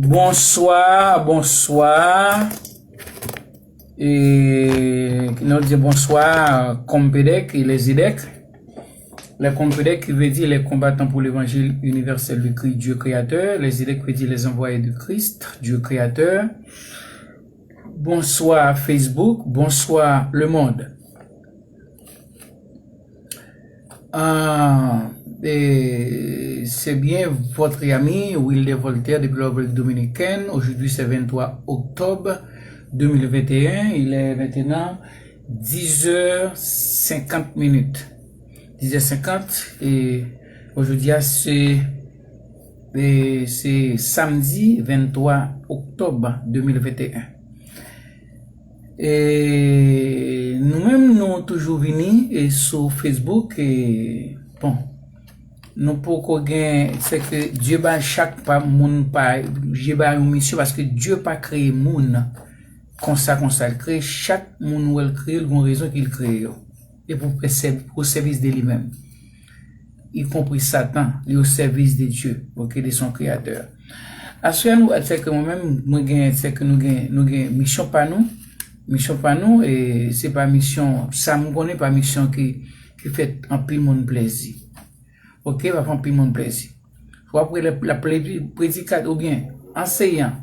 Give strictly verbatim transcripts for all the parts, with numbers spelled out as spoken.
Bonsoir, bonsoir. Et nous disons bonsoir, Compedec et les EDEC. Les Compedec qui veut dire les combattants pour l'évangile universel de Christ, Dieu créateur. Les EDEC veut dire les envoyés de Christ, Dieu créateur. Bonsoir Facebook, bonsoir le monde. Ah, et c'est bien votre ami Wilder Voltaire depuis la République Dominicaine. Aujourd'hui, c'est vingt-trois octobre deux mille vingt et un. Il est maintenant dix heures cinquante minutes. Dix heures cinquante et aujourd'hui, c'est, et c'est samedi vingt-trois octobre deux mille vingt et un. E nou menm, nou toujou vini e sou Facebook, e bon, nou poko gen, se ke Dye ba chak pa moun pa, Dye ba yon misyon, paske Dye pa kreye moun konsa konsa. L kreye chak moun ou wè l kreye, l gon rezon ki l kreye yo. E pou fè sèv-, pou sèvis de li menm. Y konpri Satan, li o sèvis de Dye, ok, de son Kreyatè. Aswè a nou, se ke mwen menm, mwen gen, se ke nou gen, nou gen misyon pa nou, misyon pa nou, e se pa misyon, sa m konnen, pa misyon ki, ki fè anpil moun plèzi. Ok, pa fè anpil moun plèzi. W ap wè la, la plèzi, predikatè oubyen anseyan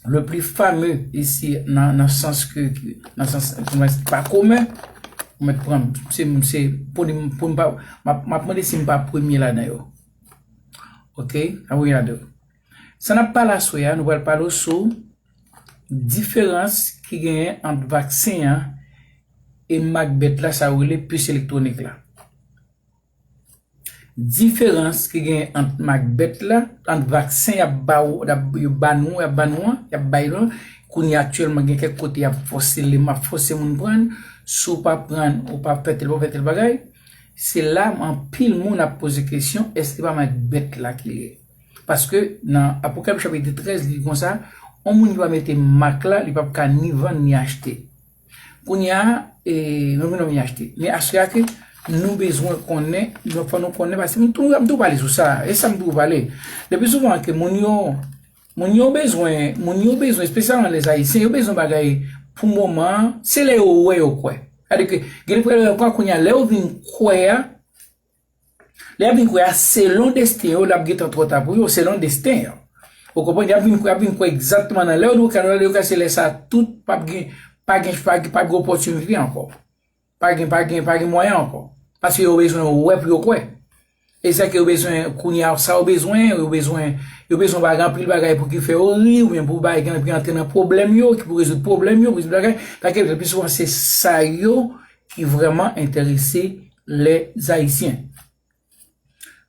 le plus fameux ici, nan, nan sans ke, ke, nan sans, pou mwen, se pa komen, pou mwen pran, se, se, pou li, pou m pa, m ap, m ap mande si m pa premye ladan yo. Ok, a wi, ladan yo. Sa n ap pale aswè a, nou pral pale sou diferans ki genyen ant vaksen an e mak bèt la, sa yo rele pis elektwonik la. Diferans ki genyen ant mak bèt la, ant vaksen y ap ba w, y ap, yo ba nou, y ap ba nou an, y ap bay nou an. Kounye a aktyèlman gen kèk kote y ap fòse, le m ap fòse moun pran, si w pa pran, ou pa fè tèl, ou pa fè tèl bagay. Se la anpil moun ap poze kesyon, èske pa mak bèt la ki ye? Paske nan Apokalips chapit trèz, li di konsa, yon moun ki pa mete mak la, li p ap ka ni vann ni achte. Kounye a, e, nou vin nou vin achte. Men aswè a ke nou bezwen konnen, nou fò nou konnen, paske m tou, m tou pale sou sa, e sa m tou pale. Le pli souvan ke moun yo, moun yo bezwen, moun yo bezwen, espesyalman lè Ayisyen, yo bezwen bagay pou moman an, se lè yo wè yo kwè. Sètadi ke, gen lè yo kwè, kounye a, lè yo vin kwè a, lè y ap vin kwè a, selon desten yo, l ap gentan twò ta pou yo, selon desten yo. Ou konprann? Y ap vin kwè, y ap vin kwè egzakteman nan lè yo, nou ka, nou ka se lè sa a, tout p ap gen, pa gen, pa gen, p ap gen opòtinite ankò. Pa gen, pa gen, pa gen mwayen ankò. Paske yo bezwen wè pou yo kwè. E sa ke yo bezwen, kounye a, sa yo bezwen, yo bezwen, yo bezwen bagay, anpil bagay pou ki fè yo ri, oubyen pou bagay ki antre nan pwoblèm yo, ki pou rezoud pwoblèm yo, pou rezoud bagay. Paske le pli souvan, se sa yo ki vrèman enterese lè Ayisyen.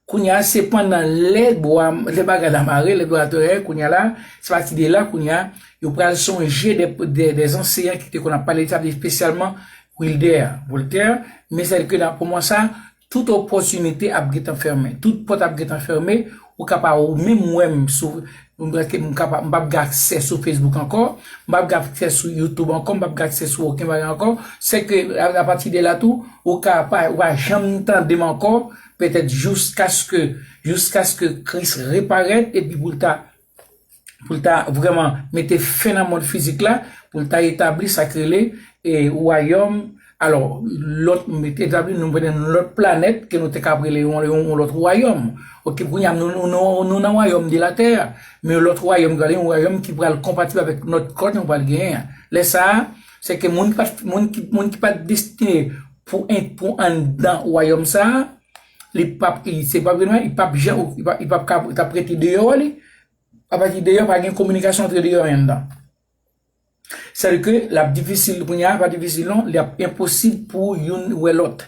Kounye a, se pandan lè bwa, lè bagay la mare, lè bwa tèyè, kounye a la, se pati de la, kounye a, yo pral sonje de, de, de anseyan ki te konn ap pale de sa, espesyalman Wilder, Voltaire, men sètadi ke nan moman sa, tout opòtinite ap gentan fèmen, tout pòt ap gentan fèmen, ou ka pa ou menm wè m sou, m prèske m ka pa, m p ap gen aksè sou Facebook ankò, m p ap gen aksè sou YouTube ankò, m p ap gen aksè sou okenn bagay ankò, sètadi ke a, apati de la tou, ou ka pa, ou pa janm tande m ankò, petèt jiskaske, jiskaske Kris reparèt, epi pou l ta, pou l ta vrèman mete fen nan mond fizik la, pou l ta etabli sa k rele, e, wayòm, alò, lòt, mete etabli, nou mete nan lòt planèt, ke nou te ka ap rele yon, yon, yon lòt wayòm. Ok, kounye a, nou, nou, nou, nou nan wayòm de la tè, men yon lòt wayòm, yon wayòm ki pral konpatib avèk lòt kò nou pral genyen an. Lè sa a, se ke moun ki pa, moun ki, moun ki pa destine pou en-, pou anndan wayòm sa a, li p ap, li, se pa vrèman, li p ap jan, li p ap, li p ap ka, t ap rete deyò li. Apati deyò, pa gen kominikasyon antre deyò e anndan. Sètadi ke l ap difisil, kounye a, pa difisil non, li ap enposib pou youn wè lòt.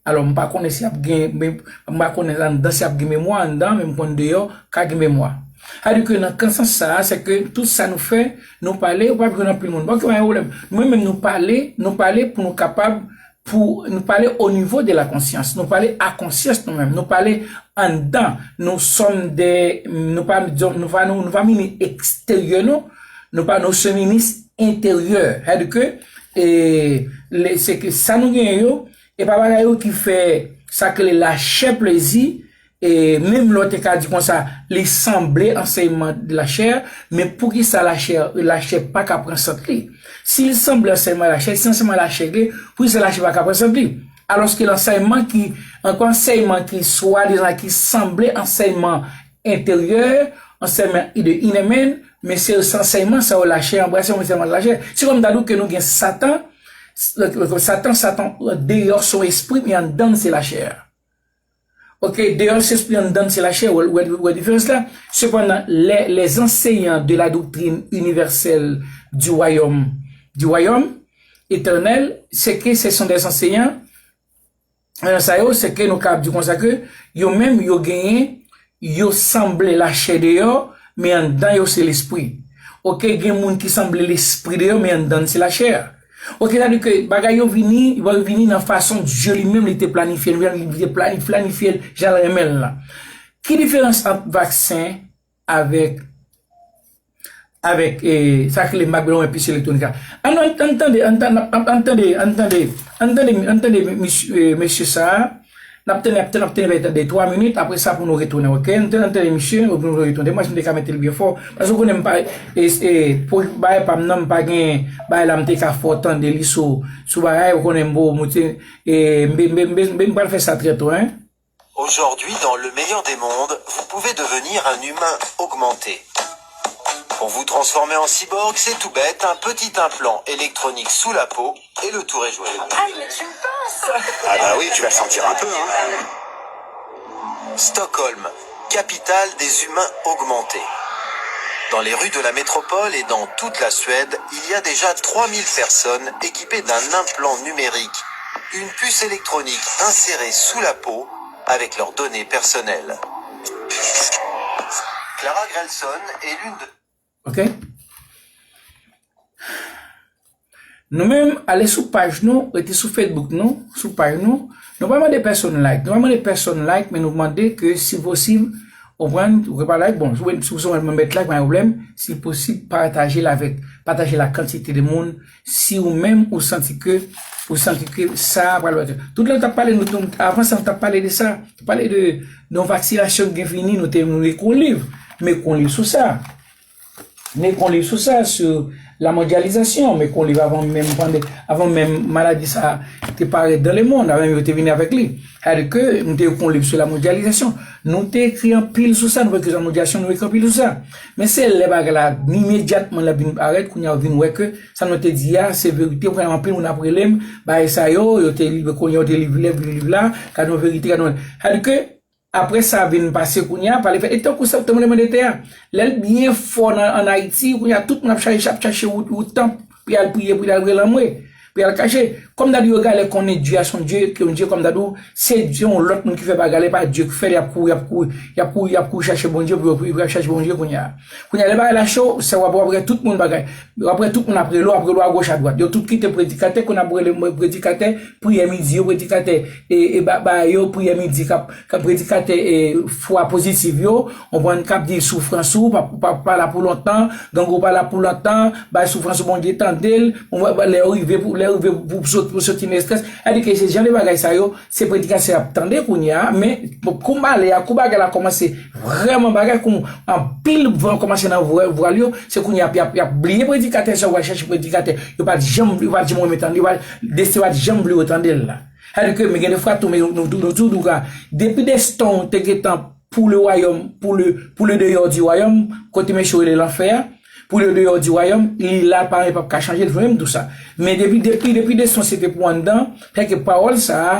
Alò, m pa konnen si ap gen, men, m pa konnen anndan si ap gen memwa anndan, men m konn deyò ka gen memwa. Sètadi ke nan, nan sans sa a, se ke tout sa nou fè, nou pale, ou p ap jwenn anpil moun. Bon, ok, pa gen pwoblèm. Mwen menm, nou pale, nou pale pou nou kapab, pou nou pale o nivo de la konsyans. Nou pale a konsyans nou menm. Nou pale anndan. Nous sommes des, nou pa, nou pa, nou, nou pa vini eksteryè, non. Nou pa, nous sommes minis enteryè. Sètadi ke, e, le, se ke sa nou genyen yo, e pa bagay yo ki fè sa ke le lachè plezi, e menm lè w te ka di konsa, li sanble ansèyman de lachè, men poukisa lachè, lachè pa ka pran sant li? Si l sanble ansèyman lachè, si ansèyman lachè li, poukisa lachè pa ka pran sant li? Alòske lansèyman ki, ankò ansèyman ki swadizan ki sanble ansèyman enteryè, ansèyman de inner man, men se ansèyman sa yo lachè anbrase, yon ansèyman lachè. Se kòm ta di w ke nou gen Satan, Satan, Satan deyò se yon espri, men anndan se lachè. Ok, deyò se espri, anndan se lachè, ou wè, ou wè, ou wè diferans la? Sepandan, les, les enseignants de la doctrine universelle du royaume, du royaume éternel, c'est que ce sont des enseignants, euh, sa yo, se ke nou kapab di konsa ke yo menm, yo genyen, yo sanble lachè deyò, men anndan yo se lespri. Ok, gen moun ki sanble lespri deyò, men anndan se lachè. Ok, sa di ke bagay yo vini, yo vini nan fason Dye li menm li te planifye l, li te planif-, planifye l jan l renmen l lan. Ki diferans ant vaksen avèk, avèk, eh, sa ki le McDonald epis elektwonik la? Ann, ann, ann tande, ann tande, ann tande, ann tande, ann tande, ann tande, mesye, eh, mesye sa a. N ap tande, n ap tande, n ap tande, tande twa minit, apre sa pou nou retounen, ok? N te, n te, misye, pou nou retounen. Mwen, si m te ka mete l byen fò. Paske w konnen m pa, e, e, pou bagay pa m nan, m pa gen bagay la m te ka fè w tande li sou, sou bagay, ou konnen m bo, m te, e, m, m, m, m, m pral fè sa trè to, hein? Aujourd'hui, dans le meilleur des mondes, vous pouvez devenir un humain augmenté. Pour vous transformer en cyborg, c'est tout bête, un petit implant électronique sous la peau et le tour est joué. Aïe, mais tu me pinces. Ah bah oui, tu vas le sentir un peu, hein. Stockholm, capitale des humains augmentés. Dans les rues de la métropole et dans toute la Suède, il y a déjà trois mille personnes équipées d'un implant numérique, une puce électronique insérée sous la peau avec leurs données personnelles. Clara Grelson est l'une de Ok? Nou menm, ale sou paj nou, rete sou Facebook nou, sou paj nou. Nou pa mande pèsonn like. Nou pa mande pèsonn like, men nou mande ke si posib, ou pran, ou pa like, bon, si w, si w sèlman mèt like, pa gen pwoblèm. Si posib, pataje l avèk, pataje l ak kantite de moun. Si ou menm, ou santi ke, ou santi ke sa pral wè. Tout lè nou t ap pale, nou, nou, avan sa, nou t ap pale de sa. Nou pale de, de yon vaksinasyon ki gen vini, nou te, nou ekri yon liv. Men ekri yon liv sou sa. M ekri yon liv sou sa, sou la mondyalizasyon. M ekri yon liv avan menm pande, avan menm maladi sa te parèt dans le monde, avan menm yo te vini avèk li. Sa vle di ke nou te ekri yon liv sou la mondyalizasyon. Nou te ekri anpil sou sa, nou ekri sou la mondyalizasyon, nou ekri anpil sou sa. Men se lè bagay la, imedyatman l ap vin parèt, kounye a ou vin wè ke sa nou te di a, se verite, kounye a anpil moun ap rele m, bagay sa yo, yo te li, kounye a yo te li, li, li liv la, gade yon verite, gade yon. Sa vle di ke Apre sa vin pase kounye a, pale fèt. E tankou sa, tankou mande tè a. Lè l byen fò nan, ann Ayiti, kounye a, tout moun ap chache, ap chache wout, wout tanp, pou y al priye, pou y al rele anmwe, pou y al kache. Kòm ta di yo genlè konnen Dye a se yon Dye, ke yon Dye kòm ta di w, se Dye yon lòt moun ki fè bagay la, e pa Dye ki fè l, y ap kouri, y ap kouri, y ap kouri, y ap kouri chache Bondye, pou yo, pou yo chache Bondye kounye a. Kounye a, lè bagay la cho, sa w ap, w ap wè tout moun bagay. W ap wè tout moun ap rele w, ap rele w agoch adwat. Yo tout kite predikatè, kounye a ap rele predikatè, priyè midi yo, predikatè, e, e ba, ba yo, priyè midi, k ap, k ap predikatè, e, fwa pozitif yo, konprann, k ap di soufrans ou, pa, pa, pa la pou lontan, gang ou pa la pou lontan, bay soufrans ou, Bondye tande l, ou wè, lè yo rive pou, lè yo rive pou, pou sot-, pou soti nan estrès, sa vle di ke se jan de bagay sa yo, se predikasyon y ap tande kounye a, men kou malè a, kou bagay la kòmanse vrèman bagay, kou anpil van kòmanse nan vwa-, vwal yo, se kounye a y ap, y ap, y ap bliye predikatè sa, yo al chache predikatè, yo pa t janm, yo pa t janm renmen tande, yo pa, Destyon pa t janm vle yo tande l la. Sa vle di ke, men gen de fwa tou, men nou, nou, nou, nou tou, nou ka, depi Destyon te gentan pou le wayòm, pou le, pou le deyò di wayòm, kote mesye yo rele lanfè a, pou le deyò di wayòm, li la, pa, li p ap ka chanje, li fè menm tou sa. Men depi, depi, depi Destyon se te pou anndan, fè ke pawòl sa a,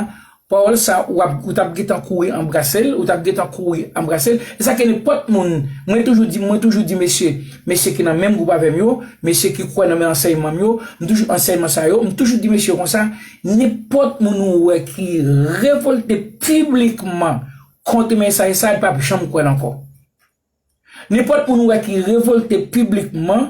pawòl sa a, w ap, ou t ap gentan kouri anbrase l, ou t ap gentan kouri anbrase l. E sa ke nenpòt moun, mwen toujou di, mwen toujou di mesye, mesye ki nan menm gwoup avè m yo, mesye ki kwè nan men ansèyman m yo, m toujou, ansèyman sa yo, m toujou di mesye yo konsa, nenpòt moun ou wè ki revòlte piblikman kont mesaj sa, li p ap janm kwè l ankò. Nenpòt moun ou wè ki revòlte piblikman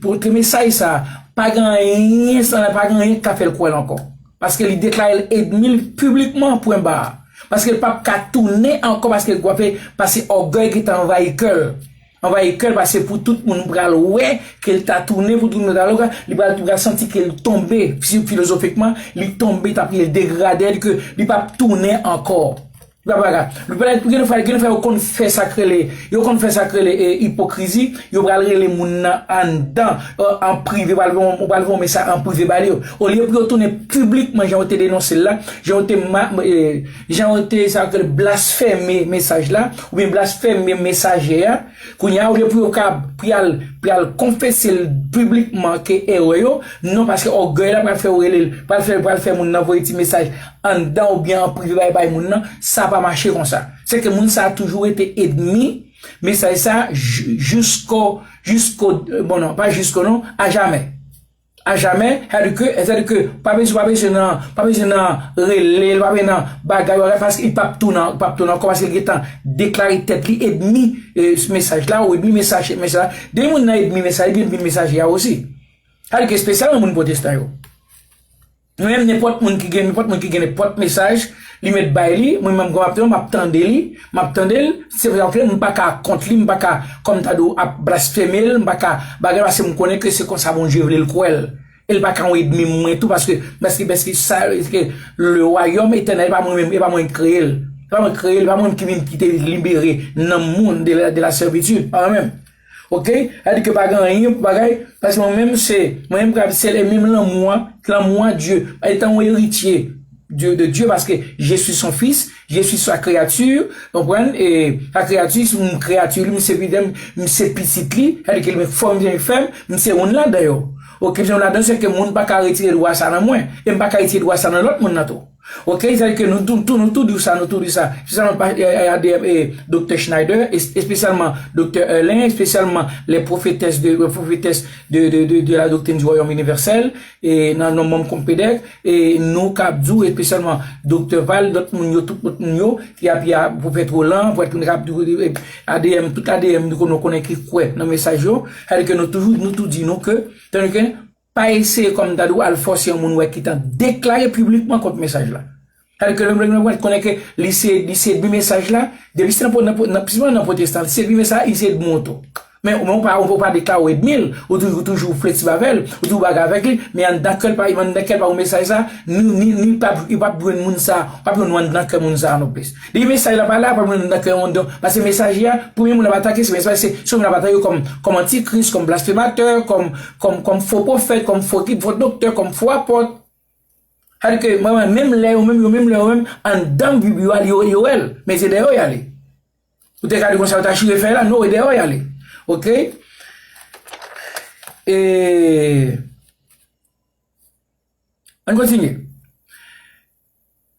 kont mesaj sa, pa gen anyen, sa pa gen anyen k ka fè l kwè l ankò. Paske li deklare l ènmi l piblikman, pwen ba. Paske l p ap ka tounen ankò, paske l kwape, paske ògèy gentan anvayi kè l. Anvayi kè l, paske pou tout moun pral wè ke l ta tounen, pou tout moun pral wè, li pral, li pral santi ke l tonbe, fi-, filozofikman, li tonbe, ta priye, l degrade, ke li p ap tounen ankò. Li pa bagay. Li pa gen fwa, gen fwa yo konn fè sa k rele, yo konn fè sa k rele, e, ipokrizi, yo pral rele moun nan anndan, e, an prive, pral voye, pral voye mesaj an prive ba yo. Olye pou yo tounen piblikman jan yo te denonse l la, jan yo te ma-, e, jan yo te sa k rele blasfeme mesaj la, oubyen blasfeme mesaje a, kounye a, olye pou yo ka, pou y al, pou y al konfese l piblikman ke erè yo, non, paske ògèy la pral fè yo rele l, pral fè, pral fè moun nan voye ti mesaj anndan oubyen an prive bay, bay moun nan, sa pa mache konsa. Se ke moun sa a toujou rete ènmi mesaj sa a, ju-, jisko, jisko, bon, non, pa jisko, non, ajamè. Ajamè, sètadi ke, sètadi ke, pa bezwen, pa bezwen nan, pa bezwen nan rele l, pa bezwen nan bagay, bagay, paske li p ap tounen, li p ap tounen ankò, paske li gentan deklare tèt li ènmi, e, mesaj la, ou ènmi mesaj, mesaj la. Depi moun nan ènmi mesaj, li ènmi mesaj la osi. Sètadi ke espesyalman moun pwotestan yo. Mwen menm, nenpòt moun ki gen, nenpòt moun ki gen nenpòt mesaj, li met bay li, mwen menm kòm ap tande, m ap tande li, m ap tande l, se vre, m pa ka kont li, m pa ka, kòm ta di w, ap blasfeme l, m pa ka bagay, paske m konnen ke se konsa Bondye vle l kwè l. E l pa ka yon ènmi mwen tou, paske, paske, paske sa, paske le royaume éternel, e pa mwen menm, e pa mwen ki kreye l. E pa mwen ki kreye l, e pa mwen menm ki vin, ki te libere nanm moun de la, de la servitude, pa mwen menm. Ok? Sa di ke pa gen anyen pou bagay, paske mwen menm se, mwen menm se le menm lanmou an, lanmou an Dye. Etan yon eritye de, de Dieu, paske je suis son fils, je suis sa créature, konprann? E sa kreyati, si m kreyati li, m se pitit, m se pitit li, sa di ke li fè m, fè m, m se youn ladan yo. Ok, m se youn ladan, se ke moun pa ka retire dwa sa nan mwen, e m pa ka retire dwa sa nan lòt moun nan tou. Ok, sa di ke nou tou, tou, nou tou di w sa, nou tou di w sa. Espesyalman pa, e, e, A D M, e, Doktè Schneider, es-, espesyalman Doktè Erlin, espesyalman les prophétesses de, les prophétesses de, de, de, de la doctrine du royaume universel, e nan non manm Konpedèk, e nou k ap di w, espesyalman Doktè Val, lòt moun yo, tout lòt moun yo, ki ap, ki ap, Pwofèt Roland, Pwofèt moun k ap di w, e, A D M, tout A D M nou konnen, konnen ki kwè nan mesaj yo, sa di ke nou toujou, nou tou di nou ke, tande ke, pa eseye kòm ta di w al fòse yon moun wè ki ta deklare piblikman kont mesaj la. Sa di ke lè, lè, lè, konnen ke li se, li se ènmi mesaj la, depi se nan, nan, nan, nan pwotestan, li se ènmi mesaj la, li se ènmi w tou. Men, men ou pa, ou pa deklare w ènmi l, ou toujou, ou toujou fleksib avè l, ou toujou bagay avèk li, men anndan kè l pa, anndan kè l pa yon mesaj sa, ni, ni, ni pa, li p ap jwenn moun sa, p ap jwenn ou anndan kè moun sa non plis. Depi mesaj la pa la, p ap jwenn anndan kè moun, donk, paske mesaj la, premye moun l ap atake, se mesaj, se, se moun l ap atake kòm, kòm antikris, kòm blasfematè, kòm, kòm, kòm fo pwofèt, kòm fo gid, fo doktè, kòm fo apòt. Sa di ke, mwen, mwen, menm lè yo, menm yo, menm lè yo, menm, anndan bib yo al, yo, yo wè l. Men se dèyè yo y ale. Ou te ka di konsa, yo ta chire fèy la, non, e dèyè yo y ale. Ok? E, ann kontinye.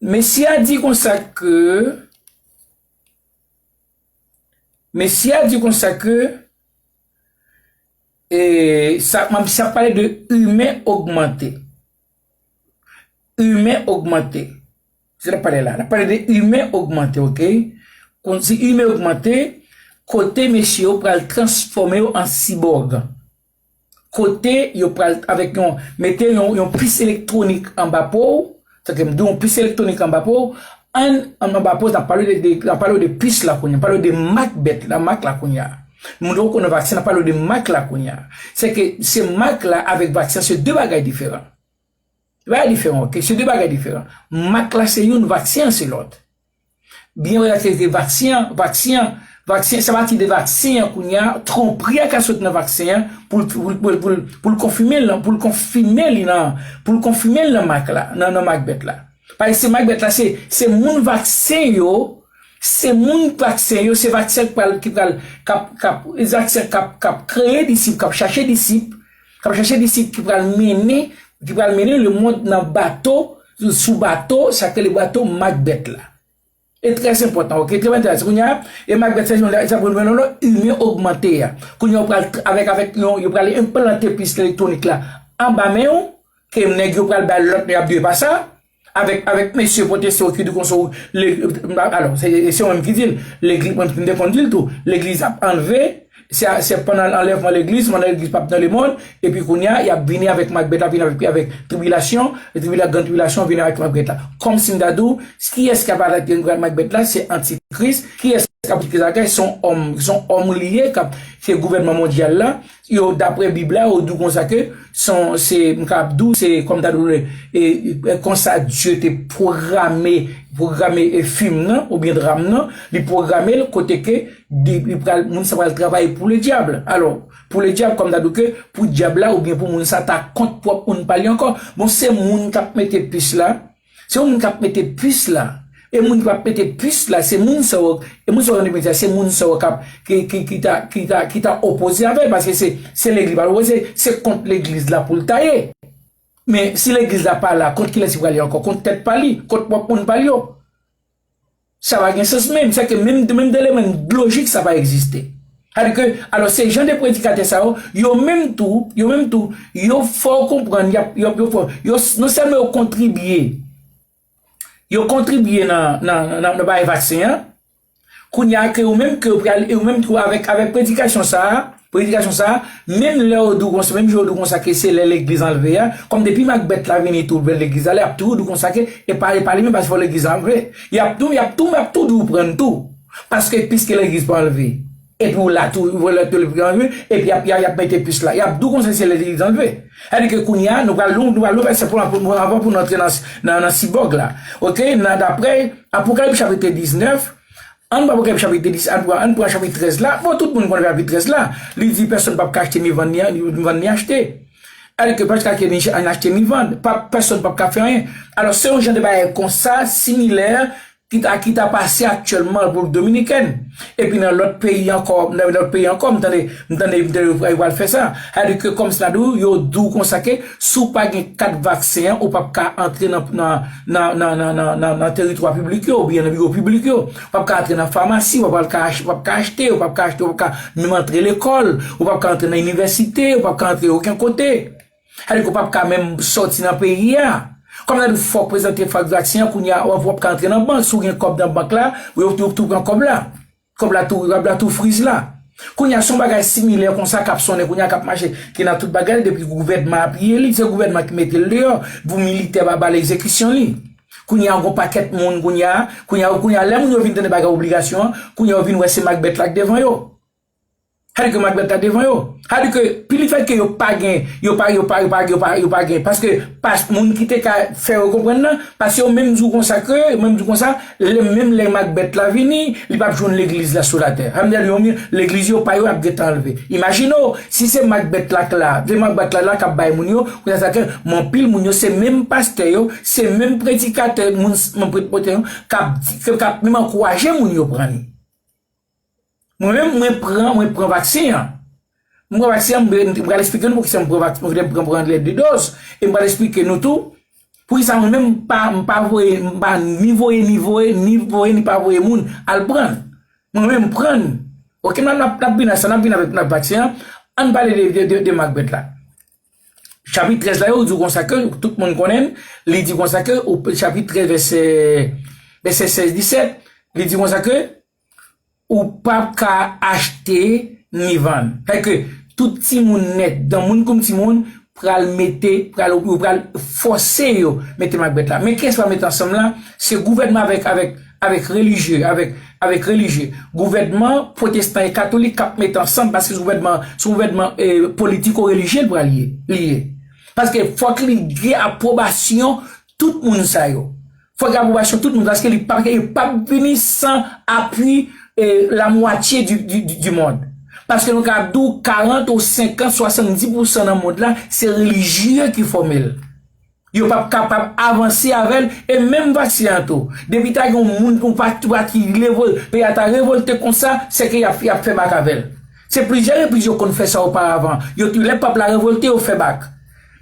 Mesye a di konsa ke, mesye a di konsa ke, e, sa, m ap, sa pale de imen ogmante. Imen ogmante. Se l ap pale la. L ap pale de imen ogmante, ok? Kon si imen ogmante, kote mesye yo pral transfòme yo an sibòg. Kote yo pral avèk yon, mete yon, yon pis elektwonik anba po w, sa ke m di yon pis elektwonik anba po w, an, an, anba po w, n ap pale de, de, n ap pale de pis la kounye a, n ap pale de mak bèt la, mak la kounye a. Moun yo konnen vaksen, n ap pale de mak la kounye a. Se ke se mak la avèk vaksen, se de bagay diferan. Bagay diferan, ok? Se de bagay diferan. Mak la se youn, vaksen an se lòt. Byen wè se, se vaksen an, vaksen an, vaksen, sa pati de vaksen an kounye a, twonpri a ka sot nan vaksen an pou l, pou l, pou l, pou l, pou l konfime l nan, pou l konfime li nan, pou l konfime l nan mak la, nan, nan mak bèt la. Paske se mak bèt la, se, se moun vaksen yo, se moun vaksen yo, se vaksen k pral, ki pral, k ap, k ap, vaksen k ap, k ap kreye disip, k ap chache disip, k ap chache disip ki pral mennen, ki pral mennen lemonn nan bato, sou bato, sa k rele bato mak bèt la. E trè enpòtan, ok, trè enteresan. Kounye a, e mak bèt se yon, sa pou nou non, imen ogmante a. Kounye a, yo pral, avèk, avèk, yon, yo pral enplante pis elektwonik la anba men w, ke nèg yo pral bay lòt, y ap di pa sa. Avèk, avèk mesye pwotestan ki di konsa, le, alò, se, se mwen ki di l, legliz, mwen m te konn di l tou, legliz ap anlve, se, se pandan anlèvman legliz, pandan legliz p ap nan lemonn, epi kounye a, y ap vini avèk mak bèt la, vini avèk, avèk tribilasyon, e tribila-, gran tribilasyon vini avèk mak bèt la. Kòmsi m ta di w, kiyès k ap avèk mak bèt la? Se antikris. Kiyès k ap di ke Zagay se yon òm, se yon òm li ye, k ap, se gouvènman mondyal la. Yo, daprè Bib la, yo di w konsa ke se yon, se, m ka ap di w, se kòm ta di w, e, e, konsa Dye te pwograme, pwograme, e, fim nan, oubyen dram nan, li pwograme l kote ke li, li pral, moun sa pral travay pou le dyab. Alò, pou le dyab, kòm ta di w ke pou dyab la, oubyen pou moun sa ta kont pwòp moun pa li ankò. Bon, se moun k ap mete pis la, se moun k ap mete pis la. E moun k ap mete pis la, se moun sa yo, e moun sa yo, se moun sa yo k ap, ki, ki, ki ta, ki ta, ki ta opoze avè l, paske se, se legliz, pa opoze, se kont legliz la pou l ta ye. Men si legliz la pa la, kont kilès li prale ankò? Kont tèt pa li, kont pwòp moun pa l yo. Sa pa gen sans menm. Sèke menm, menm de eleman lojik, sa pa egziste. Sètadi ke, alò, se jan de predikatè sa yo, yo menm tou, yo menm tou, yo fè w konprann, y ap, yo, yo fè, yo, non sèlman yo kontribye, yo kontribye nan, nan, nan, nan bagay vaksen an, kounye a ke ou menm ke ou pral, ou menm tou avèk, avèk predikasyon sa a, predikasyon sa a, menm lè yo di w konsa, menm jan yo di w konsa ke se lè legliz anlve a, kòm depi makbèt la vini tou bèl legliz la, y ap toujou di w konsa ke e pa, e pa li menm paske fò legliz anlve. Y ap tou, y ap tou, y ap tou di w pran tou. Paske piske legliz pa anlve. Epi w la tou, w la tou legliz anlve, epi y ap, y ap, y ap mete pis la. Y ap di w konsa se legliz anlve. Sètadi ke kounye a, nou pral, nou pral, nou pral fè sa pou, pou, avan pou nou antre nan, nan, nan sibòg la. Oke, nan, daprè Apokalips chapit diznèf, ann pran Apokalips chapit dis, ann pran, ann pran chapit trèz la. Bon, tout moun konn chapit trèz la. Li di pèsonn p ap ka achte ni vann, ni, ni vann ni achte. Sètadi ke p ap ka ni achte ni vann. Pa, pèsonn p ap ka fè anyen. Alò, se yon jan de bagay konsa, similè, ki ta, ki ta pase aktyèlman Repiblik Dominikèn. Epi nan lòt peyi ankò, nan lòt peyi ankò, m tande, m tande, m tande yo pral fè sa. Sètadi ke kòm sa di w, yo di w konsa ke si w pa gen kat vaksen an, ou p ap ka antre nan, nan, nan teritwa piblik yo, oubyen nan biwo piblik yo. W ap ka antre nan famasi, w ap ka ach-, w ap ka achte, w ap ka achte, w ap ka menm antre lekòl, w ap ka antre nan inivèsite, w ap ka antre okenn kote. Sètadi ke w p ap ka menm sòti nan peyi a. Kòm sa di w fòk prezante fòk vaksen an, kounye a, w ap, w ap ka antre nan bank. Si w gen kòb nan bank la, yo, yo tou pran kòb la. Kòb la tou, kòb la tou friz la. Kounye a, se yon bagay similè konsa k ap sonnen, kounye a k ap mache, ki nan tout bagay, depi gouvènman apiye li, se gouvènman ki mete l deyò, pou militè pa ba l egzekisyon li. Kounye a, gon pakèt moun, kounye a, kounye a, kounye a, lè moun yo vin tande bagay obligasyon an, kounye a, yo vin wè se makbèt la k devan yo. Sètadi ke makbèt la devan yo. Sètadi ke, pi li fèt ke yo pa gen, yo pa, yo pa, yo pa, yo pa, yo pa gen, paske, pas moun ki te ka fè yo konprann nan, paske yo menm di w konsa ke, yo menm di w konsa, lè, menm lè makbèt la vini, li p ap jwenn legliz la sou latè. Sa vle di yo menm, legliz yo pa yo ap gentan anlve. Imajine w, si se makbèt la k la, se makbèt la la k ap bay moun yo, kounye a sa ke, men anpil moun yo, se menm pastè yo, se menm predikatè, moun, menm predikatè yo, k ap di, k ap menm ankouraje moun yo pran li. Mwen menm, mwen pran, mwen pran vaksen an. Mwen pran vaksen an, mwen, mwen pral eksplike nou poukisa mwen pran vaksen, mwen pran, pran lè de doz. E mwen pral eksplike nou tou, poukisa mwen menm, mwen pa, mwen pa voye, mwen pa ni voye, ni voye, ni voye, ni pa voye moun al pran. Mwen menm, mwen pran. Oke, n ap, n ap, n ap vin a sa, n ap vin avèk, n ap vaksen an. Ann pale de, de, de, de makbèt la. Chapit trèz la, yo di w konsa ke, tout moun konnen, li di konsa ke, o, chapit trèz, vèsè, vèsè sèz, disèt, li di konsa ke, ou p ap ka achte ni vann. Sètadi ke tout timoun nèt, dan moun koum timoun, pral mete, pral, yo pral fòse yo mete makbèt la. Men kiyès pral mete ansanm la? Se gouvènman avèk, avèk, avèk relijye, avèk, avèk relijye. Gouvènman pwotestan e katolik k ap mete ansanm, paske se gouvènman, se gouvènman, eh, politiko-relijye l pral ye, li ye. Paske fòk li gen apwobasyon tout moun sa yo. Fòk gen apwobasyon tout moun, paske li p ap, li p ap vini san apui, eh, la mwatye di, di, di, di mond. Paske nou ka ap di w karant ou senkant, swasanndis pousan nan mond la, se relijye ki fòme l. Yo p ap kapab avanse avè l, e menm vaksen an tou. Depi ta gen yon moun, yon pati, pati revol-, peyi a ta revolte konsa, se ke y ap, y ap fè bak avè l. Se plizyè repriz yo konn fè sa oparavan. Yo tou, lè pèp la revolte, yo fè bak.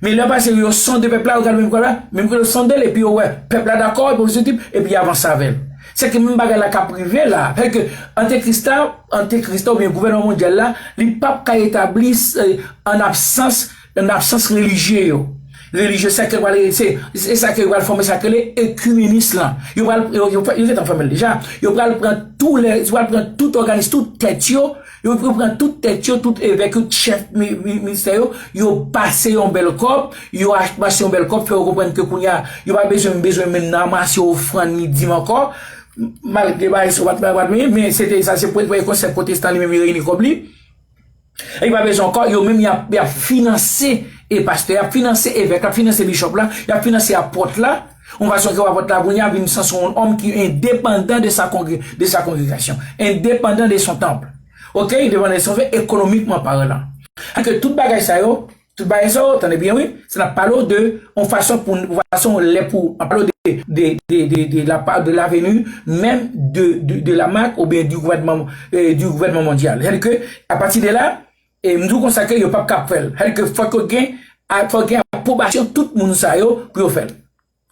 Men lè pase yo sonde pèp la, yo gade menm pèp la, menm ke yo sonde l, epi yo wè pèp la dakò, epi yo pozitif, epi y avanse avè l. Se ke menm bagay la k ap rive la. Fè ke antikris la, antikris la oubyen gouvènman mondyal la, li p ap ka etabli, eh, an absans, an absans relijye yo. Relijye sa ke pral, se, se sa ke pral fòme sa ke le ekimenis lan. Yo pral, yo, yo, yo gentan fòme l deja. Yo pral pran tou lè, yo pral pran tout òganis, tout tèt yo, Yo, yo pran tout tèt yo, tout evèk yo, tout chèf mi-, mi-, ministè yo, yo pase yon bèl kòb, yo ach-, pase yon bèl kòb, fè yo konprann ke kounye a, yo pa bezwen, bezwen menm nan ranmase ofrann ni dim ankò. Malgre bagay sa w pa t, pa t, men se te, sa se premye konsèy pwotestan li menm li reyini kòb li. E pa bezwen ankò, yo menm y ap, y ap finanse e pastè, y ap finanse evèk la, y ap finanse bishop la, y ap finanse apòt la, yon fason ke apòt la kounye a vin sanse yon òm ki endepandan de sa kongrè, de sa kongregasyon, endepandan de son tanp. Oke, endepandan de son tanp, ekonomikman palan. Ke tout bagay sa yo, tout bagay sa yo, tande byen wi, se n ap pale w de yon fason pou, yon fason lè pou, n ap pale w de, de, de, de, de la, de l'avenir même de, de, de la marque oubyen du gouvernement, eh, du gouvernement mondial. Sètadi ke, apati de la, e m di w konsa ke yo p ap kab fè l. Sètadi ke fòk yo gen, a, fòk gen apwobasyon tout moun sa yo pou yo fè l.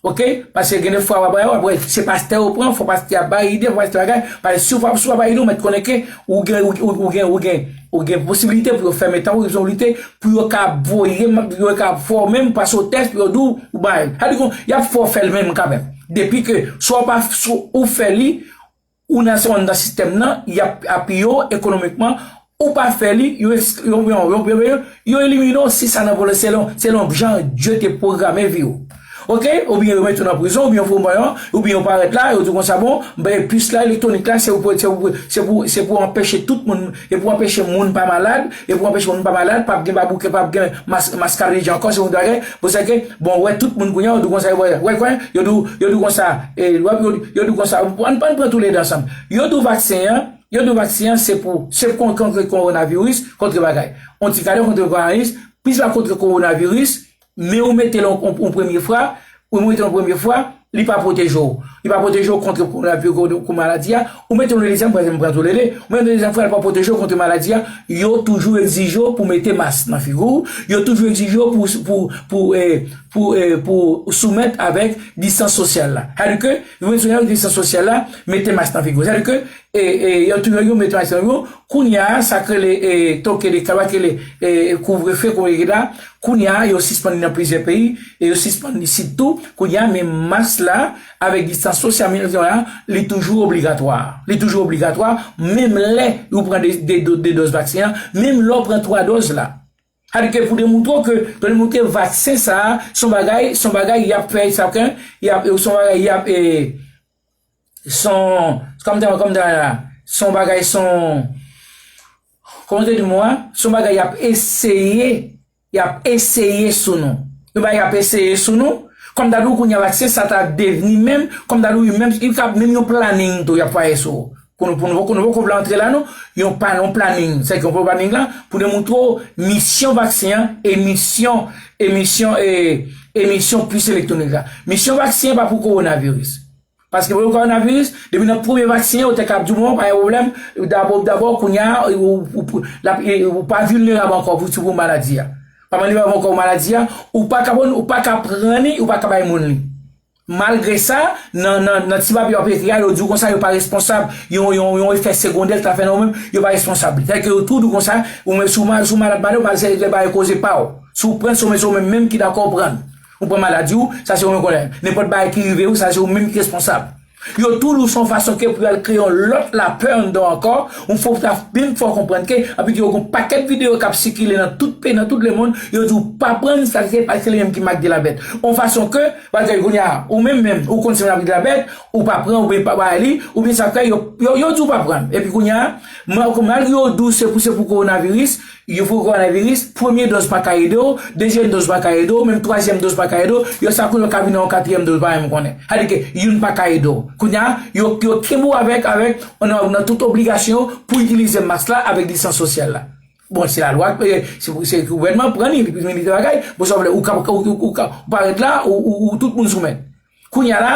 Oke? Paske gen de fwa w ap wè, w ap wè, se pastè yo pran, fò pastè a bay ide, fò pastè bagay. Paske si w pa, si w pa bay ide, w mèt konnen ke ou gen, ou, ou, ou gen, ou gen, ou gen posibilite pou yo fèmen tan, ou gen posibilite pou yo ka voye, pou yo ka fè w menm pase w tès, pou yo di w, ou bay. Sa di kon, y ap fè w fè l menm kanmenm. Depi ke, swa w pa, swa ou fè li, ou nan, ou nan sistèm nan, y ap apiye w ekonomikman, ou pa fè li, yo, yo, yo, yo, yo, yo, yo elimine w si sa nan volonte, selon, selon jan Dye te pwograme vi w. Oke? Oubyen yo mete w nan prizon, oubyen yo fè w mò, oubyen yo parèt la, yo di w konsa, bon, ben, pis la, elektwonik la, se pou, se pou, se pou, se pou anpeche tout moun, e pou anpeche moun pa malad, e pou anpeche moun pa malad, p ap gen babouke, p ap gen mas, maskadeje ankò, se yon bagay, pou sa ke, bon, wè, tout moun kounye a, yo di w konsa, wè, wè, wè, yo di w, yo di w konsa, e, yo, yo, yo di w konsa, ann, ann pran toulède ansanm. Yo di w vaksen an, Yo di w vaksen an se pou, se pou kont, kont kowonaviris, kont bagay. On ti kado kont kowonaviris, plis la kont kowonaviris, men ou mete l on, on, on premye fwa, ou mete l on premye fwa, li pa pwoteje w. Li pa pwoteje w kont kowonaviris, kont, kont maladi a. Ou mete l on dezyèm fwa, m pran toulède. Ou mete l on dezyèm fwa, li pa pwoteje w kont maladi a. Yo toujou egzije w pou mete mas nan figi w. Yo toujou egzije w pou, pou, pou, eh, pou, eh, pou soumèt avèk distans sosyal la. Sètadi ke, yo mete soumèt avèk distans sosyal la, mete mas nan figi w. Sètadi ke, E, e, yo toujou yo mete ansanm yo. Kounye a, sa k rele, e, toke de kaba k rele, e, kouvrefe, kouvrefe la. Kounye a, yo sispann li nan plizyè peyi, e yo sispann li isit tou. Kounye a, men mas la, avèk distans sosyal, men la, li toujou obligatwa. Li toujou obligatwa, menm lè ou pran de, de, de, de dòz vaksen an, menm lè w pran twa dòz la. Sètadi ke pou demontre w ke, pou demontre vaksen sa a, se yon bagay, se yon bagay y ap fè, sa ke, y ap, se yon bagay y ap, e, se yon, kòm ta, kòm ta la, se yon bagay, se yon, kòman te di mo a? Se yon bagay y ap eseye, y ap eseye sou nou. Yon bagay y ap eseye sou nou, kòm ta di w kounye a vaksen sa ta devni menm, kòm ta di w menm, li ka menm yon planning tou y ap fè sou ou. Pou nou, pou nou, pou nou, pou nou antre la, non, yon pa, yon planning. Se yon planning la, pou demontre w misyon vaksen an, e misyon, e misyon, e, e misyon pis elektwonik la. Misyon vaksen an pa pou kowonaviris. Paske pou kowonaviris, depi nan premye vaksen an, yo te kab di w, bon, pa gen pwoblèm, dabò, dabò, kounye a, ou, ou, ou, l ap, e, ou pa vilnerab ankò pou, pou maladi a. Pa vilnerab ankò pou maladi a, ou pa ka, ou pa ka pran li, ou pa ka bay moun li. Malgre sa, nan, nan, nan ti papye yo ap ekri a, yo di w konsa, yo pa responsab. Yon, yon, yon efè segondè l ta fè nan ou menm, yo pa responsab. Sètadi ke yo tou di w konsa, ou menm, si w ma-, si w malad, malad, ou pa se bay koze pa w. Si w pran, se ou menm, se ou menm menm ki dakò pran. Ou pran maladi w, sa se ou menm konnen. Nenpòt bagay ki rive w, sa se ou menm ki responsab. Yo tou di w se yon fason ke pou y al kreye yon lòt lapè anndan w ankò, yon fo ta byen fè w konprann ke, anpi ke yo gen yon pakèt videyo k ap sikile nan tout peyi, nan tout lemonn, yo di w pa pran sa se paske li menm ki mak de la bèt. Yon fason ke, paske kounye a, ou menm menm, ou konn se moun ap ri de la bèt, ou pa pran, oubyen pa bay li, oubyen sa fè, yo, yo, yo di w pa pran. Epi kounye a, mal-, malgre yo di w se pou, se pou kowonaviris, yo pou kowonaviris, premye dòz pa ka ede w, dezyèm dòz pa ka ede w, menm twazyèm dòz pa ka ede w, yo sa kounye a ka vin nan yon katriyèm dòz pa menm konnen. Sètadi ke youn pa ka ede w. Kounye a, yo, yo kenbe w avèk, avèk, nan, nan tout obligasyon yo pou itilize mas la avèk distans sosyal la. Bon, se lalwa, e, se, se gouvènman pran li, li milite bagay. Bon, sa vle, ou ka, ou, ou, ou ka, ou parèt la, ou, ou, ou tout moun soumèt. Kounye a la,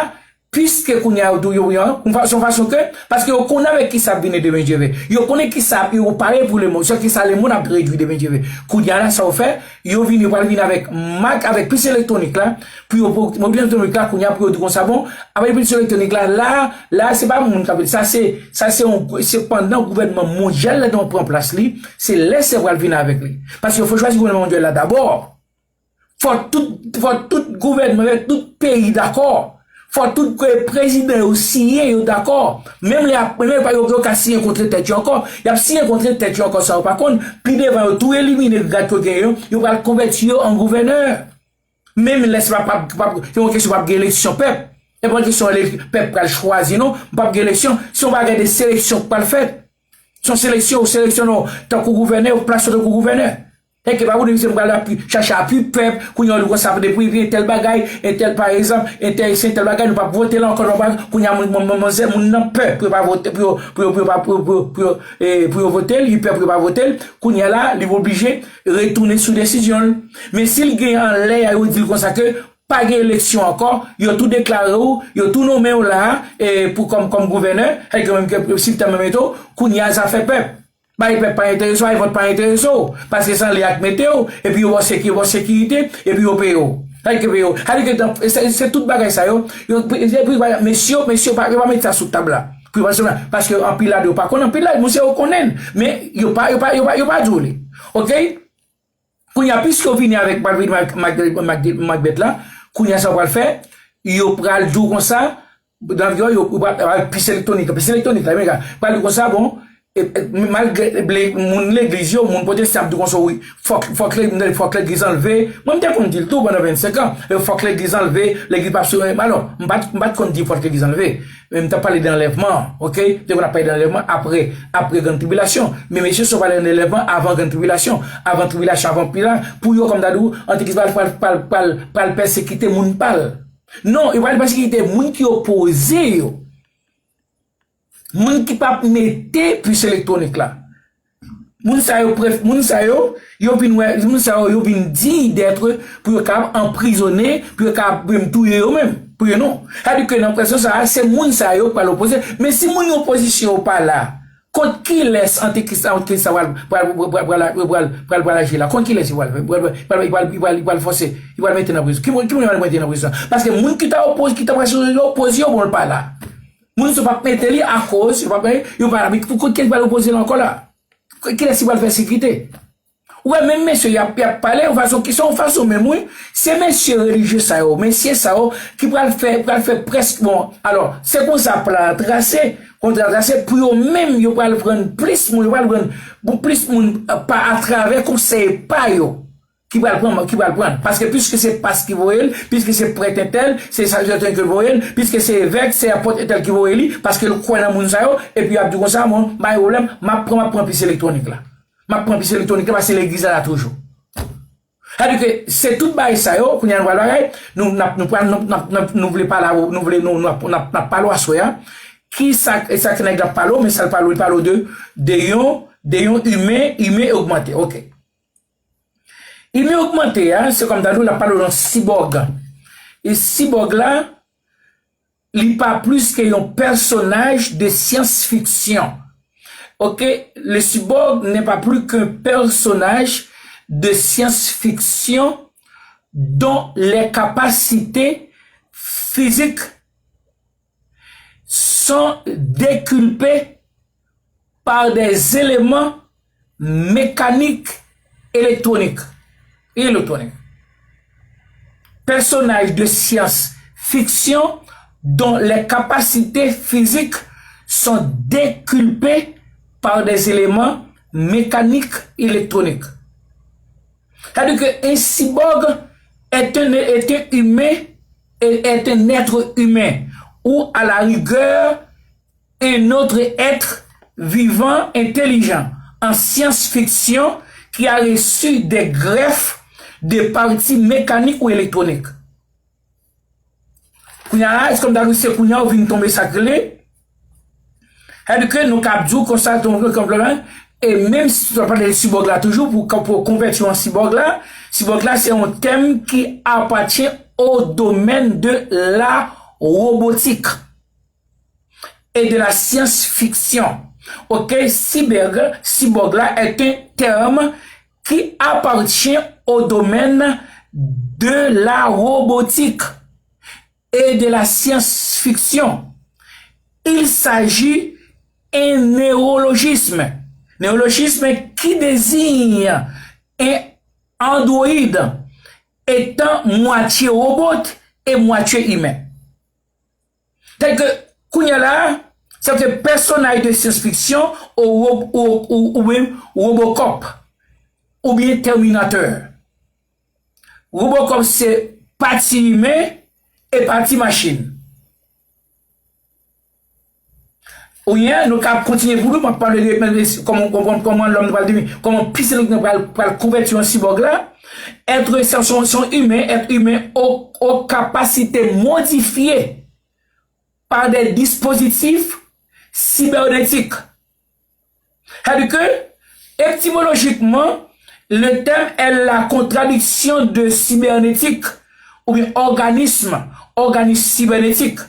piske kounye a yo tou, yo, yo, yon fa-, se yon fason ke, paske yo konnen avèk ki sa ap vini demen Dye vle. Yo konnen ki sa ap, yo pare pou lemonn, se ki sa lemonn ap redwi demen Dye vle. Kounye a la, sa yo fè, yo vini, yo pral vini avèk mak, avèk pis elektwonik la, pou yo, pou, pou pis elektwonik la, kounye a, pou yo di konsa, bon, avèk pis elektwonik la, la, la, se pa moun k ap, sa se, sa se yon, se pandan gouvènman mondyal la dwe pran plas li, se lè se pral vini avèk li. Paske yo fò chwazi gouvènman mondyal la dabò. Fò tout, fò tout gouvènman, fò tout peyi dakò. Fò tout, eh, prezidan yo siyen, yo dakò. Menm lè y ap, menm lè yo, yo ka siyen kont tèt yo ankò. Y ap siyen kont tèt yo ankò, sa yo pa konn. Pi devan yo tou elimine gad yo genyen yo, yo pral konvèti yo an gouvènè. Menm lè se pa, pa, pa, se yon kesyon p ap gen eleksyon pèp. E pa kesyon pèp pral chwazi, non. M p ap gen eleksyon. Se yon bagay de seleksyon k pral fèt. Se yon seleksyon, yo seleksyone w tankou gouvènè, yo plase w tankou gouvènè. Enke pa pou di misye m pral api, chache api pèp, kounye a w di konsa, depi gen tèl bagay, entèl pa egzanp, entèl se entèl bagay, nou p ap vote l ankò, nou p ap, kounye a moun, moun, moun, manzè, moun nan pè pou yo pa vote, pou yo, pou yo, pou yo pa, pou, pou, pou yo, e, pou yo vote l, li pè pou yo pa vote l, kounye a la, li oblije retounen sou desizyon l. Men si l gen anlè a, yo di l konsa ke pa gen eleksyon ankò, yo tou deklare w, yo tou nonmen w la, e, pou kòm, kòm gouvènè, e ke menm ke si l te menm eto, kounye a zafè pèp. Bay pèp pa enterese w, bay vòt pa enterese w, paske se anlè a k mete w, epi yo ba w seki-, yo ba w sekirite, epi yo peye w. Sa ki peye w. Sa vle di ke se, se tout bagay sa yo, yo, mesye, mesye, yo pa, yo pa met sa sou tab la. Pou yo pa, paske anpil ladan yo pa konn, anpil la, misye yo konnen, men yo pa, yo pa, yo pa, yo pa di w li. Oke? Kounye a, piske yo vini avèk, pral vini avèk, avèk, avèk, avèk bèt la, kounye a, sa yo pral fè, yo pral di w konsa, nan yo, yo, yo pral, pral pis elektwonik, pis elektwonik la, men gade, pral di w konsa, bon, e, e, malgre le-, moun legliz yo, moun pwotestan ap di w konsa, wi, fòk, fòk le-, fòk legliz anlve. Mwen, m te konn di l tou pandan vennsenk an, e, fòk legliz anlve, legliz p ap sou, alò, m pa t, m pa t konn di fòk legliz anlve. Men m t ap pale de anlèvman, oke? M te konn ap pale de anlèvman apre, apre grann tribilasyon. Men mesye, si w pale de anlèvman avan grann tribilasyon, avan tribilasyon, avan pila, pou yo, kòm m ta di w, antikris pral, pral, pral, pral, pral pèsekite moun pa l. Non, yo pral pèsekite moun ki opoze yo. Moun ki p ap mete pis elektwonik la. Moun sa yo, pref-, moun sa yo, yo vin wè, moun sa yo, yo vin diy dèt pou yo kapab anprizone, pou yo kapab menm touye yo menm, pou yo non. Sa vle di ke nan kesyon sa a, se moun sa yo k pral opoze. Men si moun yo opozisyon yo pa la, kont kilès antikris, antikris sa pral, pral, pral aji la? Kont kilès li pral, pral, pral, pral, pral, pral, pral fòse, li pral mete nan prizon? Ki moun, ki moun li pral mete nan prizon? Paske moun ki ta opoze, ki ta pral opoze yo, bon, l pa la. Moun sa yo p ap mete li akoz, yo p ap, yo pa la. Men pou kont kilès li pral opoze l ankò la? Kilès ki pral fè sekirite? Ou wè, menm mesye, y ap, y ap pale yon fason ki se yon fason menm, wi. Se mesye relijye sa yo, mesye sa yo ki pral fè, pral fè prèske, bon, alò, se konsa plan an trase, kontra trase, pou yo menm, yo pral pran plis moun, yo pral pran pou plis moun, pa atravè konsèy pa yo ki pral pran, ki pral pran. Paske piske se pas ki voye l, piske se prèt entèl, se sa yo ke voye l, piske se evèk, se apòt entèl ki voye li, paske l kwè nan moun sa yo, epi y ap di konsa, bon, pa gen pwoblèm, m ap pran, m ap pran pis elektwonik la. M ap pran pis elektwonik la, paske legliz la la toujou. Sa vle di ke se tout bagay sa yo, kounye a nou pral bagay, nou, n ap, nou pral, nou, n ap, n ap, nou vle pale, nou vle, nou, nou ap, n ap, n ap pale w aswè a. Ki sa, sa ke nèg la pale w, men sa l pale w, li pale w de, de yon, de yon imen, imen ogmante. Oke. Imen ogmante a, se kòm ta di w, l ap pale w nan sibòg. E sibòg la, li pa plis ke yon pèsonaj de syans fiksyon. Ok, le cyborg n'est pas plus qu'un personnage de science-fiction dont les capacités physiques sont décuplées par des éléments mécaniques électroniques. Électroniques. Personnages de science-fiction dont les capacités physiques sont décuplées par des éléments mécaniques électroniques. C'est-à-dire qu'un cyborg est un, est un humain, est un être humain, ou à la rigueur, un autre être vivant intelligent en science-fiction qui a reçu des greffes de parties mécaniques ou électroniques. Kounye a la, èske m ta di se kounye a ou vin tonbe sa k rele? Èske nou kab di w konsa, tonbe konpleman? E menm si w pale de sibòg la toujou, pou, pou konvèti w an sibòg la, sibòg la se yon tèm ki apatyen au domaine de la robotique et de la science-fiction. Ok, cyborg, cyborg la est un terme qui appartient au domaine de la robotique et de la science-fiction. Il s'agit un néologisme. Néologisme qui désigne un androïde étant moitié robot et moitié humain. Tèl ke, kounye a la, se te pèsonaj de science-fiction ou, ou, ou, ou, oubyen Robocop, oubyen Terminator. Robocop se pati imen e pati machin. Oubyen, nou ka kontinye pou nou, m ap pale de, de, de kòman, kòman, kòman lòm pral devni, kòman pis elektwonik pral, pral konvèti an sibòg la. Être, se, se, se yon imen, être humain aux, aux capacités modifiées par des dispositifs cybernétiques. C'est-à-dire que, étymologiquement, le terme est la contradiction de cybernétique, ou bien organisme, organisme cybernétique.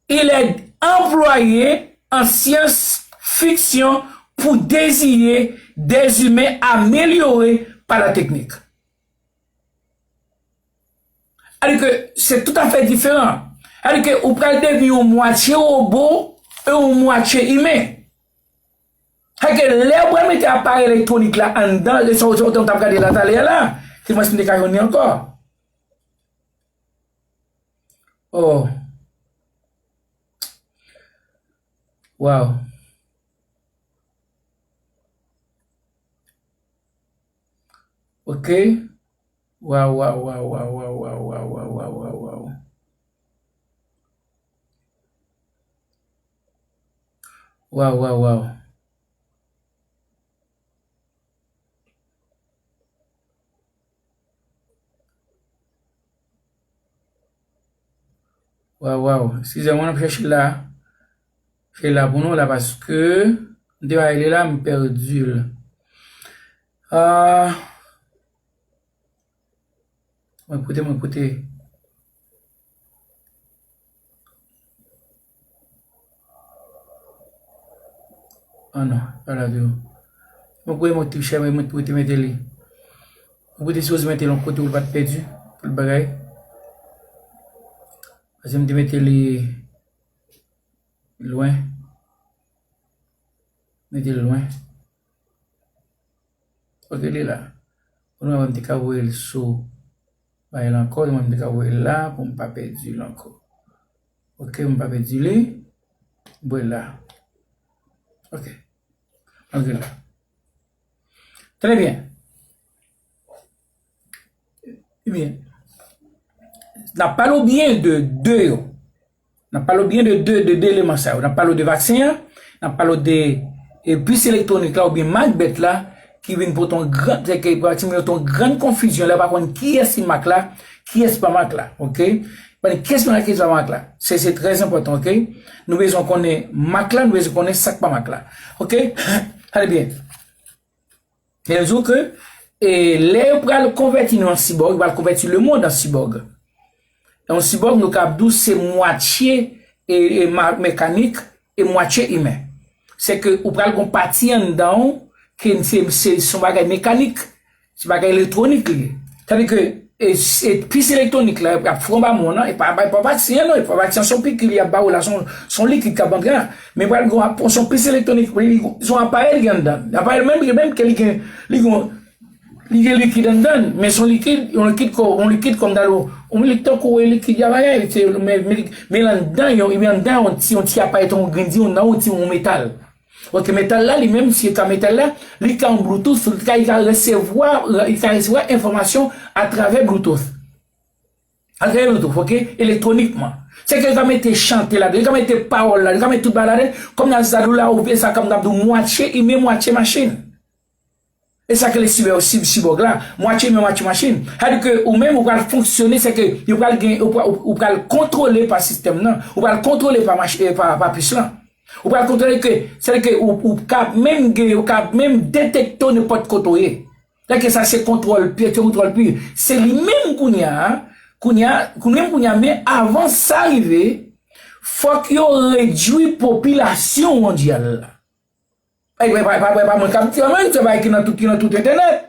Il est employé en science-fiction pour désigner des humains améliorés par la technique. Sètadi ke se toutafè diferan. Sètadi ke ou pral devni yon mwatye wobo e yon mwatye imen. Sètadi ke lè ou pral mete aparèy elektwonik la anndan, e sa w t ap gade la talè a la, ki mwen si m te ka jwenn li ankò. Oh. Wow. Ok. Wow, wow, wow, wow, wow, wow, wow, wow, wow, wow, wow. Wow, wow, wow. Waw, waw. Eskize mwen, n ap chèche l la. Chèche l la pou nou la, paske m te bay li la, m pèdi l. Ah. Mwen koute, mwen koute. Ah non, pa la tou. Mwen koute, mwen te chèche, mwen te mete li. Mwen koute, sipoze mete l yon kote pou l pa t pèdi, pou l bagay. Paske m te mete li lwen. Mete l lwen. Ok, li la. Ou mwen te ka voye l sou bagay la ankò, ou mwen te ka voye l la pou m pa pèdi l ankò. Ok, m pa pèdi li. Voye l la. Ok. Ok, la. Trè byen. Ebyen, n ap pale w byen de de yo. N ap pale w byen de de, de, de eleman sa yo. N ap pale w de vaksen an, n ap pale w de, e, pis elektwonik la oubyen mak bèt la, ki vin pote yon gran, se ke pratikman yon gran konfizyon lè yo pa konn kiyès ki mak la, kiyès pa mak la, ok? Konnen kiyès mak la, kiyès pa mak la. Se, se trè enpòtan, ok? Nou bezwen konnen mak la, nou bezwen konnen sa k pa mak la. Ok? Tande byen. Sa vle di ke, e, lè yo pral konvèti nou an sibòg, yo pral konvèti lemonn an sibòg. E yon sibòg, nou kab di w se mwatye, e, e, ma-, mekanik e mwatye imen. Se ke ou pral gon pati anndan w ke se, se, se yon bagay mekanik, se bagay elektwonik li ye. Sètadi ke, e, e pis elektwonik la, y ap fè anba men w nan, e pa, pa, pa vaksen an non, e pa vaksen an, se yon pikil y ap ba w la, se yon, se yon likid k ap antre la. Men pral gon ap, se yon pis elektwonik, li, se yon aparèy ki anndan. Aparèy menm, menm ke li gen, li gen, li gen likid anndan, men se yon likid, yon likid ko, yon likid kòm dalo, yon likid tankou e likid y ap bagay, se, men, men, men anndan, yon, men anndan, yon ti, yon ti aparèy tankou grenn di, yon nan yon ti, yon metal. Ok, metal la, li menm, si e ka metal la, li ka yon Bluetooth, li ka, li ka resevwa, li ka resevwa enfòmasyon atravè Bluetooth. Atravè Bluetooth, ok? Elektwonikman. Se ke li ka mete chante ladan, li ka mete pawòl ladan, li ka mete tout bagay ladan, kòm nan sa di w la, ou vle sa, kòm nan di w mwatye imen, mwatye machin. E sa ke le sibè, sib-, sibòg la, mwatye imen, mwatye machin. Sètadi ke ou menm, ou pral fonksyone, se ke ou pral gen, ou pral, ou pral kontwole pa sistèm nan, ou pral kontwole pa mach-, e, pa, pa pis lan. Ou pral kontwole ke, sètadi ke ou, ou ka menm gen, ou ka menm detekte w nenpòt kote w ye. Sètadi ke sa se kontwòl pi, se kontwòl pi. Se li menm kounye a, kounye a, kounye a, kounye a, men avan sa rive, fòk yo redui popilasyon mondyal la. E pa, pa, pa, pa mwen k ap di, mwen, se bagay ki nan tout, ki nan tout entènèt.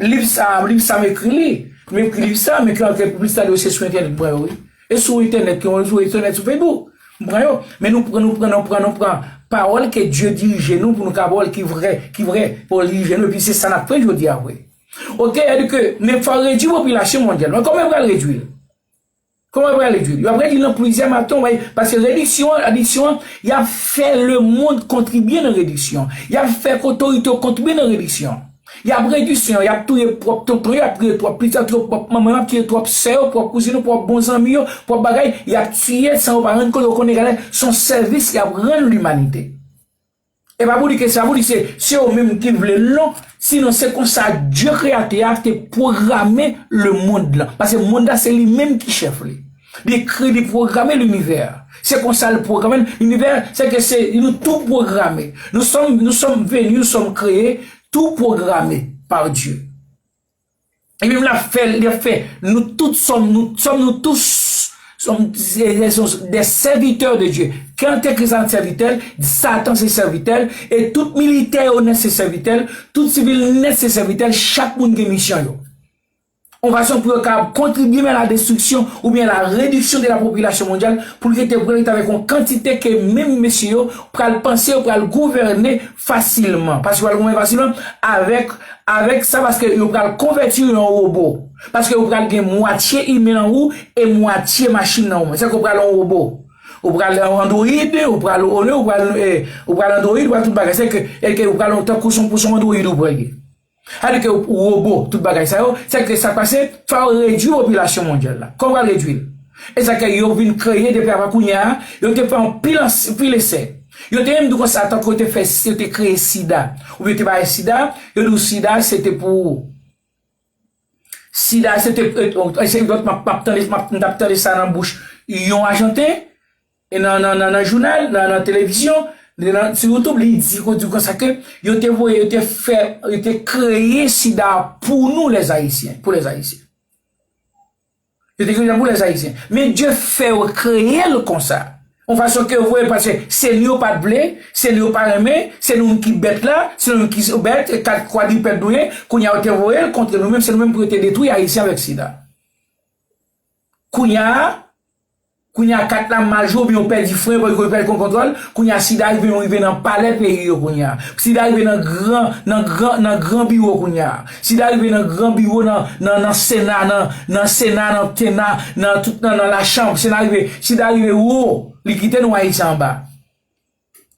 Liv sa, liv sa, m ekri li. M ekri liv sa, m ekri antre piblisite yo, se sou entènèt mwen yo, wi. E sou entènèt, ki yon sou entènèt, sou Facebook. M pran yo. Men nou pran, nou pran, nou pran, nou pran pawòl ke Dye dirije nou pou nou ka pawòl ki vrè, ki vrè, pou dirije nou, epi se sa n ap fè jodi a vre. Ok, sètadi ke, men fò redui popilasyon mondyal. Men kòman yo pral redui l? Kòman yo pral redui l? Yo ap redui l nan plizyè maton, wi, paske rediksyon an, rediksyon an, y ap fè lemonn kontribye nan rediksyon. Y ap fè otorite yo kontribye nan rediksyon. Y ap redui san yo, y ap touye pwòp tonton yo, y ap touye pwòp pitit, y ap touye pwòp manman yo, y ap touye pwòp sè yo, pwòp kouzin yo, pwòp bòzanmi yo, pwòp bagay, y ap tiye san yo pa rann kont yo, konnen gade se yon sèvis y ap rann limanite. E pa pou di ke sa pou di se, se yo menm ki vle l non, sinon se konsa Dye kreyatè a te pwograme lemonn lan. Paske monn lan se li menm ki chèf li. Li kre, li pwograme linivè. Se konsa l pwograme linivè, se ke se nou tou pwograme. Nous sommes, nous sommes venus, nous sommes créés, tout programmé par Dieu. E menm l ap fè, l ap fè, nous toutes sommes, nous sommes, nous tous sommes des, des serviteurs de Dieu. Ke antikris se sèvitè l, Satan se sèvitè l, e tout militè yo nèt se sèvitè l, tout sivil nèt se sèvitè l, chak moun gen misyon yo. Yon fason pou yo ka kontribye men la destriksyon oubyen la rediksyon de la popilasyon mondyal, pou l rete, pou l rete avèk yon kantite ke menm mesye yo pral panse yo pral gouvène fasilman. Paske yo pral gouvène fasilman avèk, avèk sa, paske yo pral konvèti yo an wobo. Paske yo pral gen mwatye imen nan ou e mwatye machin nan ou. Sèke ou pral an wobo. Ou pral an android, ou pral one, ou pral, eh, ou pral android, ou pral tout bagay. Sèke, sèke ou pral tankou son, pou son android ou pral ye. Sa vle di ke wobo, tout bagay sa yo, sèke sa k pase, fò yo redui popilasyon mondyal la. Kòman yo pral redui l? E sa ke yo vin kreye depi avan kounye a, yo te fè anpil ans-, anpil esè. Yo te menm di konsa, tankou yo te fè, yo te kreye sida. Oubyen yo te bay sida, yo di w sida, se te pou, sida, se te, eh, eh, se lòt, m ap, m ap tande, m ap, m t ap tande sa nan bouch yon Ajanten, e nan, nan, nan, nan jounal, nan, nan televizyon, nan, sou YouTube, li di, kon, di konsa ke yo te voye, yo te fè, yo te kreye sida pou nou, les Haïtiens, pou les Haïtiens. Yo te kreye sida pou les Haïtiens. Men Dye fè yo kreye l konsa. Yon fason ke yo voye, paske se nou yo pa t vle, se nou yo pa renmen, se nou menm ki bèt la, se nou menm ki bèt, e kat kwadripèd nou ye, kounye a yo te voye l kont nou menm, se nou menm pou yo te detwi Ayisyen avèk sida. Kounye a, kounye a kat la mal jwe, oubyen yo pèdi fren, yo pèdi kontwòl, kounye a sida rive, rive nan palè peyi yo kounye a. Sida rive nan gran, nan gran, nan gran biwo kounye a. Sida rive nan gran biwo, nan, nan, nan sena, nan, nan sena, nan tena, nan tout, nan, nan lachanm. Sida rive, sida rive wo, li kite nou Ayisyen anba.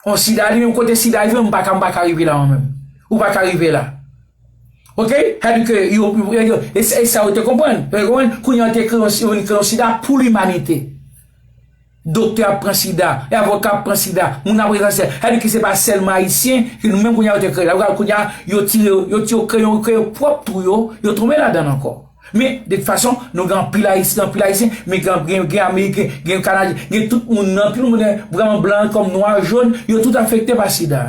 Bon, sida li menm, kote sida rive, m pa ka, m pa ka rive la mwen menm. Ou pa ka rive la. Oke? Sa vle di ke yo, yo, yo, e, e sa yo te konprann. Yo te konprann, kounye a yo te kreye yon, yo kreye yon sida pou limanite. Doktè ap pran sida, e avoka ap pran sida, moun ap pran kansè. Sa vle di ke se pa sèlman Ayisyen, ke nou menm kounye a yo te kreye la. Kounye a, yo tire, yo, yo kreye, yo kreye pwòp twou yo, yo tonbe ladan l ankò. Men, de tout fason, nou gen anpil Ayisyen, anpil Ayisyen, men gen, gen, gen Ameriken, gen Kanadyen, gen tout moun nan, tout moun vrèman blan, kòm nwa, jòn, yo tout afekte pa sida.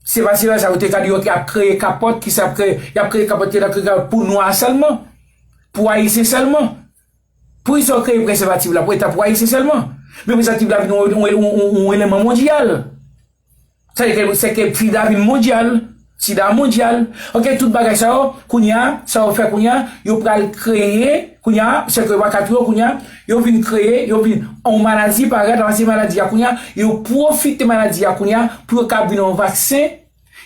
Se pa sida sa, yo te ka di yo ap kreye kapòt, ki sa ap kreye, y ap kreye kapòt, ki ap kreye kapòt pou nwa sèlman, pou Ayisyen sèlman. Pou sa yo kreye prezèvatif la, pou eta pou Ayisyen sèlman. Men prezèvatif la vin yon, yon, yon, yon, yon eleman mondyal. Sa vle di ke, se ke sida vin mondyal. Sida mondyal. Oke, tout bagay sa yo, kounye a, sa yo fè kounye a, yo pral kreye, kounye a, se ke yo pa ka touye yo kounye a, yo vin kreye, yo vin, yon maladi parèt, anvan se maladi a kounye a, yo pwofite maladi a kounye a, pou yo ka vin yon vaksen,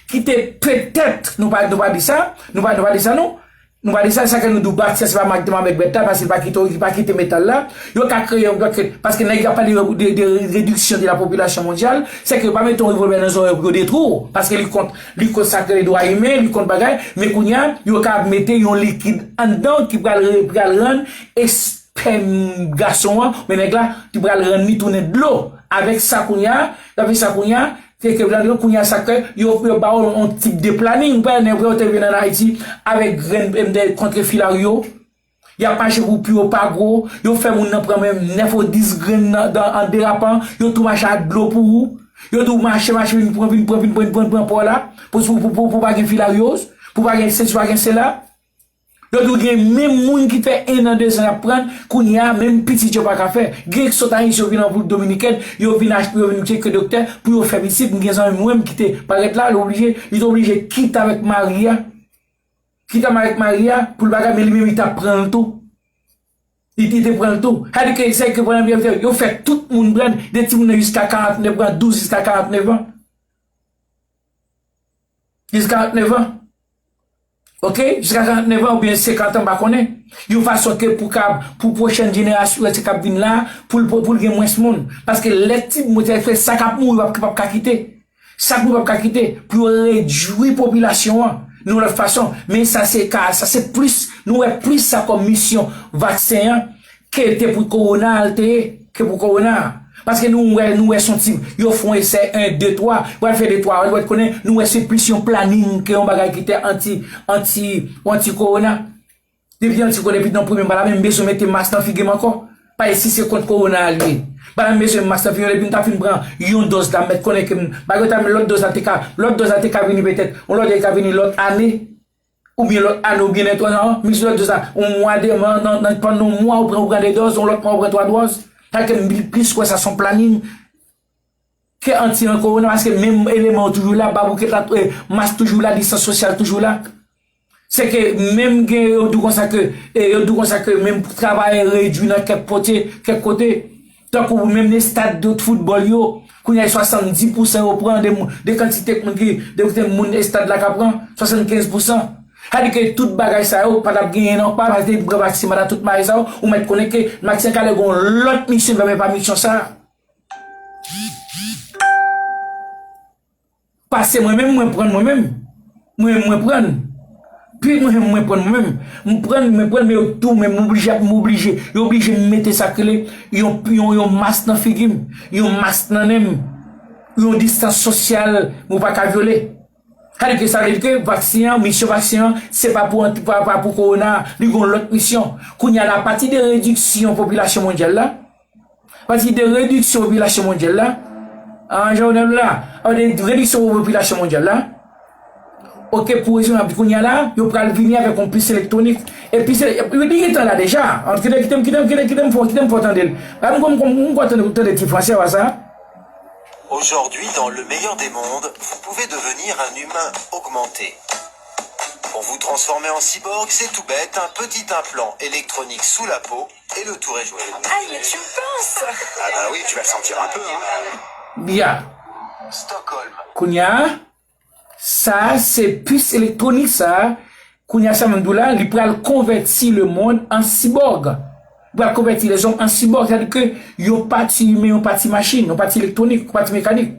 ki te petèt, nou pa, nou pa di sa, nou pa, nou pa di sa non, Nou pa di sa, sa ke nou di w, Bastè se pa Mak-, Mamet bèt la, paske li pa kite, li pa kite metal la. Yo ka kreye yon, paske, paske nèg yo ap pale de, de, de rediksyon de la popilasyon mondyal, se ke yo pa mete yon revòlvè nan zòrèy pou yo detwi w, paske li kont, li kont sa ke dwa imen, li kont bagay, men kounye a, yo ka mete yon likid anndan w ki pral re-, pral rann espèm gason an, men nèg la, ki pral rann li tounen dlo. Avèk sa kounye a, avèk sa kounye a, Se ke vle di kounye a sa ke yo, yo ba w yon tip de planning. Ou pa wè nèg yo te vin ann Ayiti avèk grenn M D kont filaryo. Y ap mache pou pi yo pa gwo. Yo fè moun nan pran menm nèf ou dis grenn nan, dan, an derapan. Yo tou mache ak dlo pou ou. Yo di w mache, mache, vin pran, vin pran, vin pran, vin pran, pran pa w la. Pou, pou, pou, pou, pou pa gen filaryoz. Pou pa gen sesi, pa gen sela. Yo di w gen menm moun ki fè en an, dezan y ap pran, kounye a, menm pitit yo pa ka fè. Gen ki sot Ayiti, yo vin an Repiblik Dominikèn, yo vin achte, yo vin cheke doktè pou yo fè pitit. M gen zanmi mwen menm ki te parèt la, li oblije, li te oblije kite avèk mari a. Kite avèk mari a, pou l bagay, men li menm li t ap pran l tou. Li, li te pran l tou. Sa vle di ke, sa vle di ke pran l, yo fè tout moun pran, de timoun nan jiska karantnèf an, douz jiska karantnèf an. Jiska karantnèf an. Oke? Jiska karantnèf an oubyen senkant an, m pa konnen. Yon fason ke pou ka, pou pwochèn jenerasyon, lè se k ap vin la, pou l, pou, pou l gen mwens moun. Paske lè ti moun, se sa k ap mouri, p ap, p ap ka kite. Sa pou pèp ka kite, pou yo redwi popilasyon an, nan yon lòt fason. Men sa se ka, sa se plis, nou wè plis sa kòm misyon vaksen an, ke te pou kowona a l te ye, ke pou kowona a. Paske nou wè, nou wè se yon ti, yo fè yon esè, en, de, twa, pral fè de, twa, ou konnen, nou wè se plis yon planin ke yon bagay ki te anti, anti, anti kowona. Depi yon ti kote, depi nan premye mwa la, m bezwen mete mas nan figi m ankò. Paske si se kont kowona a l ye. Bagay m bezwen mas nan figi m, depi m ta fin pran yon dòz la, m mèt konnen ke m, bagay ta, lòt dòz la te ka, lòt dòz la te ka vini petèt, yon lòt dòz ka vini lòt ane, oubyen lòt ane, oubyen nan twa zan, men si lòt dòz la, yon mwa, de mwa, nan, nan, pandan yon mwa, ou pran, ou pran de dòz, yon lòt mwa, ou pran twa dòz. Sa ke m plis kwè sa se yon planin ke anti an kowona, paske menm eleman yo toujou la, baboukèt la, eh, mas toujou la, distans sosyal toujou la. Se ke menm gen, yo di w konsa ke, eh, yo di w konsa ke menm travayè redwi nan kèk kote, kèk kote. Tankou menm nan estad de foutbòl yo, kounye a swasanndis pousan yo pran de moun, de kantite moun ki, de kantite moun estad la ka pran, swasannkenz pousan. Sa di ke tout bagay sa yo pa t ap genyen non, pa, paske depi pran vaksen, manda tout bagay sa yo, ou mèt konnen ke vaksen ka lè gon lòt misyon, men pa misyon sa. Pase mwen menm, mwen prann mwen menm. Mwen menm, mwen prann. Pi mwen menm, mwen prann mwen menm. M prann, mwen prann, men yo tou, men m oblije, m oblije. Yo oblije m mete sa k rele yon, yon, yon mas nan figi m, yon mas nan nen m, yon distans sosyal, mwen pa ka vyole. Sa vle di ke, sa vle di ke vaksen an, misyon vaksen an, se pa pou anti, pa, pa pou kowona, li gon lòt misyon. Kounye a la, apati de rediksyon popilasyon mondyal la, Pati de rediksyon popilasyon mondyal la, an, jan w la, an, de rediksyon popilasyon mondyal la, oke, pou rezon, kounye a la, yo pral vini avèk yon pis elektwonik. E pis, e, li gentan la deja. An, kite, kite, kite, kite, kite m fè, kite m fè w tande l. Ba m, m, m, m, m tande, tande ti fransè a sa. Aujourd'hui, dans le meilleur des mondes, vous pouvez devenir un humain augmenté. Pour vous transformer en cyborg, c'est tout bête, un petit implant électronique sous la peau et le tour est joué. Aïe, mais tu me pinces. Ah bah oui, tu vas le sentir un peu, hein. Byen. Stockholm. Kounye a, sa se pis elektwonik sa. Kounye a sa m di w la, li pral konvèti lemonn an sibòg. Li pral konvèti lèzòm an sibòg, sa vle di ke yon pati imen, yon pati machin, yon pati elektwonik, yon pati mekanik.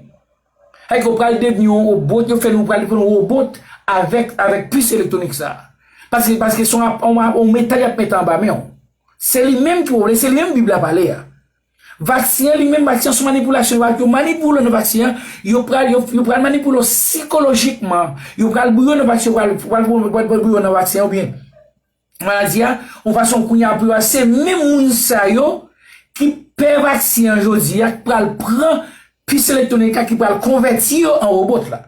Sa vle di ke w pral devni yon wobot, yo fè nou pral devni yon wobot avèk, avèk pis elektwonik sa. Paske, paske se yon, yon, yon metal y ap mete anba men w. Se li menm ki pwoblèm, se li menm Bib la pale a. Vaksen an li menm, vaksen an se yon manipilasyon, yo, yo manipile w nan vaksen an, yo pral, yo, yo pral manipile w sikolojikman, yo pral bouyi w nan vaksen, yo pral, pral, pral, pral bouyi w nan vaksen an, oubyen maladi a, yon fason kounye a pou yo, se menm moun sa yo ki pè vaksen an jodi a, ki pral pran pis elektwonik la, ki pral konvèti yo an wobot la.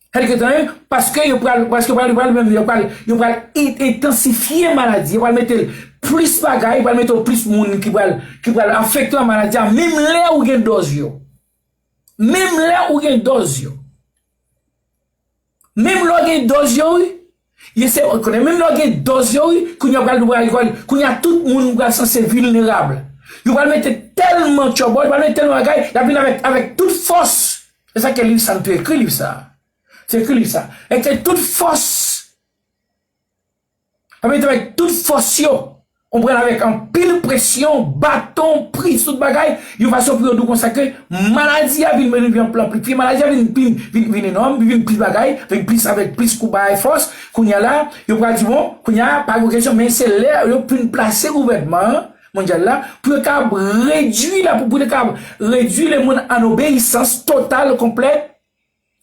Sa vle di ke, tande, paske yo pral, paske yo pral, yo pral menm, yo pral, yo pral en-, entansifye maladi, yo pral mete plis bagay, yo pral mete plis moun ki pral, ki pral afekte an maladi a, menm lè ou gen dòz yo. Menm lè ou gen dòz yo. Menm lè w gen dòz yo, wi. Ye se, konnen menm lè w gen dòz yo, wi, kounye a pral, pral, pral, kounye a tout moun pral sanse vilnerab. Yo pral mete tèlman tchòbòl, yo pral mete tèlman bagay, y ap vin avèk, avèk tout fòs. Se sa ke liv sa, m te ekri liv sa. Se ekri liv sa. E ke tout fòs. Yo mete avèk tout fòs yo. Ou pran avèk anpil presyon, baton, pri, tout bagay, yon fason pou yo di w konsa ke maladi a vin, vin, vin anplifye, maladi a vin, vin, vin, vin enòm, vin plis bagay, vin plis avèk plis kou bagay fòs. Kounye a la, yo pral di, bon, kounye a, pa gen kesyon, men se lè yo fin plase gouvènman an mondyal la, pou yo kapab redwi la, pou, pou yo kapab redwi lemonn an obeyisans total, konplè,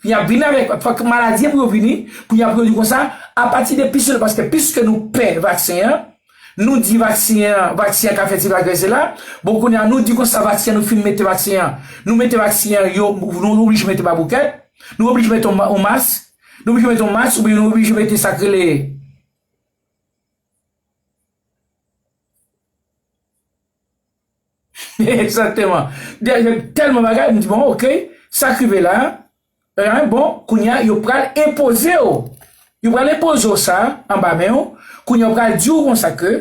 Kounye a vini avèk, fòk maladi an pou yo vini, kounye a pou yo di konsa, apati de pis yo, paske piske nou pè vaksen an, nou di vaksen an, vaksen an ka fè ti bagay se la, bon, kounye a nou di konsa, vaksen an, nou fin mete vaksen an, nou mete vaksen an, yo, nou oblije mete baboukèt, nou oblije mete yon ma-, yon mas, nou oblije mete yon mas, oubyen nou oblije mete sa k rele Egzakteman. De, de, tèlman bagay, m di, bon, oke, sa k rive la, eh, bon, kounye a, yo pral enpoze w. Yo pral enpoze w sa, anba men w. Kounye a, yo pral di w konsa ke,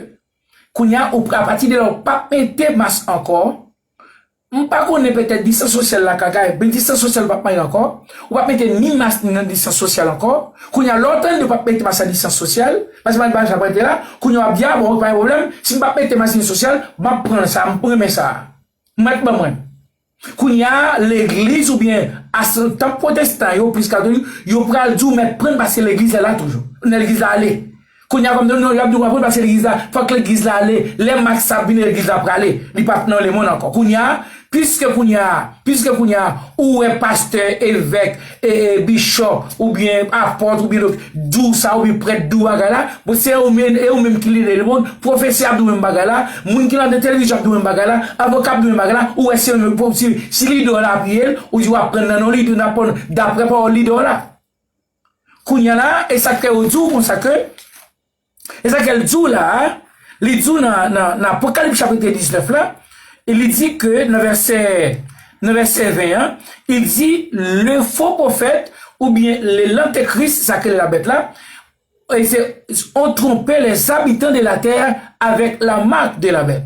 kounye a, ou, apati de la, ou p ap mete mas ankò. M pa konnen, petèt distans sosyal la ka gaye, men distans sosyal p ap mache ankò. Ou p ap mete ni mas ni nan distans sosyal ankò. Kounye a, lè w tande w p ap mete mas nan distans sosyal, paske m pa sa prete la, kounye a w ap di, a bon, pa gen pwoblèm, si m p ap mete mas nan distans sosyal, m ap pran sa, m renmen sa. M mèt ban mwen. Kounye a, legliz oubyen tanp pwotestan yo, plis katolik, yo pral di w mèt pran l paske legliz la la toujou. Nan legliz la ale. Kounye a, kòm nou, y ap di w pran l paske legliz la, fòk legliz la ale. Lè Max ap vini, legliz la prale. Li p ap nan lemonn ankò. Kounye a, piske kounye a, piske kounye a, ou wè pastè, evèk, e, e, bishop, oubyen apòt, oubyen dòk, di w sa, oubyen prèt di w bagay la, bon, se ou menm, e ou menm ki lide lemonn, pwofesè ap di w menm bagay la, moun ki nan televizyon ap di w menm bagay la, avoka ap di w menm bagay la, ou wè se menm, si, si lidè w la apiye l, ou di w ap pran nan non lidè w, daprè pawòl lidè w la. Kounye a la, e sa k fè yo di w konsa ke, e sa ke l di w la a, li di w nan, nan, nan Apokalips chapit diznèf la, e li di ke nan vèsè, nan vèsè ven an, il dit, le faux prophète, oubyen le, l'antéchrist, sa ke labèt la, et c'est, ont trompé les habitants de la terre avec la marque de la bête.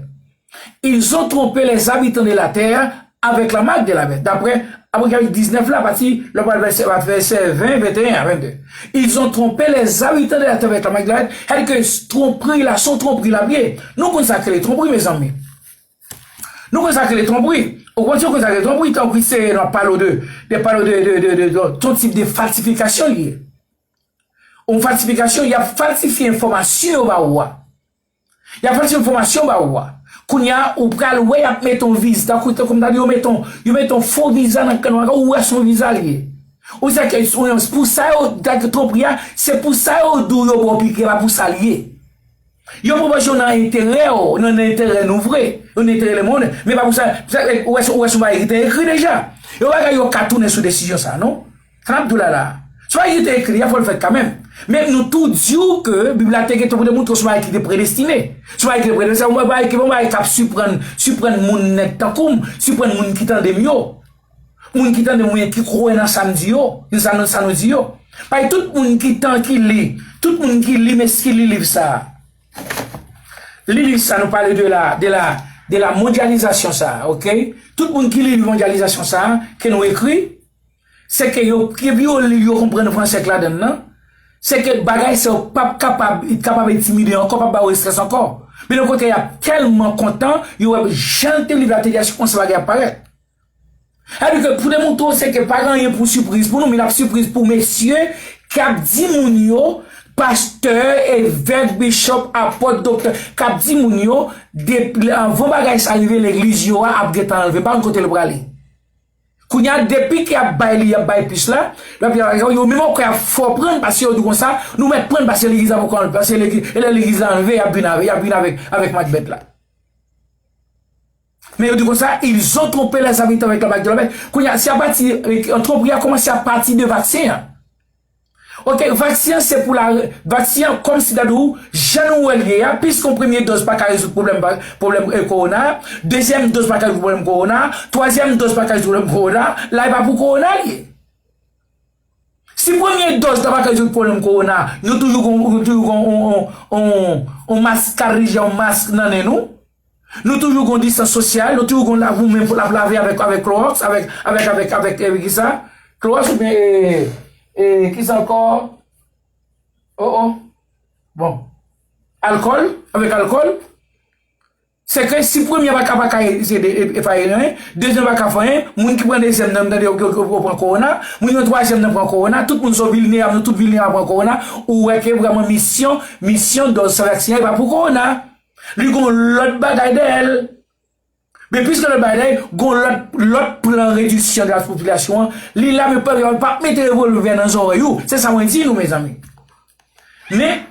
Ils ont trompé les habitants de la terre avec la marque de la bête. Daprè Apokalips diznèf la, pati, lè w pral vèsè, vèsè ven, venteyen a vennde. Ils ont trompé les habitants de la terre avec la marque de la bête. Sètadi ke twonpri la, se yon twonpri l ap ye. Nou konn sa k rele twonpri, mezanmi. Nou konn sa k rele twonpri. Ou konn, si w konn sa k rele twonpri, twonpri se, nou ap pale w de, de pale w de, de, de, de, de, yon tip de falsifikasyon li ye. Yon falsifikasyon, y ap falsifye enfòmasyon yo ba ou a. Y ap falsifye enfòmasyon ba ou a. Kounye a, ou pral wè y ap mete yon viz, tankou, tankou m ta di, yo mete yon, yo mete yon fo viza nan kan w, ou wè se yon viza li ye. Ou sa ke, ou, pou sa yo, twonpri a, se pou sa yo di w yo ba w pike, pa pou sa li ye. Yo pwopoze w nan enterè w, nan, nan enterè nou vre, nan enterè lemonn, men pa pou sa, sa, ou wè, ou wè se yon bagay ki te ekri deja. Yo bagay yo ka tounen sou desizyon sa, non? Sa n ap di w la la. Se yon bagay ki te ekri deja, fò l fèt kanmenm. Men nou tou di w ke Bib la te gentan pou te montre w se yon bagay ki te predestine. Se yon bagay ki te predestine, se yon bagay ki, yon bagay k ap siprann, siprann moun nèt tankou m, siprann moun ki tande m yo. Moun ki tande mwen, ki kwè nan sa m di yo, nan sa, nan sa nou di yo. Paske tout moun ki tan ki li, tout moun ki li, men ki li liv sa a. Li liv sa, nou pale de la, de la, de la mondyalizasyon sa a, oke? Tout moun ki li liv mondyalizasyon sa a, ke nou ekri, se ke yo, ke yo li, yo konprann fransè k ladan l nan, se ke bagay sa yo p ap kapab, kapab entimide ankò, p ap ba yo estrès ankò. Men okontrè, y ap tèlman kontan, yo wè jan te liv la te di a, se konsa bagay ap parèt. Sètadi ke pou demontre w se ke pa gen anyen pou sipriz pou nou, men l ap sipriz pou mesye k ap di moun yo, pastè, evèk, bishop, apòt, doktè, k ap di moun yo, depi anvan bagay sa rive, legliz yo a ap gentan anlve, pa konn kote l prale. Kounye a, depi ke y ap bay li, y ap bay pis la, l ap, yo menm ankò y ap fè w pran, paske yo di konsa, nou mèt pran, paske legliz la poko anlve, paske legliz, e lè legliz la anlve, y ap vin avè, y ap vin avèk, avèk makbèt la. Men yo di konsa, ils ont trompé les habitants avec la marque de la bête. Kounye a, se apati, e, twonpri a kòmanse apati de vaksen an. Oke, vaksen an se pou la, vaksen an kòmsi ta di w, jan nou wè l ye a, piske yon premye dòz pa ka rezoud pwoblèm, pwoblèm, e, kowona, dezyèm dòz pa ka rezoud pwoblèm kowona, twazyèm dòz pa ka rezoud pwoblèm kowona, la e pa pou kowona l ye. Si premye dòz la pa ka rezoud pwoblèm kowona, nou toujou gon, nou toujou gon on, on, on, on maskad, yon mask nan nen nou. Nou toujou gon distans sosyal, nou toujou gon lav, ou menm pou l ap lave avèk, avèk klowòks, avèk, avèk, avèk, avèk, e, kisa? Klowòks oubyen, e, e, kisa ankò? Oh, oh. Bon. Alkòl, avèk alkòl. Se ke si premye a pa ka, pa ka e, e, e, e fè anyen, dezyèm pa ka fè anyen, moun ki pran dezyèm nan, tande yo, yo, yo, yo pran kowona, moun ki pran twazyèm nan pran kowona, tout moun se vilnerab, nou tout vilnerab pran kowona, ou wè ke vrèman misyon, misyon dòz sa vaksen an, e pa pou kowona. Li gon lòt bagay dèyè l. Men piske lòt bagay dèyè l, gon lòt, lòt plan rediksyon de la popilasyon an, li la, men pa, pa mete revòlvè nan zòrèy ou. Se sa mwen di nou, mezanmi. Men,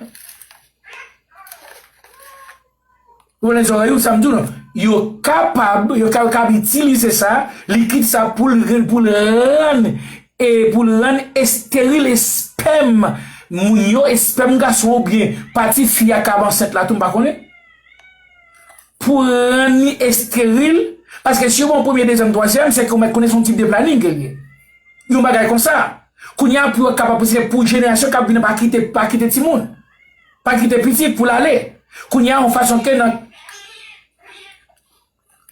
Ou konnen zòrèy ou, sa m di w non. Yo kapab, yo ka, yo kapab itilize sa, likid sa pou l, pou l rann, e pou l rann esteril espèm moun yo, espèm gason oubyen pati fi a k ap ansent la tou, m pa konnen. Pou rann li esteril, paske si yo pran premye, dezyèm, twazyèm, se ke ou mèt konnen se yon tip de planin ke l ye. Yon bagay konsa. Kounye a, pou yo kapab, se pou jenerasyon k ap vini pa kite, pa kite timoun. Pa kite pitit pou l ale. Kounye a, yon fason ke nan,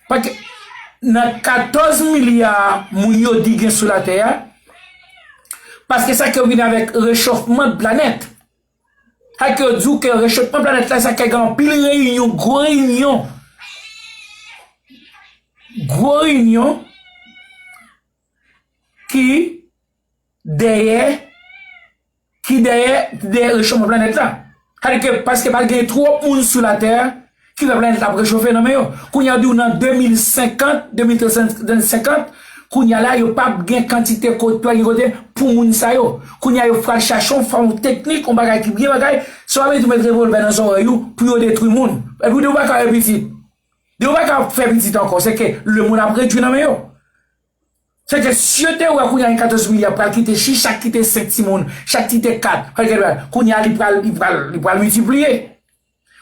paske nan katòz milya moun yo di gen sou latè a, paske sa ke yo vin avèk rechofman planèt. Sa ke yo di w ke rechofman planèt la, sa ke gen anpil reyinyon, gwo reyinyon. Gwo reyinyon ki dèyè, ki dèyè, dèyè rechofman planèt la. Sa vle di ke paske pa gen twòp moun sou latè ki fè planèt la ap rechofe nan men yo. Kounye a, yo di w nan de mil senkant, de mil trant, senkant, kounye a la, yo p ap gen kantite kote, pa gen kote pou moun sa yo. Kounye a, yo pral chache yon fòm teknik, yon bagay ki byen bagay, sa w ap di w met revòlvè nan zòrèy ou pou yo detwi moun. Epi w di w pa ka fè pitit. Di w pa ka fè pitit ankò, se ke lemonn ap redui nan men yo. Se ke si yo te wè kounye a gen katòz milya pral kite chi, chak kite senk timoun, chak kite kat, kounye a li pral, li pral, li pral miltipliye.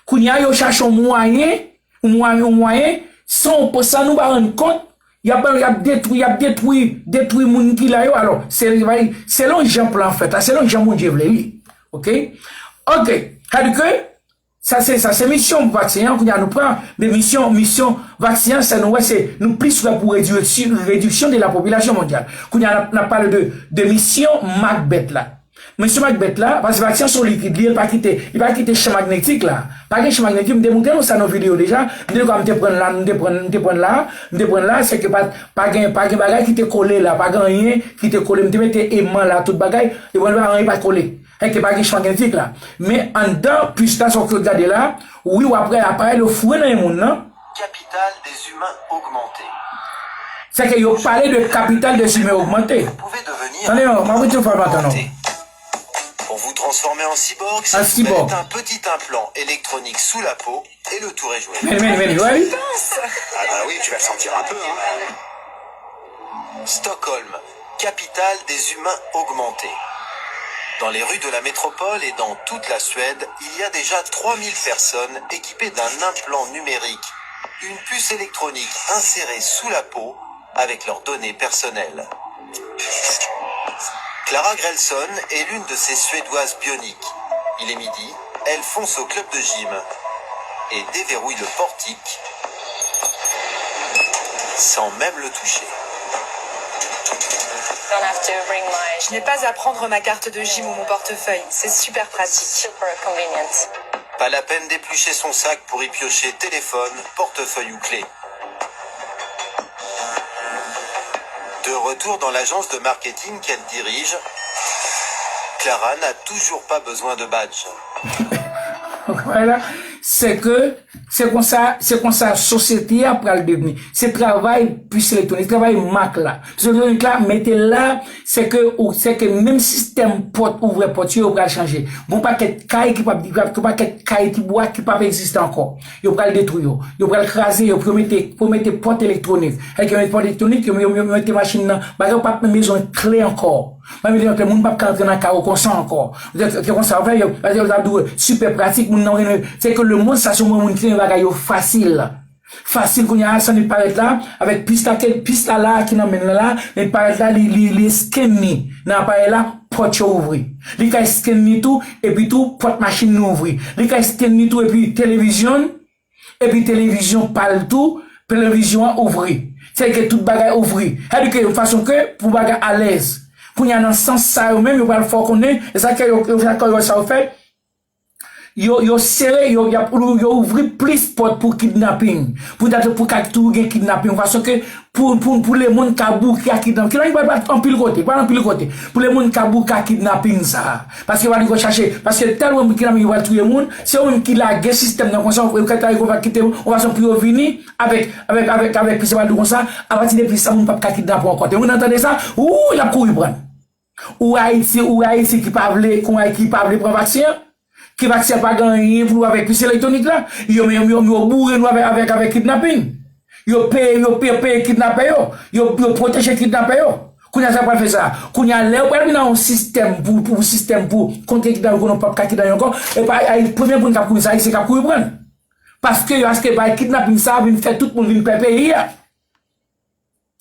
Kounye a yo chache yon mwayen, yon mwayen, yon mwayen, san, san nou pa rann kont, y ap, y ap detwi, y ap detwi, detwi moun ki la yo. Alò, se, selon jan plan fèt la, selon jan Bondye vle li. Oke? Oke. Sa di ke Sa se, sa se misyon vaksen an, kounye a nou pran, men misyon, misyon vaksen an, sa nou wè se, nou plis wè pou rediksyon, rediksyon de la popilasyon mondyal. Kounye a n ap, n ap pale de, de misyon Macbeth la. Misyon Macbeth la, paske vaksen an se yon likid, li, li pa kite, li pa kite chan magnetik la. Pa gen chan magnetik, m te montre nou sa nan videyo deja, m te, m te pran la, m te pran, m te pran la, m te pran la, se ke pa, pa gen, pa gen bagay ki te kole la, pa gen anyen ki te kole, m te mete eman la, tout bagay, e bon, anyen pa kole. Èske pa gen chan genetik la? Men anndan pis la, sa w gade la, wi, w ap wè aparèy yo foure nan men moun nan. Capital des humains augmenté. Se ke yo pale de capital des humains augmenté. Vous pouvez devenir Tande non, m ap retire fòmatè non. Augmenté. Pour vous transformer en cyborg, ça vous mérite un petit implant électronique sous la peau et le tour est joué. Men, men, men, wè. Ah bah oui, tu vas le sentir un peu, hein. Stockholm, capitale des humains augmentés. Dans les rues de la métropole et dans toute la Suède, il y a déjà trois mille personnes équipées d'un implant numérique, une puce électronique insérée sous la peau avec leurs données personnelles. Clara Grelson est l'une de ces Suédoises bioniques. Il est midi, elle fonce au club de gym et déverrouille le portique sans même le toucher. Je n'ai pas à prendre ma carte de gym ou mon portefeuille. C'est super pratique. Pas la peine d'éplucher son sac pour y piocher téléphone, portefeuille ou clé. De retour dans l'agence de marketing qu'elle dirige, Clara n'a toujours pas besoin de badge. Voilà, se ke se konsa, se konsa sosyete a pral devni. Se travay pis elektwonik, travay mak la. Pis elektwonik la, mete la, se ke ou, se ke menm sistèm pòt, ouvè pòt yo, yo pral chanje. Gon pakèt kay ki p ap, gon pakèt kay ki bwa ki p ap egziste ankò. Yo pral detwi yo. Yo pral kraze yo pou yo mete, pou yo mete pòt elektwonik. Èk yo mete pòt elektwonik, yo, yo, yo mete machin nan. Bagay yo p ap menm bezwen kle ankò. Menm lè moun p ap ka antre nan kay ou konsa ankò. Se konsa yo fè, yo, yo t ap di w sipè pratik, moun nan renmen. Se ke lemonn sa se yon moun ki renmen bagay yo fasil. Fasil kounye a, sa li parèt la, avèk pis la, ke pis la la, ki nan men l la, li parèt la, li, li, li scan li nan aparèy la, pòt yo ouvri. Li ka scan li tou, epi tou, pòt machin li ouvri. Li ka scan li tou, epi televizyon, epi televizyon pa l tou, televizyon an ouvri. Sètadi ke tout bagay ouvri. Sètadi ke yon fason ke pou bagay alèz. Kounye a nan sans sa yo menm, yo pral fè w konnen, e sa ke yo, yo, sa ke yo, sa yo fè, yo, yo sere, yo, y ap, yo ouvri plis pòt pou kidnaping. Pou dat pou ka toujou gen kidnaping. Yon fason ke pou, pou, pou lemonn ka bouke ak kidnaping. Kidnaping pa, pa anpil kote, pa anpil kote. Pou lemonn ka bouke ak kidnaping sa. Paske yo pral chache, paske tèlman kidnaping yo pral touye moun, se yo menm ki lage sistèm nan konsa, yo ka ta yo va kite yon fason pou yo vini avèk, avèk, avèk, avèk pis yo pral di konsa, apati de pis sa moun p ap ka kidnape w ankò. Te moun nan tande sa, ou, l ap kouri pran. Ou Ayiti, ou Ayiti ki pa vle, kon ki pa vle pran vaksen an, ki vaksen an pa gen anyen pou l wè avèk pis elektwonik la, yo menm yo, yo boure nou avèk, avèk, avèk kidnaping. Yo peye, yo peye, peye kidnapè yo, yo, yo pwoteje kidnapè yo. Kounye a sa pral fè sa. Kounye a lè yo pral vin nan yon sistèm pou, pou sistèm pou kontre kidnaping kote w p ap ka kidnape ankò, e pa Ayiti, premye moun k ap kouri sa, Ayisyen k ap kouri pran. Paske yo achte bay kidnaping sa vin fè tout moun vin pè peyi a.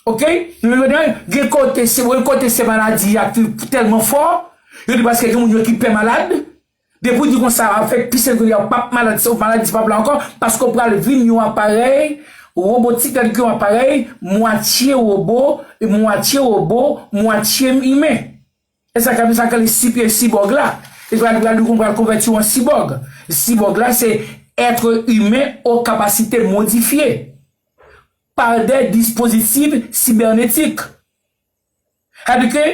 Oke? Nou gen kote, se, gen kote se maladi a ki tèlman fò, yo di paske gen moun yo ki pè malad. Depi w di konsa, afè pis elektwonik la, w p ap malad, se maladi p ap la ankò, paske w pral vin yon aparèy wobotik, sètadi ke yon aparèy mwatye wobo, mwatye wobo, mwatye imen. E sa k ap, sa k rele sipye sibòg la. E pral, pral, pral konvèti w an sibòg. Sibòg la, se être humain aux capacités modifiées par des dispositifs cybernétiques. Sa vle di ke,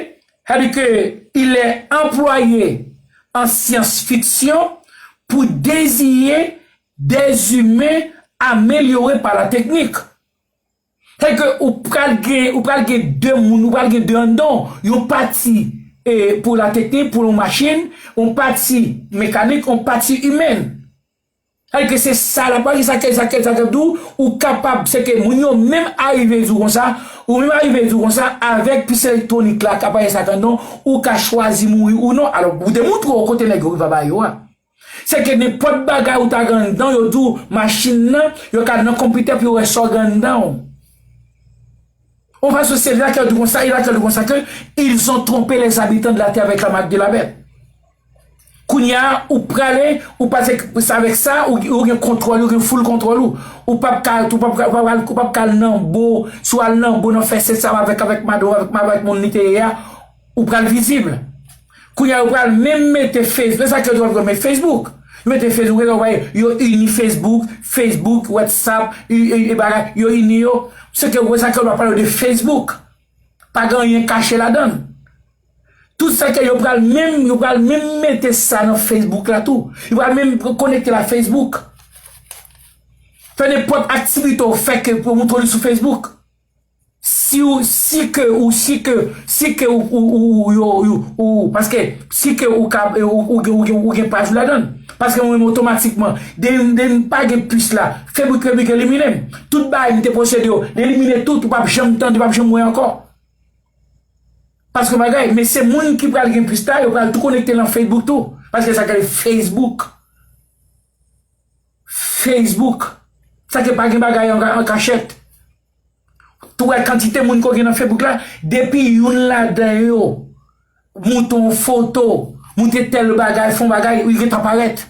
sa vle di ke il est employé en science fiction pour désigner des humains améliorés par la technique. Sa vle di ke ou pral gen, ou pral gen de moun, ou pral gen de anndan w, yon pati e, pou la teknik, pou yon machin, yon pati mekanik, yon pati imèn. Sa vle di ke se sa la, pa gen sa ke, sa ke, sa ke di w, ou kapab, se ke moun yo menm arive di w konsa, ou menm arive di w konsa, avèk pis elektwonik la, k ap sa k anndan w, ou ka chwazi mouri ou non. Alò, ou te montre w kote nèg yo rive ba yo a. Se ke nenpòt bagay ou ta gen anndan, yo di w machin nan, yo ka nan konpitè pou yo wè sa w gen anndan w. On va se la ke di konsa, e la ke di konsa ke ils ont trompé les habitants de la terre avec la marque de la bête. Kounye a, ou prale, ou pase sa avèk sa, ou, ou gen kontwòl, ou gen full kontwòl ou. Ou p ap ka, ou p ap ka, ou p ap ka, ou p ap ka al nan bo, si w al nan bo, nan fè sèks avèk, avèk madanm, avèk, avèk moun li te ye a, ou pral vizib. Kounye a, yo pral menm mete Facebook. Se sa ke yo pral mete Facebook. Yo mete Facebook, yo, yo ini Facebook, Facebook, WhatsApp, e, e, e bagay, yo ini yo. Se ke, se sa ke yo pral pale de Facebook. Pa gen anyen kache ladan l. Tout sa ke yo pral menm, yo pral menm mete sa nan Facebook la tou. Yo pral menm konekte l a Facebook. Fè nenpòt aktivite w fè ke pou montre li sou Facebook. Si ou, si ke ou, si ke, si ke ou, ou, ou, ou, yo, ou, ou, paske si ke ou ka, ou, ou, ou, ou, ou gen paj ou ladan l. Paske mwen menm otomatikman, de, de m pa gen pis la, Facebook, Facebook elimine m. Tout bagay m te posede yo, li elimine tout, ou p ap janm tande, ou p ap janm wè ankò. Paske bagay, men se moun ki pral gen pis la, yo pral tou konekte nan Facebook tou. Paske sa k rele Facebook. Facebook. Sa ke pa gen bagay an, an kachèt. Tou wè kantite moun ke w gen nan Facebook la, depi youn ladan yo moute yon foto, moute tèl bagay, fè yon bagay, li gentan parèt.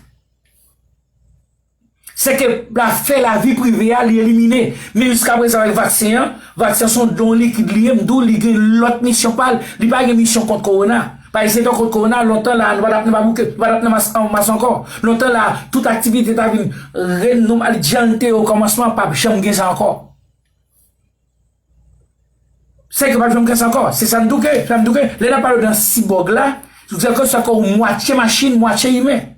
Se ke afè lavi prive a, li elimine. Men jiskaprezan avèk vaksen an, vaksen an se yon don likid li ye, m di w, li gen lòt misyon pa l. Li pa gen misyon kont kowona. Pa egzanp, kont kowona, lontan la, nou pa t ap nan babouke, nou pa t ap nan mas, an mas ankò. Lontan la, tout aktivite ta vin renòmalize jan l te ye okòmansman, p ap janm gen sa ankò. Se ke p ap janm gen sa ankò. Se sa m di w ke, sa m di w ke, lè n ap pale de sibòg la, se ke sa ke w mwatye machin, mwatye imen.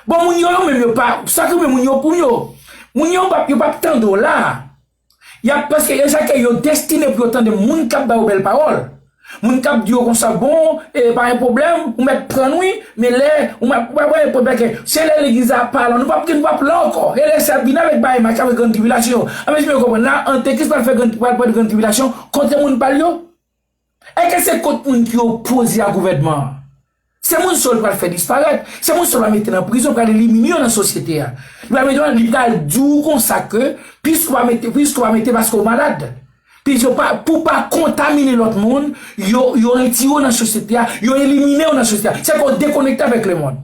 Bon, moun yo, yo menm, yo pa, sa ke moun yo, pou yo, moun yo p ap, yo p ap tande w la. Y ap, paske e sa ke yo destine pou yo tande moun k ap ba yo bèl pawòl. Moun k ap di yo konsa, bon, e pa gen pwoblèm, ou mèt pran n wi, men lè, ou mèt, ou pa gen pwoblèm, ke se lè legliz la ap pale, nou p ap gen, nou p ap la ankò. E lè sa ap vin avèk bagay, match avèk grann tribilasyon. Anben, si nou konprann la, antikris pral fè grann, pral, pral grann tribilasyon, kontre moun pa l yo. Èske se kont moun ki opoze a gouvènman an? Se moun sa yo l pral fè disparèt. Se moun sa yo l pral mete nan prizon, pral elimine yo nan sosyete a. Li pral mete yo, li pral di w konsa ke, piske w pa mete, piske w pa mete paske w malad. Piske yo pa, pou w pa kontamine lòt moun, yo, yo retire w nan sosyete a, yo elimine w nan sosyete a. Se ke w dekonekte avèk lemonn.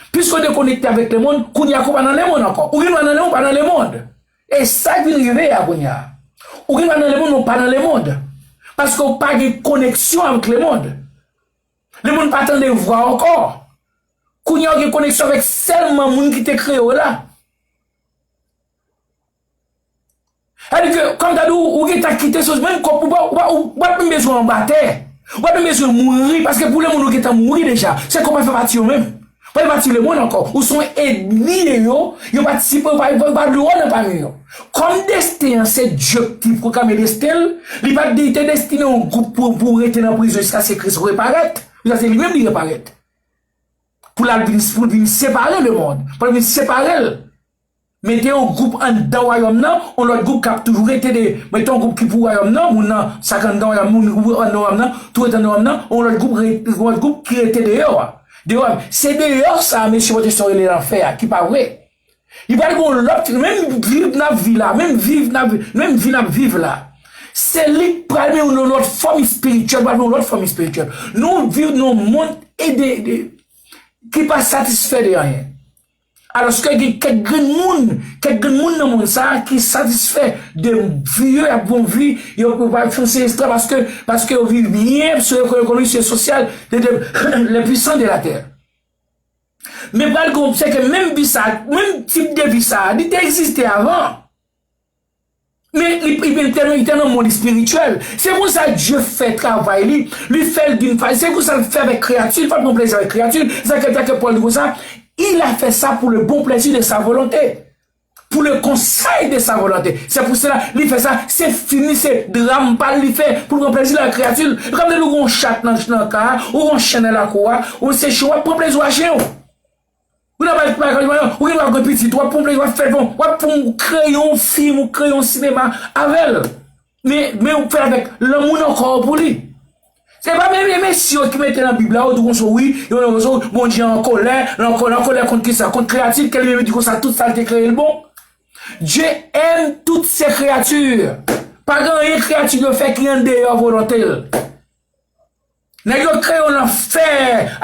Piske w dekonekte avèk lemonn, kounye a ke w pa nan lemonn ankò. Ou gen dwa nan lemonn, ou pa nan lemonn. E sa k vin rive a kounye a. Ou gen dwa nan lemonn, men w pa nan lemonn. Paske w pa gen koneksyon avèk lemonn. Lemonn pa tande vwa w ankò. Kounye a w gen koneksyon avèk sèlman moun ki te kreye w la. Sa vle di ke, kòm ta di w, ou gentan kite sosyete, menm kòb ou pa, ou pa, ou pa menm bezwen anba tè. Ou pa menm bezwen mouri, paske pou lemonn ou gentan mouri deja. Se ke w pa fè pati yo menm. Ou pa fè pati lemonn ankò. Ou se yon ènmi de yo, yo patisipe, yo pa, yo pa, yo pa vle w nan pami yo. Kòm desten an se Dye ki pwograme desten l, li pa t di li te destine yon gwoup pou, pou rete nan prizon jiskaske Kris reparèt. Jiskaske li menm li reparèt. Pou l al vin, pou l vin separe lemonn, pou l vin separe l. Mete yon gwoup anndan wayòm nan, yon lòt gwoup k ap toujou rete de, mete yon gwoup ki pou wayòm nan, moun nan, sa k anndan wayòm, moun ki pou anndan wayòm nan, tou rete anndan wayòm nan, yon lòt gwoup re-, yon lòt gwoup ki rete deyò a. Deyò a. Se deyò sa a, mesye pwotestan yo rele lanfè a, ki pa vre. Li pral gen yon lòt, menm viv n ap viv la, menm viv n ap viv, menm vi n ap viv la. Se li k pral men yon lòt fòm espirityèl, pral men yon lòt fòm espirityèl. Nou viv nan yon mond e de, de, ki pa satisfè de anyen. Alòske gen kèk grenn moun, kèk grenn moun nan mond sa a ki satisfè de vi yo, y ap bon vi, yo, yo pa fonse esklav paske, paske yo viv byen, se ekonomi, se sosyal, de, de, les puissants de la terre. Men pral gen, se ke menm vi sa, menm tip de vi sa, li te egziste avan. Men li, li, li te, li te nan mond espirityèl. Se konsa Dye fè travay li. Li fè l d'une façon. Se konsa l fè avèk kreyati. Li fè l pran plezi avèk kreyati. Se sa ke, sa ke Pòl di konsa. Il a fait ça pour le bon plaisir de sa volonté. Pour le conseil de sa volonté. C'est pour cela, li fè sa, se fini, se dram pa l li fè, pou l pran plezi l ak kreyati l. Kòm de nou gon chat nan, nan ka a, ou gon chen nan lakou a, ou se chen, w ap pran plezi w a chen w. Ou nan bay bagay, ou gen dwa gen pitit, w ap pran plezi, w ap fè bon, w ap fè yon, kreye yon fim, ou kreye yon sinema avè l. Men, men ou fè l avèk lanmou nan kò w pou li. Se pa menm mesye yo ki mete nan Bib la, yo di konsa, wi, yo di konsa, Bondye an kòlè, l an kòlè, l an kòlè kont kisa? Kont kreyati l, ke li menm di konsa, tout sa l te kreye l bon. Dieu aime toutes ses créatures. Pa gen anyen kreyati yo fè ki andeyò volonte l. Nèg yo kreye yon lanfè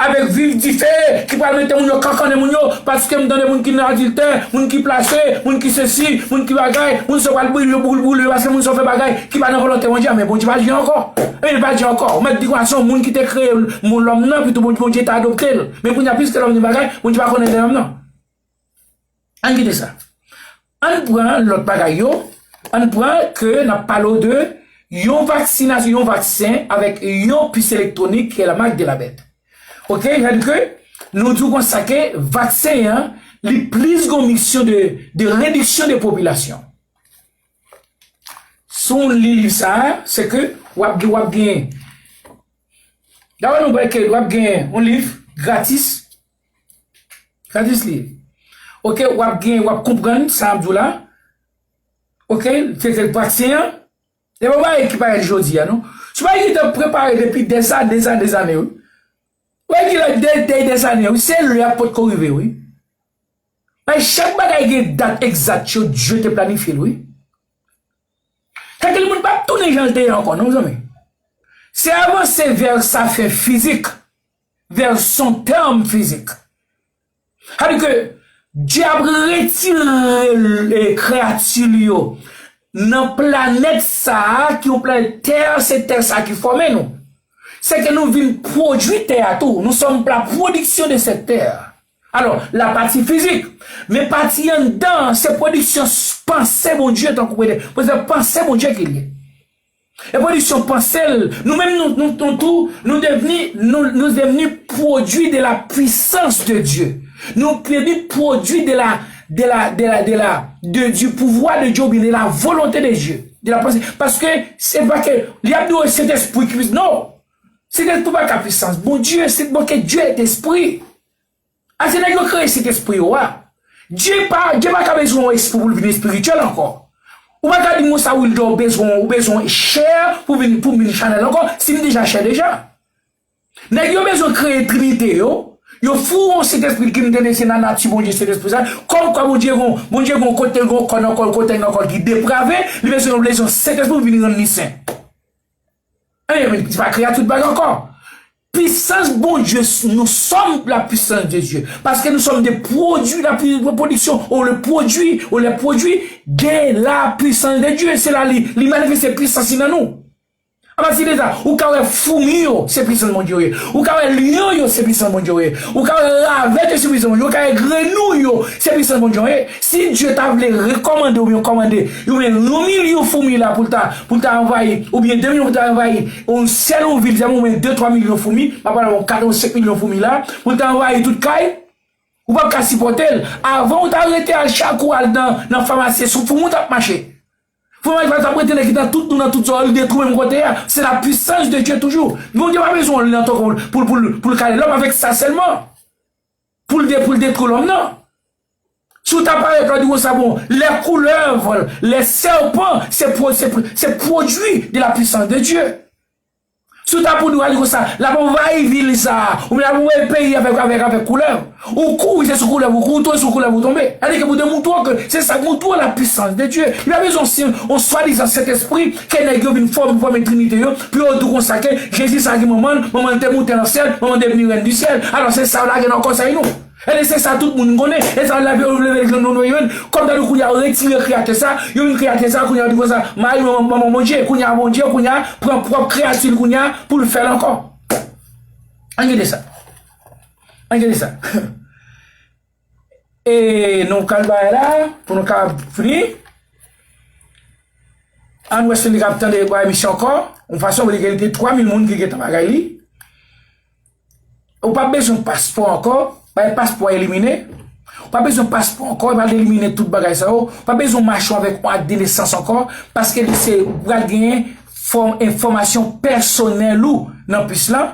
avèk viv dife ki pral mete moun yo kankannen moun yo, paske m tande moun ki nan adiltè, moun ki plase, moun ki sesi, moun ki bagay, moun sa pral boule yo, boule, boule yo, paske moun sa fè bagay ki pa nan volonte Bondye a, men Bondye pa Dye ankò. Ebyen, li pa Dye ankò. Ou mèt di konsa, se yon moun ki te kreye moun, lòm nan, pito Bondye, Bondye te adopte l. Men kounye a, piske lòm gen bagay, Bondye pa konnen de lòm nan. Ann kite sa. Ann pran lòt bagay yo. Ann pran ke n ap pale w de yon vaksinasyon, yon vaksen avèk yon pis elektwonik ki la marque de la bête. Oke, sa di ke nou di w konsa ke vaksen an, li plis gon misyon de, de rediksyon de popilasyon. Si w li liv sa a, se ke w ap, w ap gen, dabò nou wè ke w ap gen yon liv gratis. Gratis li ye. Oke, w ap gen, w ap konprann sa m ap di w la. Oke, se, se vaksen an. Se pa bagay ki parèt jodi a, non. Se bagay ki te prepare depi dèzane, dèzane, dèzane, wi. Bagay ki la de, de, dèzane, wi. Se lè a potko rive, wi. Men chak bagay gen dat egzat yo Dye te planifye l, wi. Sa ke lemonn p ap tounen jan l te ye ankò, non, zanmi. Se avanse vè sa fen fizik, vè son tèm fizik. Sa di ke Dye ap retire, e, kreyati li yo nan planèt sa a, ki yon planèt tè, se tè sa a ki fòme nou. Se ke nou vin pwodui tè a tou. Nous sommes la production de cette terre. Alò, la pati fizik. Men pati anndan an, se pwodiksyon s-, panse Bondye, tankou prete. Paske panse Bondye ki l ye. E pwodiksyon panse l, nou menm nou, nou, nou tou, nou devni, nou, nous devni produit de la puissance de Dieu. Nou devni produit de la, de la, de la, de la, de, du pouvoir de Dieu, oubyen de la volonté de Dieu. De la pensée. Paske se pa ke li ap di w Sentespri ki, non. Sentespri pa ka pwisans. Bondye, se bon ke Dieu est esprit. A se nèg yo kreye Sentespri yo a. Dye pa, Dye pa ka bezwen yon espri pou l vin espirityèl ankò. Ou pa ka di m konsa, Wilder, ou bezwen, ou bezwen chè pou vin, pou vin chanèl ankò, si m deja chè deja. Nèg yo bezwen kreye Trinite yo, yo foure yon Sentespri ki m tande se nan nati Bondye Sentespri sa, kòmkwa Bondye gon, Bondye gon kote, gon kò nan kò l, kote nan kò l ki deprave, li bezwen yon, bezwen Sentespri pou vin rann li sen. Ebyen, men, se pa kreyati tout bagay ankò. Puissance Bondye, nous sommes la puissance de Dieu. Parce que nous sommes des produits, la pu-, production, ou le produit, ou les produits de la puissance de Dieu. Se la li, li manifeste pwisans li nan nou. Apati de sa, ou ka wè foumi yo, se pwisans Bondye yo ye. Ou ka wè lyon yo, se pwisans Bondye yo ye. Ou ka wè ravèt yo, se pwisans Bondye yo ye. Ou ka wè grenou yo, se pwisans Bondye yo ye. Si Dye ta vle rekòmande oubyen kòmande, oubyen yon milyon foumi la pou l ta, pou l ta anvayi, oubyen de milyon pou l ta anvayi yon sèl yon vil, sa oubyen de, twa milyon foumi, m ap pale yon kat ou senk milyon foumi la, pou l ta anvayi tout kay, ou p ap ka sipòte l. Avan ou ta rete al chak ou al nan, nan famasi, sou foumi w t ap mache. Foumi w t ap rete nan ki nan tout, nou nan tout zòn, li detwi menm kote a. C'est la puissance de Dieu toujours. Bondye pa bezwen yon lanto pou, pou, pou, pou l kale lòm avèk sa sèlman. Pou l de, pou l detwi lòm nan. Si w ta parèt la, w di konsa, bon, les couleuvres, les serpents, se pro-, se pro-, se produit de la puissance de Dieu. Si w ta pou nou al di konsa, l ap anvayi vil sa a, oubyen l ap anvayi peyi avèk, avèk, avèk koulèv. Ou kouri, se sou koulèv ou kouri, ou tonbe sou koulèv ou tonbe. Sa di ke pou te montre w ke se sa k montre w la puissance de Dieu. Li pa bezwen si yon swadizan Sentespri ke nèg yo vin fòme, fòme Trinite yo, pou yo di w konsa ke Jezi sa gen manman l, manman l te monte nan syèl, manman l te vini rèn di syèl. Alò se sa yo lage nan konsèy nou. Ebyen se sa tout moun konnen. E sa yo leve, leve, leve, leve, leve, kòm tankou kounye a yo retire kreyatè sa, yo vin kreyatè sa, kounye a yo di konsa, Mari, manman, manman Bondye, kounye a Bondye, kounye a pran pwòp kreyati l, kounye a pou l fè l ankò. Ann gade sa. Ann gade sa. E nou kal bay la, pou nou ka fini. Ann wè si nou kapab tande bò emisyon ankò. Yon fason pou li gen de twa mil moun ki gentan bagay li. Ou pa bezwen paspò ankò. Bagay paspò a elimine. Ou pa bezwen paspò ankò. Ou pral elimine tout bagay sa yo. Ou pa bezwen mache avèk yon ak de nesans ankò. Paske li se, ou pral genyen fòm, enfòmasyon pèsonèl ou nan pis la.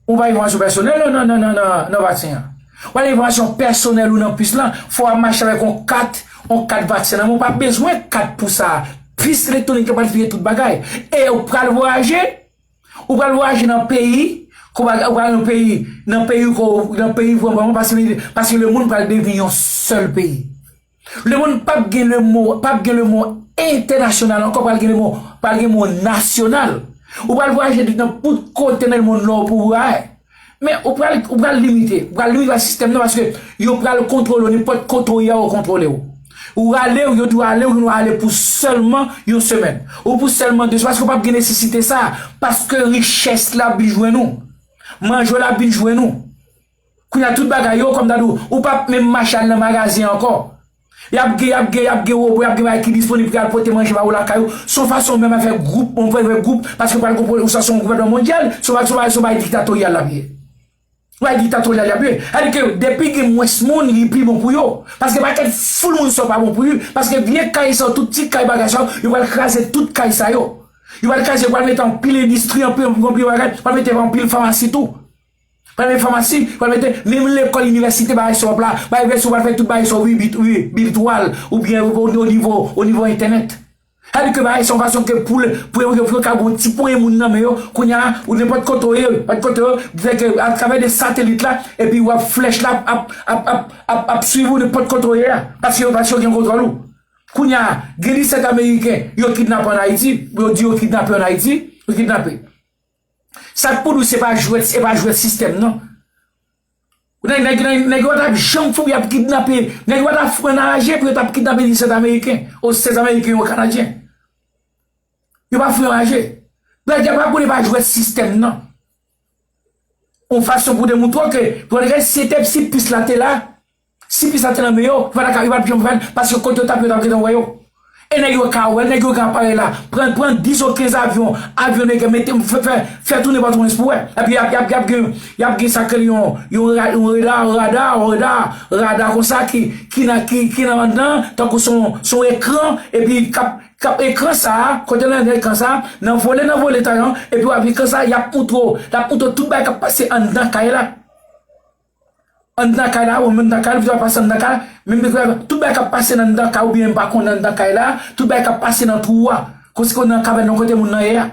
Ou pa enfòmasyon pèsonèl ou nan, nan, nan, nan, nan vaksen an. Ou pa enfòmasyon pèsonèl ou nan pis lan. Fò w ap mache avèk yon kat, yon kat vaksen nan men w. Ou pa bezwen kat pou sa. Pis elektwonik yo pral file tout bagay. E ou pral vwayaje. Ou pral vwayaje nan peyi, ko ou pral nan peyi, nan peyi ko, nan peyi vrèman, paske, paske lemonn pral devni yon sèl peyi. Lemonn p ap gen lemo, p ap gen lemo entènasyonal ankò, pral gen lemo, pral gen mo nasyonal. Ou pral vwayaje nan tout kote nan lemonn lan pou w vwayaje. Men ou pral, ou pral limite, ou pral limite sistèm nan paske yo pral kontwole w, nenpòt kote w ye a, yo kontwole w. Ou rale, yo di w ale, ou ale pou sèlman yon semèn. Ou pou sèlman de semèn, paske w p ap gen nesesite sa, paske richès la ap vin jwenn ou. Manje w la ap vin jwenn ou. Kounye a tout bagay yo, kòm ta di w, ou p ap menm mache al nan magazen ankò. Y ap gen, y ap gen, y ap gen wobo, y ap gen bagay ki disponib pou y al pote manje ba ou lakay ou. Se yon fason menm avèk gwoup, yon vrè, vrè gwoup, paske pral konprann ou sa se yon gouvènman mondyal, se yon bagay, se yon bagay, se yon bagay diktatoryal l ap ye. Yon bagay diktatoryal l ap ye. Sa di ke depi gen mwens moun, li pi bon pou yo. Paske pakèt foul moun sa yo pa bon pou yo. Paske vye kay sa yo, tout ti kay bagay sa yo, yo pral kraze tout kay sa yo. Yo pral kraze, yo pral mete anpil endistri, anpil, anpil bagay, yo pral mete anpil famasi tou. Pral mete famasi, pral mete menm lekòl, inivèsite, bagay sa w ap la, bagay vèsyon, pral fè tout bagay sa w wi, bit-, wi, bitwal, oubyen o, o nivo, o nivo entènèt. Sa di ke bagay sa yon fason ke pou, pou, pou, pou yo ka gon ti ponyen moun nan men yo, kounye a, ou nenpòt kote w ye, nenpòt kote w ye, fè ke atravè de satelit la, epi w ap flèch la, ap, ap, ap, ap, ap swiv ou nenpòt kote w ye a, paske yo, paske yo gen kontwòl ou. Kounye a, gen disèt Ameriken, yo kidnape ann Ayiti, yo di yo kidnape ann Ayiti, yo kidnape. Sa k pou di w se pa jwèt, se pa jwèt sistèm nan. Nèg, nèg, nèg, nèg yo t ap janm fou, y ap kidnape. Nèg yo t ap fou anraje pou yo t ap kidnape disèt Ameriken, o sèz Ameriken, yo Kanadyen. Yo pa fou anraje. Nèg yo pa konnen pa jwèt sistèm nan. Yon fason pou demontre w ke, pou nèg si te, si pis la te la, si pis la te nan men yo, yo pa ta ka, yo pa t janm fè l, paske kote yo t ap, yo t ap gentan wè yo. E nèg yo ka wè, nèg yo gen aparèy la. Pran, pran dis ou kenz avyon, avyon nèg yo mete, fè, fè, fè tounen Pòtoprens pou wè. Epi y ap, y ap, y ap gen, y ap gen sa k rele yon, yon ra-, yon reda, rada, rada, rada konsa ki, ki nan, ki, ki nan anndan, tankou se yon, se yon ekran, epi k ap, k ap ekran sa a, kote nan ekran sa a, nan vole, nan vole talan, epi w ap ekran sa a, y ap montre w, l ap montre w tout bagay k ap pase anndan kay la. Anndan kay la, ou menm anndan kay la, ou pase anndan kay la, menm tout bagay k ap pase nan anndan kay, oubyen m pa konn anndan kay la, tout bagay k ap pase nan twou a, kote nan kavèn nan kote moun nan ye a.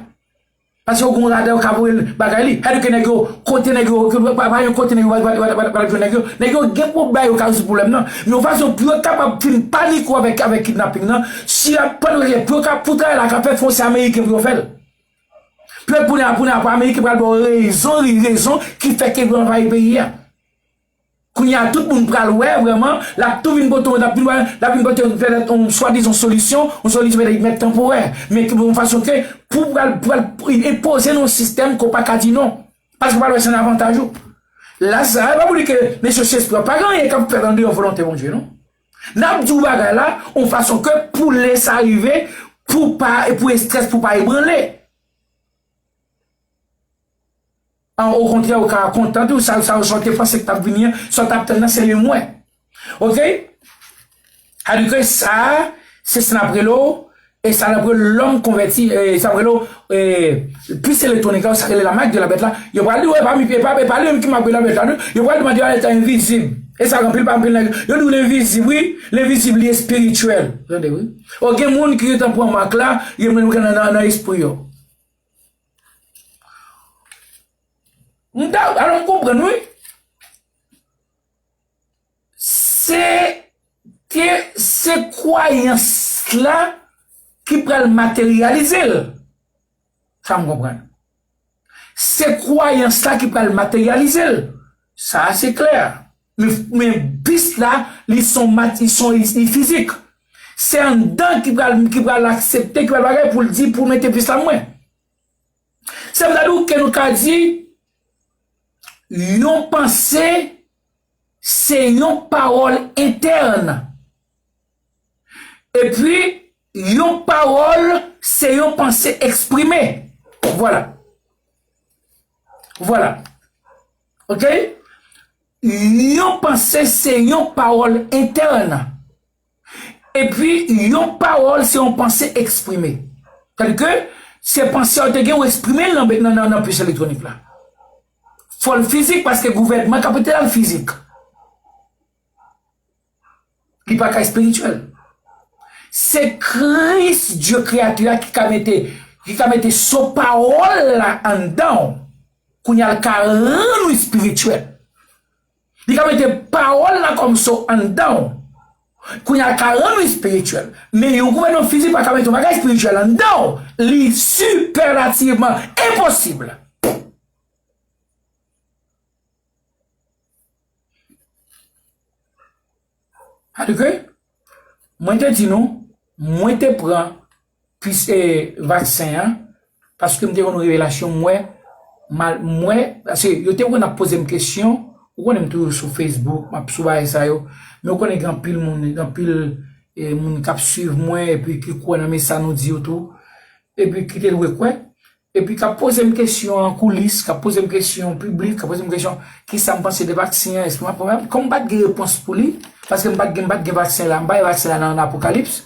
Paske yo gon rada yo ka voye bagay li. Sa di ke nèg yo, kote nèg yo, ke pa, pa yon kote nèg yo, pa, pa, pa, pa, pa jwenn nèg yo. Nèg yo gen pwoblèm yo ka rezoud pwoblèm nan. Men yon fason pou yo kapab fin panike w avèk, avèk kidnaping nan, si y ap pann rete, pou yo ka, pou travay la ka fè, fò se Ameriken pou yo fè l. Pou yo, pou, pou, pou Ameriken pral ba w rezon, rezon ki fè ke yo anvayi peyi a. Kounye a, tout moun pral wè, vrèman, l ap tou vin pote, l ap vin, l ap vin pote yon, petèt, yon swadizan solisyon, yon solisyon petèt ki mèt tanporè, men ki yon fason ke pou pral, pral enpoze nou yon sistèm ke w pa ka di non. Paske w pral wè se nan avantaj ou. La sa, e pa pou di ke mesye Chespirant pa gen anyen k ap fèt andeyò volonte Bondye, non. N ap di w bagay la, yon fason ke pou lè sa rive, pou pa, pou estrès, pou pa ebranle. An, okontrè, ou ka kontan tou, sa, sa, sa w te panse k t ap vini an, sa w t ap tann nan, se li mwen. Oke? Sa di ke sa, se sa n ap rele w, e sa n ap rele lòm konvèti, e sa n ap rele w, e, pis elektwonik la, sa rele la marque de la bête la. Yo pral di w, e pa mi, e pa, e pa li menm ki marque la bête la, non. Yo pral di w, mande w a leta envizib. E sa, anpil pa anpil nèg, yo di w lenvizib, wi, lenvizib li espirityèl. Tande, wi. O, gen moun ki gentan pran mak la, gen moun ki nan, nan, nan espri yo. M ta, alò m konprann, wi. Se, ke, se kwayans la ki pral materyalize l. Sa m konprann. Se kwayans la ki pral materyalize l. Sa a se klè. Men, men bis la, li se yon mat-, li se yon, li fizik. Se anndan ki pral, ki pral aksepte, ki pral bagay pou l di, pou mete bis la mwen. Sa vle di ke nou ka di, yon panse, se yon pawòl entèn. Epi, Yon pawòl se yon panse eksprime. Vwala. Vwala. Oke? Yon panse se yon pawòl entèn. Epi, yon pawòl se yon panse eksprime. Sètadi ke se panse a w te gen, ou eksprime l nan, nan, nan, nan pis elektwonik la. Fò l fizik, paske gouvènman k ap rete la, l fizik. Li pa ka espirityèl. Se Kris, Dye Kreyatè a, ki ka mete, ki ka mete so pawòl la anndan w. Kounye a, l ka rann ou espirityèl. Li ka mete pawòl la kòm so anndan w. Kounye a, l ka rann ou espirityèl. Men yon gouvènman fizik pa ka mete yon bagay espirityèl anndan w. Li sipèlativman enposib. Alò ke, mwen te di nou, mwen te pran pis, e, vaksen an, paske m te gen yon revelasyon, m wè, mal, m wè, paske yo te konn ap poze m kesyon, ou konnen m toujou sou Facebook, m ap sou bagay sa yo, men ou konnen gen anpil moun, gen anpil, e, moun k ap swiv mwen, epi ki kwè nan mesaj nou di yo tou, epi ki te dwe kwè, epi k ap poze m kesyon an koulis, k ap poze m kesyon piblik, k ap poze m kesyon kisa m panse de vaksen an, èske m ap pran, kòm m pa t gen repons pou li, paske m pa t gen, m pa t gen vaksen la, m pa gen vaksen la nan, nan Apokalips.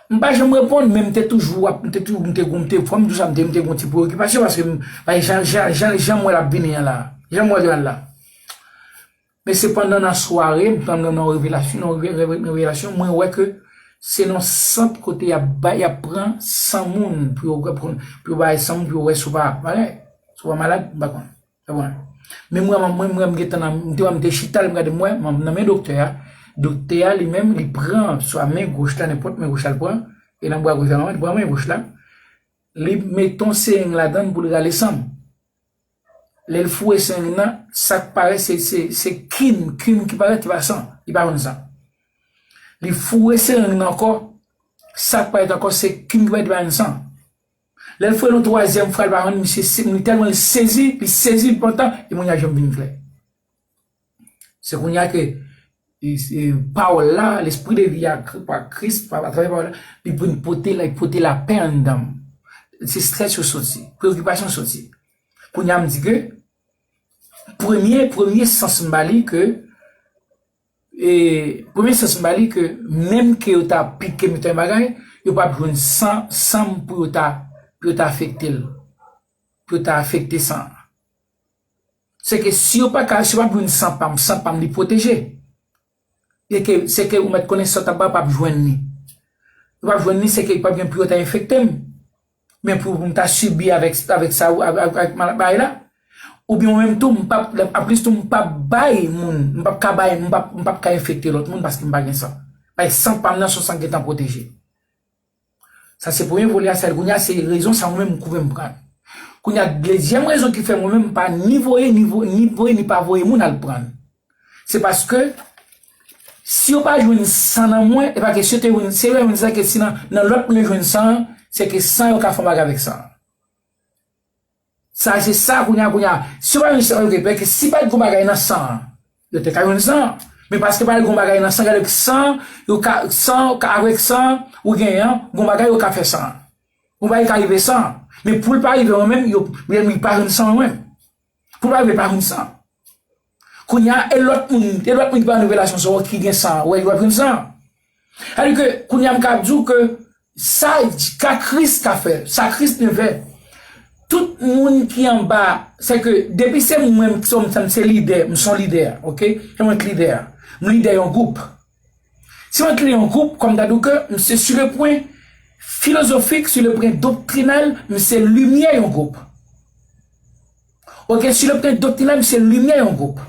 M pa janm reponn, men m te toujou ap, m te toujou, m te, m te, fò m di w sa, m te, m te gen yon ti preokipasyon, paske m, paske jan, jan, jan, jan m wè l ap vini an la, jan m wè l la. Men sepandan, nan sware, m pandan nan revelasyon, nan re-, re-, revelasyon, mwen wè ke se nan sant kote y ap bay, y ap pran san moun pou yo, pou, pou yo bay san moun pou yo wè si w pa bagay, si w pa malad, m pa konn. Sa bon. Men mwen, mwen, mwen, m gentan nan, m te wè, m te chita, m gade, m wè, m nan men doktè a. Doktè a li menm, li pran swa men goch la, nenpòt men goch la l pran, e nan bra goch la, li pran men goch la. Li mete yon sereng ladan l pou l rale san m. Lè l foure sereng nan, sa k parèt se, se, se kim, kim ki parèt, li pa san, li pa jwenn san. Li foure sereng nan ankò, sa k parèt ankò se kim ki parèt, li pa jwenn san. Lè l foure l yon twazyèm fwa, li pa jwenn, misye, se, li tèlman li sezi, li sezi, li pantan, e moun nan jwenn vin klè. Se kounye a ke, e, e, pawòl la, lespri de vi a, Kri-, pa Kris, pa, atravè pawòl la, li vin pote, li pote lapè anndan m. Se estrès yo soti, preokipasyon soti. Kounye a m di ke, premye, premye sans m ba li ke, e, premye sans m ba li ke, menm ke yo ta pike m yon bagay, yo p ap jwenn san, san m pou yo ta, pou yo ta afekte l, pou yo ta afekte san an. Se ke si yo pa ka, si yo p ap jwenn san pa m, san pa m li pwoteje. E ke, se ke ou mèt konnen san w t ap ba yo p ap jwenn li. Yo p ap jwenn li, se ke yo p ap gen pou yo ta enfekte m. Men pou, pou m ta sibi avèk, avèk sa, avèk, avèk mal-, bagay la. Oubyen mwen menm tou, m p ap, anplis tou, m p ap bay moun, m p ap ka bay, m p ap, m p ap ka enfekte lòt moun paske m pa gen san. Paske san pa m nan se yon san k gentan pwoteje. Sa se premye vole a, sa kounye a se rezon sa mwen menm m kouvè m pran. Kounye a, dezyèm rezon ki fè mwen menm m pa ni voye, ni vo-, ni voye, ni pa voye moun al pran. Se paske, si yo pa jwenn san nan mwen, e pa ke si yo te jwenn, si yo jwenn san ke si nan, nan lòt moun yo jwenn san an, se ke san yo ka fè yon bagay avèk san an. Sa, se sa, kounye a, kounye a. Si yo pa jwenn san, yo te pè ke si pa t gon bagay nan san an, yo te ka jwenn san an. Men paske pa t gon bagay nan san, gade san, yo ka, san, ka, avèk san, ou genyen an, gon bagay yo ka fè san an. Gon bagay ka rive san an. Men pou l pa rive mwen menm, yo, li pa jwenn san mwen menm. Pou l pa rive pa jwenn san. Kounye a, e lòt moun, e lòt moun ki pa nan revelasyon sa yo ki gen san, wè, yo ap jwenn san. Sètadi ke, kounye a, m ka di w ke sa, ka Kris ka fè, sa Kris te fè, tout moun ki anba, se ke depi se mwen, m, m, m se lidè, m se yon lidè, oke? Se mwen ki lidè a. M lidè yon gwoup. Si mwen kreye yon gwoup, kòm ta di w ke m se sur le point philosophique, sur le point doctrinal, m se limyè yon gwoup. Oke, sur le point doctrinal, m se limyè yon gwoup.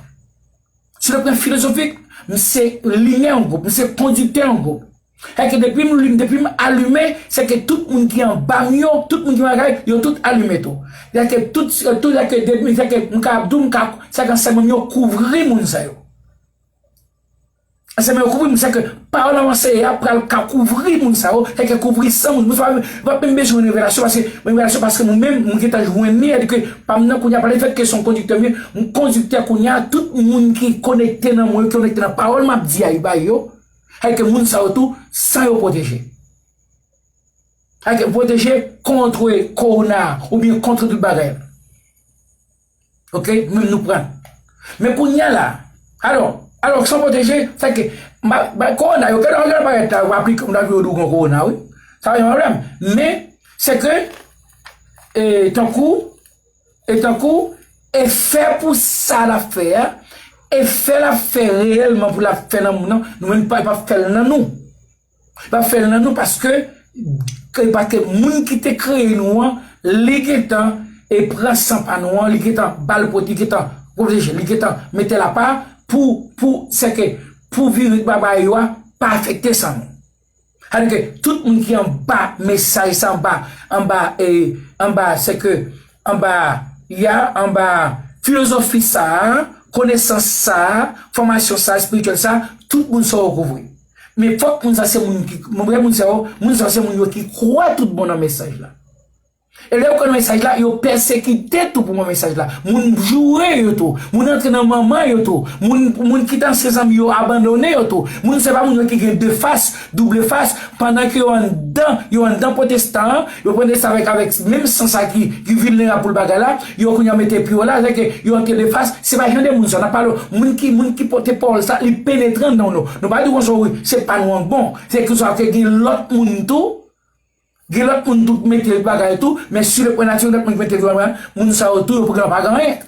Sur le point philosophique, m se limyè yon gwoup, m se kondiktè yon gwoup. Sèke depi m lim, depi m alime, sèke tout moun ki anba m yo, tout moun ki bagay, yo tout alime tou. Sèke tout, tout, sèke depi, sèke m ka ap di w, m ka, sèke ansèyman m yo kouvri moun sa yo. Ansèyman yo kouvri m, sèke pawòl m ap anseye a pral ka kouvri moun sa yo, sèke kouvri san moun. Moun sa yo pa menm bezwen revelasyon, paske, revelasyon, paske mwen menm, mwen gentan jwenn li, sèke pa m nan kounye a, pa lefèt ke se yon kondiktè m ye, m kondiktè kounye a, tout moun ki konekte nan mwen, ki konekte nan pawòl m ap di a, yo ba yo, sèke moun sa yo tou, san yo pwoteje. Sa vle di pwoteje kont kowona oubyen kont tout bagay. Oke, menm nou pran. Men kounye a la, alò, alò, san pwoteje, sa ke, ba, ba, kowona, yo, kèlke, kèlke bagay ta, w aplike, m ta di w gen kowona, wi. Sa pa gen pwoblèm. Men, se ke, e, tankou, e tankou, efè pou sa l ap fè a, efè l ap fè reyèlman pou l ap fè nan moun nan, nou menm pa, pa fè l nan nou. L ap fè l nan nou paske, ke, paske moun ki te kreye nou an, li gentan e pran san pa nou an, li gentan ba l pot, li gentan pwoteje, li gentan mete l apa pou, pou, se ke pou viris bagay yo a pa afekte san nou. Sa vle di ke tout moun ki anba mesaj sa, anba, anba, e, anba, se ke anba, ya, anba filozofi sa a, konesans sa a, fòmasyon sa a, espirityèl sa a, tout moun sa yo kouvri. Men fòk moun sa se moun ki, moun, moun sa yo, moun sa se moun yo ki kwè tout bon nan mesaj la. E lè yo kwè nan mesaj la, yo pèsekite tou pou mwen mesaj la. Moun joure yo tou. Moun antre nan manman yo tou. Moun, moun ki te ansyen zanmi yo abandone yo tou. Moun se pa moun yo ki gen de fas, double fas, pandan ke yo anndan, yo anndan pwotestan an, yo pwotestan avèk, avèk menm san sa ki, ki vilnerab pou l bagay la, yo kounye a mete pye yo la, se ke yo antre de fas, se pa jan de moun sa, n ap pale, moun ki, moun ki pote pawòl sa, li penetre anndan nou. Nou pa di konsa, wi, se pa nou an k bon, se ke sa ke gen lòt moun tou, gen lòt moun tou k mete bagay tou, men si le pwen natirèl, lòt moun k mete bagay, moun sa yo tou, yo pran pa gen anyen.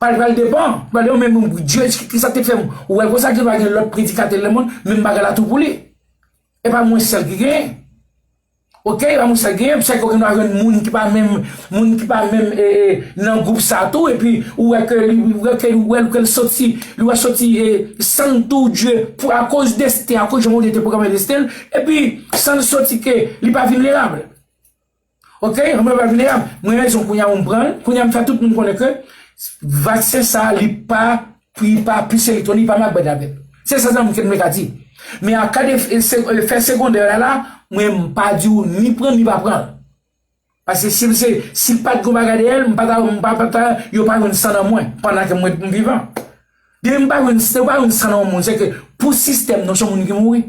Pral, pral depan, pral depan, men moun, Dye, ki, ki sa te fè m? Ou wè konsa, gen dwa gen lòt predikatè lemonn, menm bagay la tou pou li. E pa mwen sèl ki genyen. Oke, e pa mwen sèl ki genyen, se ke ou gen dwa jwenn moun ki pa menm, moun ki pa menm, e, e, nan gwoup sa tou, epi ou wè ke li, ou wè ke, ou wè ke l soti, li wè soti, e, san l tou Dye, pou, akoz desten, akoz jan Bondye te pwograme desten l, epi san l soti ke li pa vilnerab. Oke, mwen pa vilnerab. Mwen rezon kounye a m pran l. Kounye a m fè tout moun konnen ke vaksen sa a, li pa, li pa pis elektwonik, li pa makbèt avè l. Se sa zanmi ke m ka di. Men an ka de e, se, efè segondè la la, mwen m pa di w ni pran ni pa pran l. Paske si l se, si l pa t gon bagay dèyè l, m pa ta, m pa, pa ta, yo pa jwenn san nan mwen pandan ke mwen m vivan. Depi m pa jwenn, yo pa jwenn san nan yon moun, se ke pou sistèm nan, se yon moun ki mouri.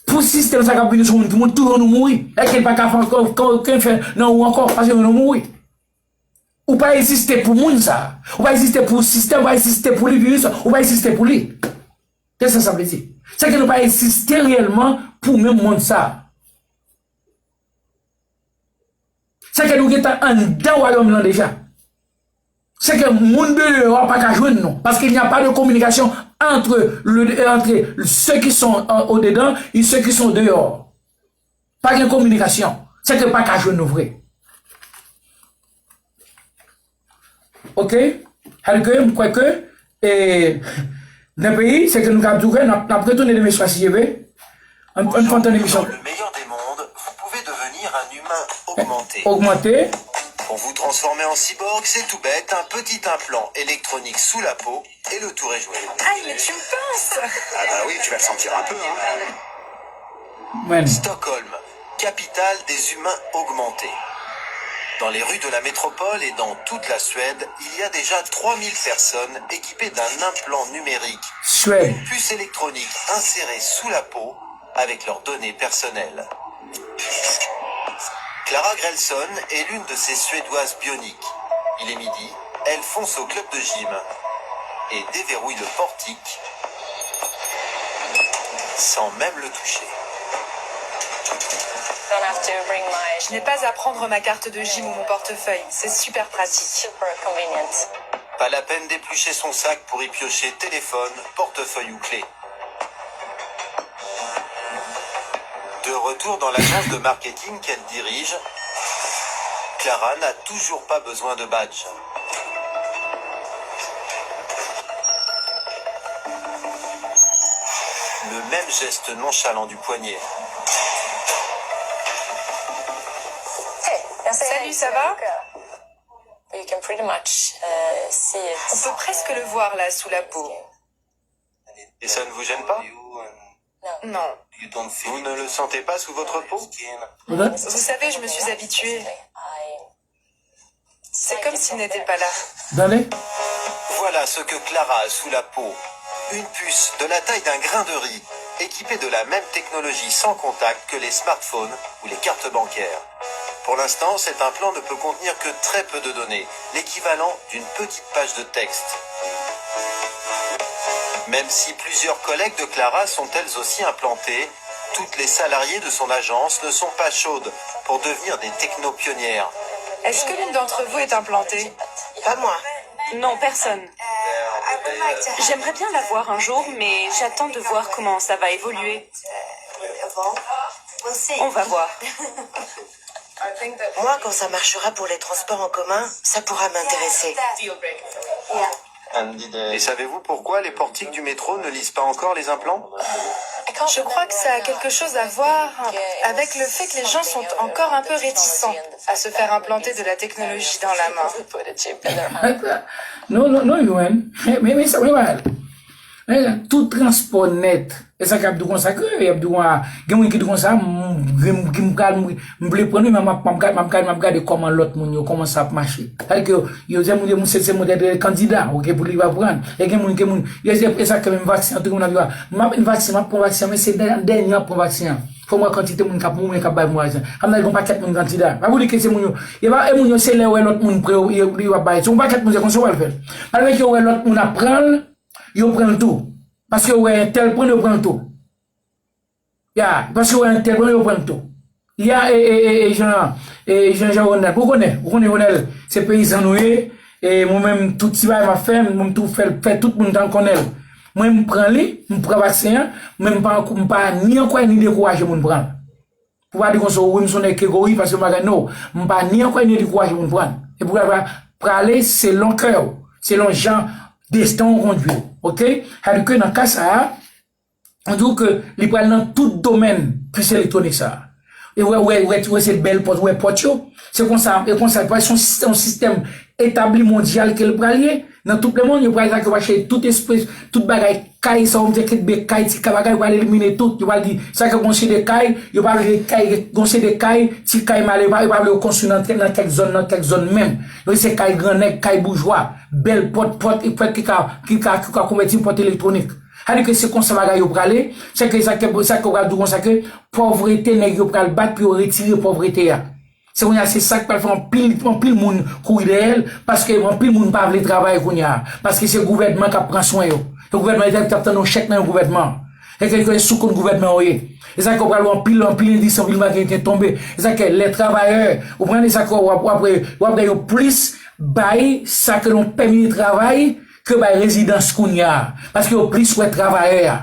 Pou sistèm sa k ap vini sou moun, pou moun toujou nou mouri. Èske l pa ka fè ankò, ankò, okenn fè nan ou ankò, paske nou mouri. Ou pa egziste pou moun sa. Ou pa egziste pou sistèm, ou pa egziste pou li, viris, ou pa egziste pou li. Se sa sa vle di. Se ke nou pa egziste reyèlman pou menm mond sa. Se ke nou gentan anndan wayòm lan deja. Se ke moun deyò a pa ka jwenn nou. Parce qu'il n'y a pas de communication entre le, entre ceux qui sont, euh, au dedans et ceux qui sont dehors. Pa gen kominikasyon. Se ke pa ka jwenn nou vre. Oke? Sa vle di ke m kwè ke, e, nan peyi, se ke nou ka di w ke n ap, n ap retounen demen swa si Dye vle. Ann, ann fè yon tan emisyon. Dans le meilleur des mondes, vous pouvez devenir un humain augmenté. Ogmante. Pour vous transformer en cyborg, c'est tout bête, un petit implant électronique sous la peau et le tour est joué. Aïe, mais tu me pinces. Ah bah oui, tu vas le sentir un peu, hein. Mwen. Stockholm, capitale des humains augmentés. Dans les rues de la métropole et dans toute la Suède, il y a déjà trois mille personnes équipées d'un implant numérique, Suède. Une puce électronique insérée sous la peau avec leurs données personnelles. Clara Grelson est l'une de ces Suédoises bioniques. Il est midi, elle fonce au club de gym et déverrouille le portique sans même le toucher. Don't have to bring my... Je n'ai pas à prendre ma carte de gym ou mon portefeuille. C'est super pratique. Super convenient. Pas la peine d'éplucher son sac pour y piocher téléphone, portefeuille ou clé. De retour dans l'agence de marketing qu'elle dirige, Clara n'a toujours pas besoin de badge. Le même geste nonchalant du poignet. Hey, that's... Salut, ça va? You can pretty much, uh, see it. On peut presque le voir là, sous la peau. Et ça ne vous gêne pas? Non. Vous ne le sentez pas sous votre peau? Vous savez, je me suis habituée. C'est comme s'il n'était pas là. Dale. Voilà ce que Clara a sous la peau. Une puce de la taille d'un grain de riz. équipé de la même technologie sans contact que les smartphones ou les cartes bancaires. Pour l'instant, cet implant ne peut contenir que très peu de données, l'équivalent d'une petite page de texte. Même si plusieurs collègues de Clara sont elles aussi implantées, toutes les salariées de son agence ne sont pas chaudes pour devenir des technopionnières. Est-ce que l'une d'entre vous est implantée ? Pas moi. Non, personne. J'aimerais bien l'avoir un jour, mais j'attends de voir comment ça va évoluer. On va voir. Moi, quand ça marchera pour les transports en commun, ça pourra m'intéresser. Et savez-vous pourquoi les portiques du métro ne lisent pas encore les implants ? Je crois que ça a quelque chose à voir avec le fait que les gens sont encore un peu réticents à se faire implanter de la technologie dans la main. Non, non, non, Yoann. Men, men sa, men bagay la. Men tout transpò nèt. E sa k ap di w konsa ke, y ap di w, a, gen moun ki di w konsa, m, m, m, m pral, m, m vle pran li, men m ap, m ap gade, m ap gade, m ap gade kòman lòt moun yo, kòman sa ap mache. Sa vle di ke yo, se moun, se, se moun de kandida, oke, pou li va pran. E gen moun, gen moun, e, e, e sa ke menm vaksen an, tout moun ap di, a, m ap vin vaksen, m ap pran vaksen an, men se dè-, dènye m ap pran vaksen an. Fò m wè kantite moun k ap mouri, k ap bay pou vaksen. Sa vle di gen yon pakèt moun kandida. Pa pou di ke se moun yo. E pa, e moun yo, se lè yo wè lòt moun pre yo, yo, yo ap bay. Se yon pakèt moun, se konsa yo pral fè l. Malgre ke yo wè lòt moun ap pran l, yo pran l tou. Paske yo wè entèl pran l, yo pran l tou. Ya, paske yo wè entèl pran l, yo pran l tou. Ya, e, e, e, e Jean, e Jean, Jean Ronald, ou konnen, ou konnen Ronald, se peyizan nou ye, e mwen menm, tout ti bagay m ap fè, mwen menm tou fè, fè tout moun tan konnen l. Mwen, m pran li, m pran vaksen an, men m pa, m pa ni ankouraje ni dekouraje moun pran l. Pou pa di konsa, wi, m se yon nèg ki egoyis, paske m pa gen, no, m pa ni ankouraje ni dekouraje moun pran l. E pou prale selon kè w, selon jan desten w kondui w, oke? Sa vle di ke nan ka sa a, m di w ke li pral nan tout domèn plis elektwonik sa a. E wè, wè, wè, wè se bèl pòt, wè pòt yo. Se konsa, e konsa, se yon sistèm, yon sistèm etabli mondyal ke l pral ye. Nan tout lemonn, yo pral sa ke yo pral chèche tout espri, tout bagay, kay sa yo, m te kenbe kay, ti kay bagay, yo pral elimine tout. Yo pral di, sa ke gon seri de kay, yo pral rele kay, gon seri de kay, ti kay malere, yo pral, yo pral yo konstwi nan, nan kèk zòn, nan kèk zòn menm. Yo se kay grannèg, kay boujwa, bèl pòt, pòt, e pòt ki ka, ki ka, ki ka konvèti pòt elektwonik. Sa vle di ke se konsa bagay yo prale, se ke sa ke, sa ke yo pral di w konsa ke pòvrete, nèg yo pral bat pou yo retire pòvrete a. Se kounye a, se sa k pral fè anpil, anpil moun kouri dèyè l, paske anpil moun pa vle travay kounye a, paske se gouvènman k ap pran swen yo. Se gouvènman, yo t ap tann yon chèk nan yon gouvènman. E ke, ke sou kont gouvènman yo ye. E sa ke w pral wè anpil, anpil endistri, anpil magazin tonbe. E sa ke lè travayè, ou konprann, e sa ke w ap, w ap, w ap gen yo plis bay sa ke yon pèmi de travay ke bay rezidans kounye a. Paske yo plis wè travayè a.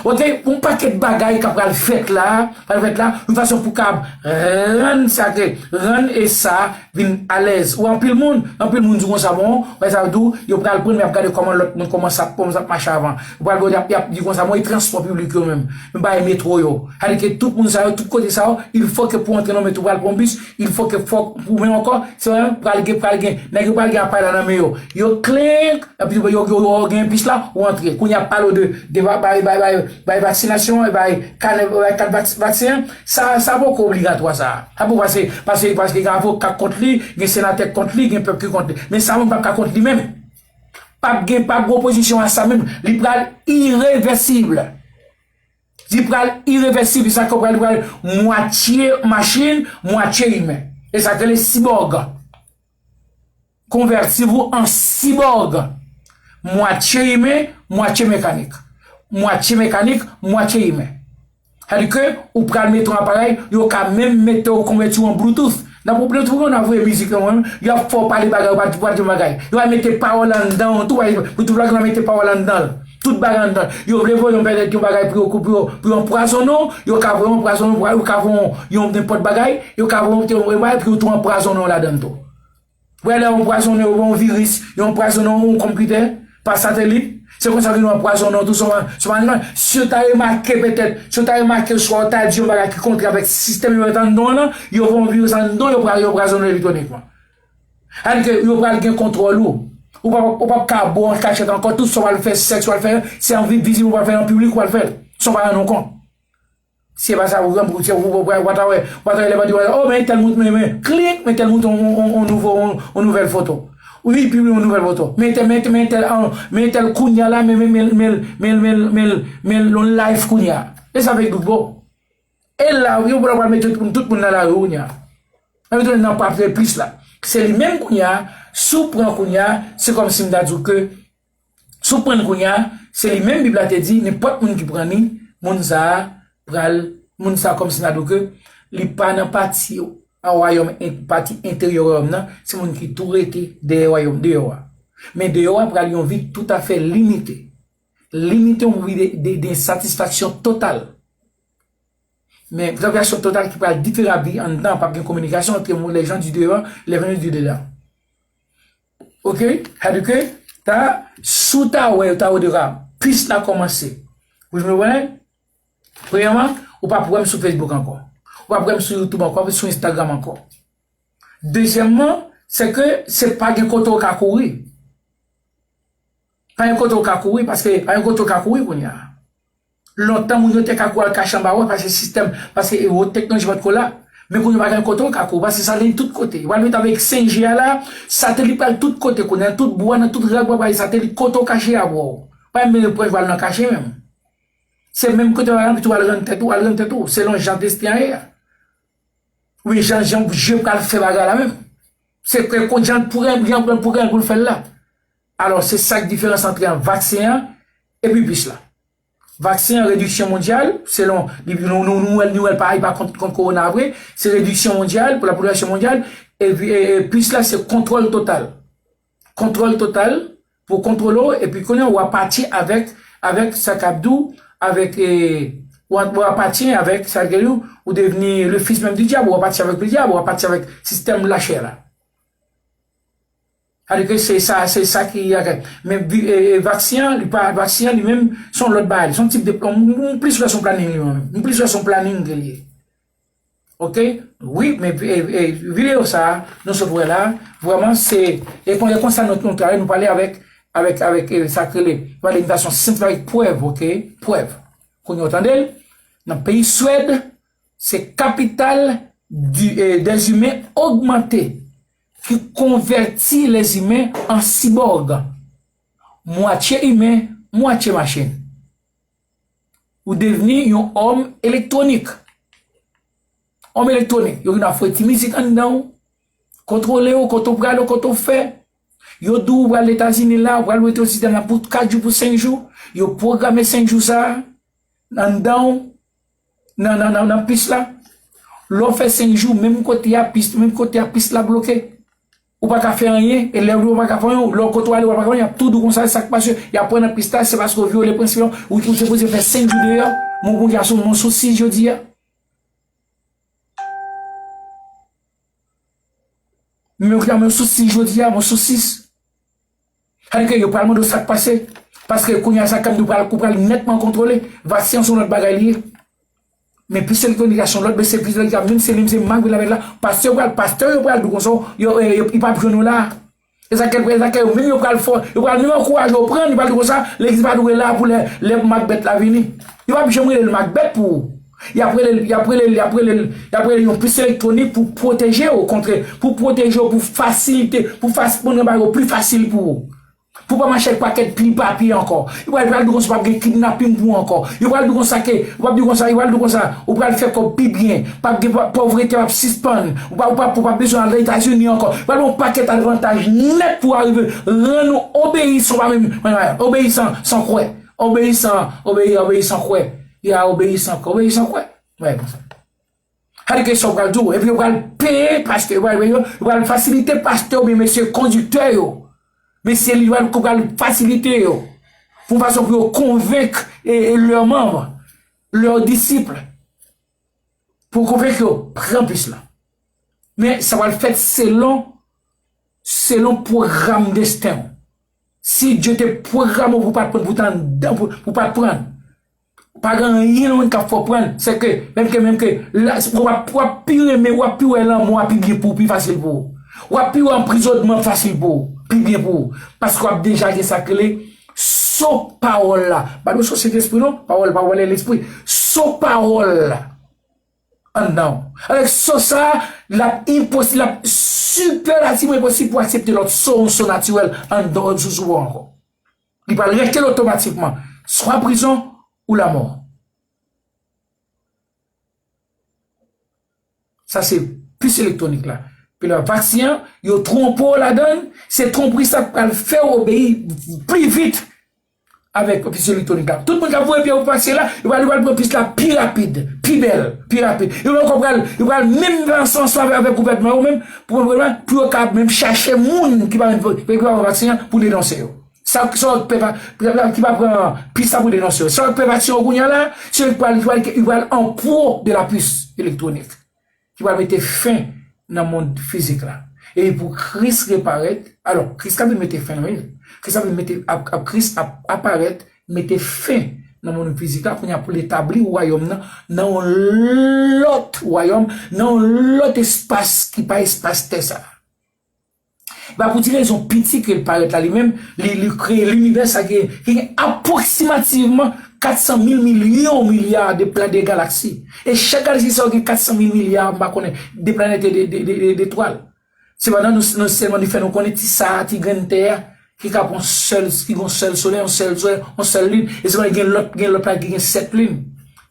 Oke, yon pakèt bagay k ap pral fèt la, pral fèt la, yon fason pou kab rann sa ke, rann e sa vin alèz. Ou anpil moun, anpil moun di konsa, bon, wè sa di w, yo pral pran, men y ap gade kòman lòt moun kòmanse ap, kòmanse ap mache avan. Yo pral, y ap, y ap di konsa, bon, e transpò piblik yo menm, men bagay metwo yo. Sa vle di ke tout moun sa yo, tout kote sa yo, il faut que pou antre nan metwo, pral pran bis, il faut que fòk, ou menm ankò, se menm pral gen, pral gen, nèg yo pral gen aparèy la nan men yo. Yo klenk, epi yo, yo, yo, yo gen pis la, ou antre. Kounye a pale w de, de va-, bay, bay, bay, bay vaksinasyon, bay kanè, bay kat vaks-, vaksen, sa, sa poko obligatwa sa. Sa poko pase, pase, paske gen avoka kont li, gen senatè kont li, gen pèp ki kont li. Men sa moun p ap ka kont li menm. P ap gen, p ap gen opozisyon a sa menm. Li pral irevèsib. Li pral irevèsib, sa ke pral, pral mwatye machin, mwatye imen. E sa ke le sibòg. Konvèti w an sibòg. Mwatye imen, mwatye mekanik. Mwatye mekanik, mwatye imen. Sa vle di ke ou pral mete yon aparèy, yo ka menm mete w konvèti w an Bluetooth. Nan pwoblèm tou, nan voye mizik lan, y ap fè w pale bagay, ou pa di, pa di yon bagay. Yo pral mete pawòl anndan w tou, Bluetooth la gentan mete pawòl anndan l. Tout bagay anndan l. Yo vle voye yon pètèt yon bagay pou yo, pou yo, pou yo anpwazonnen w, yo ka voye w anpwazonnen w, yo ka voye w yon nenpòt bagay, yo ka voye w yon bagay pou yo tou anpwazonnen w ladan l tou. Wè lè yo anpwazonnen w, yon viris, yo anpwazonnen w, yon konpitè, pa satelit. Se konsa ke yo anpwazonnen w tou, se yon, se yon animal. Si yo ta remake petèt, si yo ta remake swa w ta di yon bagay ki kontrè avèk sistèm yo mete anndan w lan, yo voye yon viris anndan w, yo pral, yo anpwazonnen w elektwonikman. Sa vle di ke yo pral gen kontwòl ou. Ou p ap, ou p ap ka bo an kachèt ankò, tout sa w pral fè, sèks w pral fè, se an vi-, vizib ou pral fè, an piblik ou pral fè l. San w pa rann ou kont. Si se pa sa, ou, ou, ou, ou, ou pa ta wè, ou pa ta wè lè bandi wè, oh, men tèl moun, men, men, klik, men tèl moun, on, on, on, on nouvo, on, on nouvèl foto. Wi, pibliye yon nouvèl foto. Men entèl, men entèl, men entèl, ah, men entèl kounye a la, men, men, men, men, men, men, men, men, men yon live kounye a. E sa fè dout bon. E la, yo pral mete tout moun, tout moun nan lari kounye a. Nan mete nan pap plis la. Se li menm kounye a, si w pran kounye a, se kòmsi m ta di w ke, si w pran kounye a, se li menm Bib la te di, nenpòt moun ki pran li, moun sa a pral, moun sa a kòmsi m ta di w ke, li pa nan pati a wayòm, en- pati enteryè wayòm nan, se moun ki tou rete dèyè wayòm, deyò a. Men deyò a pral yon vi toutafè limite. Limite yon vi de, de, de satisfaksyon total. Men satisfaksyon total ki pral diferan ak vi anndan, p ap gen kominikasyon entre les gens du dehors, les gens du dedans. Ok? Sa di ke, ta, si w ta wè, ta wè de ra, pis la kòmanse. Ou jwenn mwen? Premyèman, ou p ap wè m sou Facebook ankò. Ou p ap wè m sou YouTube ankò, sou Instagram ankò. Dezyèmman, se ke se pa gen kote w ka kouri. Pa gen kote w ka kouri, paske pa gen kote w ka kouri kounye a. Lontan, moun yo te ka kouri al kache anba wòch, paske sistèm, paske e wòch teknoloji pa t ko la. Men kounye a pa gen kote w ka kouri, paske satelit tout kote. Yo pral met avèk senk G a la, satelit pral tout kote kounye a, nan tout bwa, nan tout rak, pral satelit kote w kache a bò. Pa menm pran pral nan kache menm. Se menm kote w al, ou al rann tèt ou, al rann tèt ou, selon jan desten an ye a. Wi, jan, jan je pral fè bagay la menm. Se ke kon jan pou gen, jan pou gen pou l fè l la. Alò, se sa k diferans antre an vaksen an epi pis la. Vaksen an, rediksyon mondyal, selon, li, nou, nou, nou wè l, nou wè l pa, li pa kont, kont kowona vre, se rediksyon mondyal, pou la popilasyon mondyal, epi, e, e pis la, se kontwòl total. Kontwòl total, pou kontwole w, epi kounye a, w a pati avèk, avèk sa k ap di w, avèk, e, w a, w a pati avèk sa k ap di w, ou devni le fils même du diable, w a pati avèk le diable, w a pati avèk sistèm lachè la. Sa di ke se sa, se sa ki, men vi- e, e, vaksen an, li pa, vaksen an li menm, se yon lòt bagay, se yon tip de, m, m plis wè se yon planin li menm, m plis wè se yon planin ke li ye. Ok? Wi, men, e, e, videyo sa a, nou sot wè la, vrèman, se, e kon, e konsa nou, nou travay, nou pale avèk, avèk, avèk, e, sa k rele, nou pale de fason senp avèk prèv, ok? Prèv. Kounye a w tande l, nan peyi Swèd, se kapital di, e, des humains augmentés ki konvèti les humains en cyborg. Mwatye imen, mwatye machin. Ou devni yon òm elektwonik. Òm elektwonik. Yo vin ap fouye ti mizik anndan w, kontwole w, kote w prale, kote w fè. Yo di w ou pral Etazini la, ou pral rete sou sistèm la pou kat jou, pou senk jou. Yo pwograme senk jou sa a anndan w, nan, nan, nan, nan pis la. Lè w fè senk jou, menm kote a pis, menm kote a pis la bloke. Ou pa ka fè anyen, e lè w di w pa ka fè anyen, lè w kote w ale, w pa ka fè anyen, y ap tou di w konsa, sa k pase, y ap pran nan pis la, se paske w vyole prensip yo, ou, ou sipoze fè senk jou deyò, men w kounye a sou, men w sou sis jodi a. Men w kounye a, men w sou sis jodi a, men w sou sis. Sa di ke yo pral mande w sa k pase, paske kounye a sa k ap di w pral, ou pral nètman kontwole, vaksen an se yon lòt bagay li ye. Men pis elektwonik a se yon lòt, men se pis elektwonik a, menm se li, se malgre l avèk la, pastè yo pral, pastè yo pral di w konsa, yo, e, yo, li p ap jwenn ou la. E sa k, e sa k yo menm yo pral fè, yo pral menm ankouraje w pran, li pral di w konsa, legliz pa dwe la pou lè, lè Makbèt la vini. Yo p ap janm rele l Makbèt pou ou. Y ap rele l, y ap rele l, y ap rele l, y ap rele l yon pis elektwonik pou pwoteje w, okontrè, pou pwoteje w, pou fasilite, pou fas-, pou rann bagay yo pli fasil pou ou. Pou pa mache ak pakèt pil papye ankò. Yo pral, pral di w konsa p ap gen kidnaping pou ou ankò. Yo pral di w konsa ke, yo pral di w konsa, yo pral di w konsa, ou pral fè kòb pi byen. P ap gen pò-, pòvrete p ap sispann. Ou pa, ou pa, ou pa bezwen al Etazini ankò. Yo pral ba w yon pakèt avantaj nèt pou w arive rann ou obeyisan, pa menm, obeyisan san kwè. Obeyisan, obeyi, obeyisan kwè. Ya, obeyisan, obeyisan kwè. Wè, konsa. Sa di ke sa w pral di w, epi yo pral peye pastè, yo pral, yo, yo pral fasilite pastè oubyen mesye kondiktè yo. Mesye li pral, pral fasilite yo. Pou yon fason pou yo konvenk e, e lè manm, lè disip. Pou konvenk yo pran pis la. Men sa pral fèt selon, selon pwogram desten w. Si Dye te pwograme w pou w pa t pran, pou w t anndan, pou, pou w pa t pran. Pa gen anyen nan mond k ap fè w pran. Se ke, menm ke, menm ke, la, w ap, w ap pi renmen, w ap pi wè lanmò a pi byen pou ou, pi fasil pou ou. W ap pi wè anprizònman fasil pou ou, pi byen pou ou. Paske w ap deja gen sa k rele so pawòl la. Ba nou so se lespri non, pawòl, pawòl e lespri. So pawòl la. Anndan w. Avèk so sa, l ap enposi-, l ap, sipèlatif mwen posib pou aksepte lòt so, yon so natirèl anndan resous ou ankò. Li pral rejte l otomatikman, swa prizon ou lamò. Sa se pis elektwonik la. Pi la, vaksen an, yo twonpe w ladan l, se twonpri sa k pral fè w obeyi pli vit avèk pis elektwonik la. Tout moun k ap voye pye pou vaksen la, yo pral, yo pral pran pis la pi rapid, pi bèl, pi rapid. Yo pral, yo pral menm ansanm, ansanm avèk, avèk gouvènman yo menm, pou, pou, pou yo ka menm chache moun ki pa, ki pa pran vaksen an pou denonse yo. Sa, sa w pè pa, ki pa pran pis la pou denonse yo. Sa w pè vaksen yo kounye a la, se yo ki pral, ki pral, ki pral an pro de la pis elektwonik. Ki pral mete fen nan mond fizik la. E pou Kris reparèt, alò, Kris ka vin mete fen nan li. Kris ka vin mete, ap, ap, Kris ap aparèt, mete fen nan mond fizik la, kounye a pou l etabli wayòm nan, nan yon lòt wayòm, nan yon lòt espas ki pa espas tè sa. E pa pou ti rezon piti ke l parèt la li menm, li, li kreye linivè sa ki, ki gen apwoksimativman kat san mil milyon milya de planèt, de galaksi. E chak galaksi sa yo gen kat san mil milya, m pa konnen, de planèt e de, de, de, de, de etwal. Sepandan, nou, nou sèlman nou fè nou konnen ti sa a, ti grenn tè a, ki ka pran sèl, ki gon sèl solèy, yon sèl solèy, yon sèl lin, e sèlman gen lòt, gen lòt la ki gen sèt lin.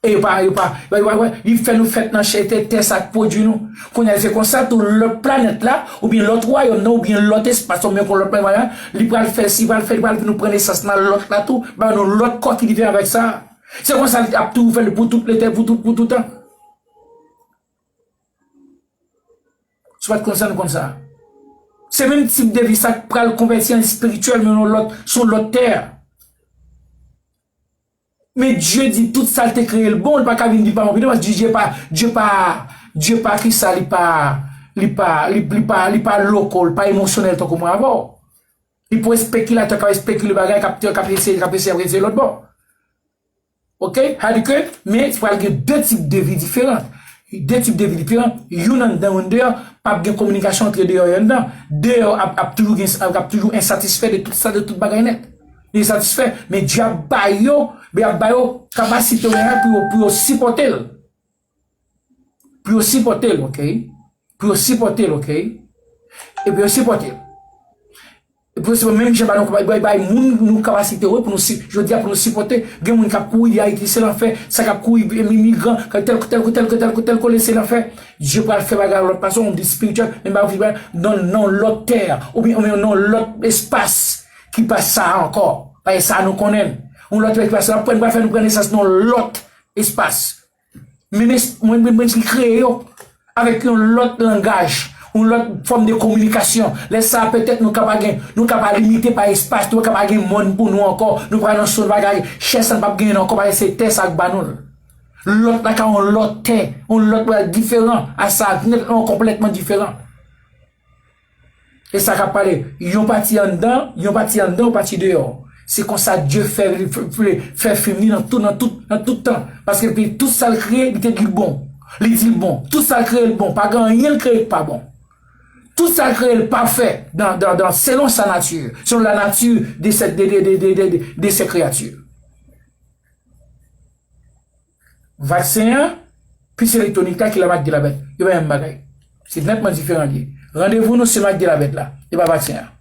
E yo pa, yo pa, yo pa, yo pa, yo pa, li fè nou fèt nan chè, tè, tè sa k pwodui nou. Kounye a, se konsa tou lòt planèt la, oubyen lòt wayòm nan, oubyen lòt espas, oubyen kon lòt planèt la, li pral fè, li pral fè, li pral vin nou pran nesans nan lòt la tou, ba nou lòt kò ki diferan avèk sa. Se konsa li ap toujou fè li pou tout lete, pou tout, pou tout tan. Si w pa t konn sa, nou konn sa. Se menm tip de vi sa k pral konvèti an espirityèl, men yon lòt, sou lòt tè. Men Dye di tout sa l te kreye l bon, li pa ka vin di pa bon, paske Dye pa, Dye pa, Dye pa ki sa, li pa, li pa, li, li pa, li pa loko, li pa emosyonèl tankou mwen avè w. Li pa espekilatè k ap espekile bagay, k ap, k ap eseye, k ap eseye, k ap eseye lòt bò. Ok? Sa di ke, men pral gen de tip de vi diferan. De tip de vi diferan, youn anndan, youn deyò, p ap gen kominikasyon antre deyò e anndan. Deyò ap, ap toujou gen, ap toujou ensatisfè de tout sa, de tout bagay nèt. Li ensatisfè, men Dye ap ba yo, men ap ba yo kapasite yo genyen pou yo, pou yo sipòte l. Pou yo sipòte l, ok? Pou yo sipòte l, ok? E pou yo sipòte l. E pou yo sipòte, menm jan ba nou, bay, bay, bay moun nou kapasite, wi, pou nou si, jodi a pou nou sipòte. Gen moun k ap kouri de Ayiti, se lanfè. Sa k ap kouri, imigran, tèl, tèl, tèl, tèl, tèl, tèl kote, se lanfè. Dye pral fè bagay lòt fason, yon vi espirityèl, men bagay nan, nan lòt tè, oubyen, oubyen nan lòt espas ki pa sa ankò. Paske sa nou konnen. Yon lòt espas, l ap pran, pral fè nou pran nesans nan lòt espas. Men, men, mwen, mwen, mwen ki kreye yo avèk yon lòt langaj, yon lòt fòm de kominikasyon. Lè sa a, petèt, nou ka pa gen, nou ka pa limite pa espas, nou ka pa gen mòn pou nou ankò, nou pa nan sòl bagay, chè sa n p ap genyen ankò, paske se tè sa k ba nou l. Lòt la ka yon lòt tè, yon lòt bagay diferan a sa, nètman, konplètman diferan. E sa k ap pale, yon pati anndan, yon pati anndan, yon pati deyò. Se konsa Dye fè, fè, fè fim li nan tout, nan tout, nan tout tan. Paske depi tout sa l kreye, li te di l bon. Li di l bon. Tout sa l kreye, l bon. Pa gen anyen l kreye k pa bon. Tout sa l kreye, l pafè dan, dan, dan, selon sa nati, selon la nature de cette, de, de, de ses créatures. Vaksen an, pis elektwonik la ki la mak de la bèt. Yo pa menm bagay. Se nètman diferan li ye. Randevou nou se mak de la bèt la. E pa vaksen an.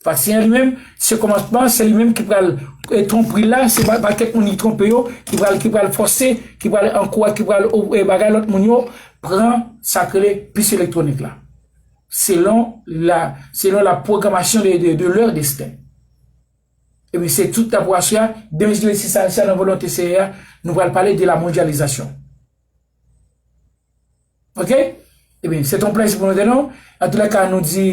Vaksen an li menm, se kòmansman, se li menm ki pral, e, twonpri la, se pa, pa kèk moun ki twonpe yo, ki pral, ki pral fòse, ki pral ankouraje, ki pral, e, bagay lòt moun yo, pran sa k rele pis elektwonik la. Selon la, selon la programmation de, de, de leur destin. Ebyen, se tout la pou aswè a. Demen, si Dye vle, si sa, si sa nan volonte Seyè a, nou pral pale de la mondyalizasyon. Ok? Ebyen, se t on plèzi pou nou te non. Antoulèka, nou di,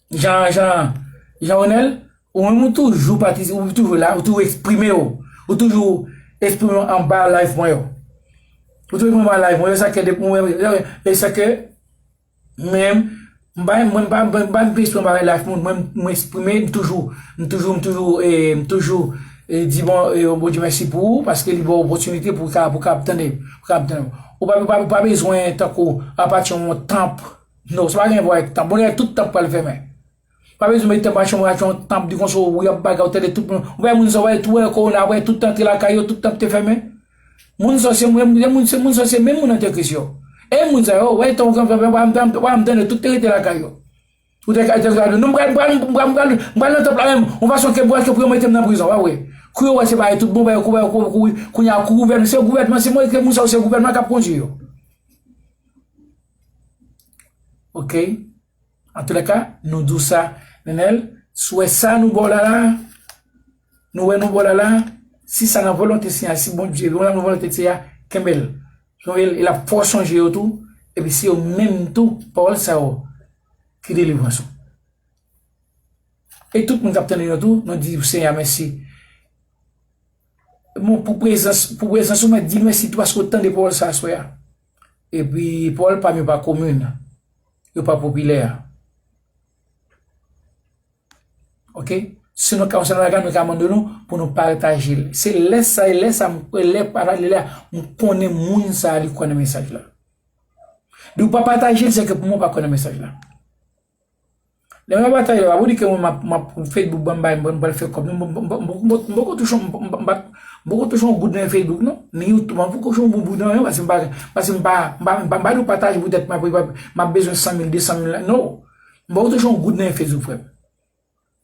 Jean, Jean, Jean Renel, ou menm ou toujou patisipe, ou toujou la, ou toujou eksprime w. Ou toujou eksprime w anba live mwen yo. Ou toujou eksprime w anba live mwen yo, sa ke depi mwen, e sa ke Men, m pa, mwen, m pa, mwen, m pa bezwen bagay la, mwen, mwen, mwen eksprime, m toujou, m toujou, m toujou, e, m toujou, e, di bon, e, Bondye mèsi pou ou, paske li ba w opòtinite pou w ka, pou w ka ap tande, pou w ka ap tande. Ou pa, ou pa, ou pa bezwen tankou apati yon tanp. Non, sa pa gen vwa avèk tanp. Bon, tout tanp pral fèmen. Pa bezwen mete tanp, yon tanp di konsa, ou ap bagay, ou tande tout moun. Ou wè moun sa, ou wè tou, wè kowona, wè tout antre lakay yo, tout tanp te fèmen. Moun sa se, moun, moun, se moun sa se menm moun antikris yo. E moun sa yo, wè, ton, ton, ton, ton, ton, ton, ton, tout te rete lakay yo. Ou te ka, te ka, non, m pral, m pral, m pral, m pral, m pral nan tanp la menm, yon fason ke, pou, ke pou yo mete m nan prizon, w ap wè. Kou yo wè se bagay tout bon, bagay, kou, bagay, kou, kou, kounye a, kou gouvènman, se gouvènman, se mwen ke moun sa yo, se gouvènman k ap kondui yo. Oke? Antoulèka, nou di w sa, Nenel, si w wè sa nou ba w la la, nou wè nou ba w la la, si sa nan volonte Senyè a, si Bondye, nou nan volonte Senyè a, kenbe l. Kenbe l, e l ap fè w sonje yo tou, epi se yo menm tou, pawòl sa yo, ki delivrans ou. E tout moun k ap tande nou tou, nou di Senyè a mèsi. Bon, pou prezans, pou prezans ou, mwen di mèsi tou paske w tande pawòl sa aswè a. Epi, pawòl pa m yo pa komin, yo pa popilè. Oke? Si nou ka, se yon bagay nou ka mande nou pou nou pataje l. Se lè sa, e lè sa, m, lè pataje la, m konnen moun sa a, li kwè nan mesaj la. Li ou pa pataje l, se ke pou mwen, ou pa kwè nan mesaj la. Lè mwen pataje la, pa pou di ke mwen, m ap, m ap Facebook, ban m bay, m pral fè kòb. Non, m, m, m, m, m, m poko touche yon, m, m, m, m, m poko touche yon goud nan Facebook, non. Ni YouTube, m poko touche yon goud nan, paske m pa, paske m pa, m pa, m pa, m pa di w pataje poutèt m ap, m ap bezwen san mil, de san mil la, non. M poko touche yon goud nan Facebook, frè m.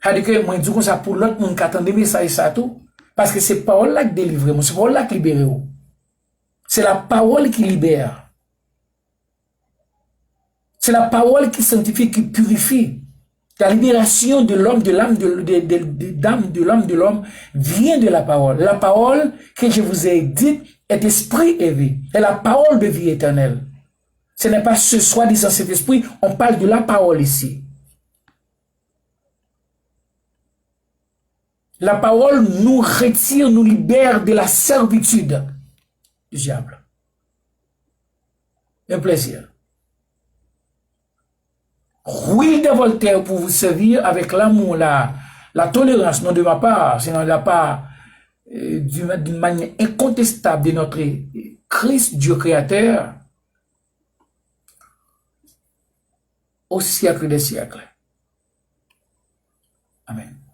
Sa di ke mwen di konsa pou lòt moun ka tande mesaj sa tou, paske se pawòl la ki delivre w, se pawòl la ki libere w. C'est la parole qui libère. C'est la parole qui sanctifie, qui purifie. La libération de l'homme, de l'âme, de, de, de, de, d'âme, de l'âme, de l'homme vient de la parole. La parole que je vous ai dite est esprit et vie. Et la parole de vie éternelle. Ce n'est pas ce soi-disant Saint-Esprit, on parle de la parole ici. La parole nous retire, nous libère de la servitude du diable. Un plaisir. Ruiz de Voltaire pour vous servir avec l'amour, la, la tolérance, non de ma part, sinon de la part, euh, d'une d'une manière incontestable de notre Christ, Dieu créateur, au siècle des siècles. Amen.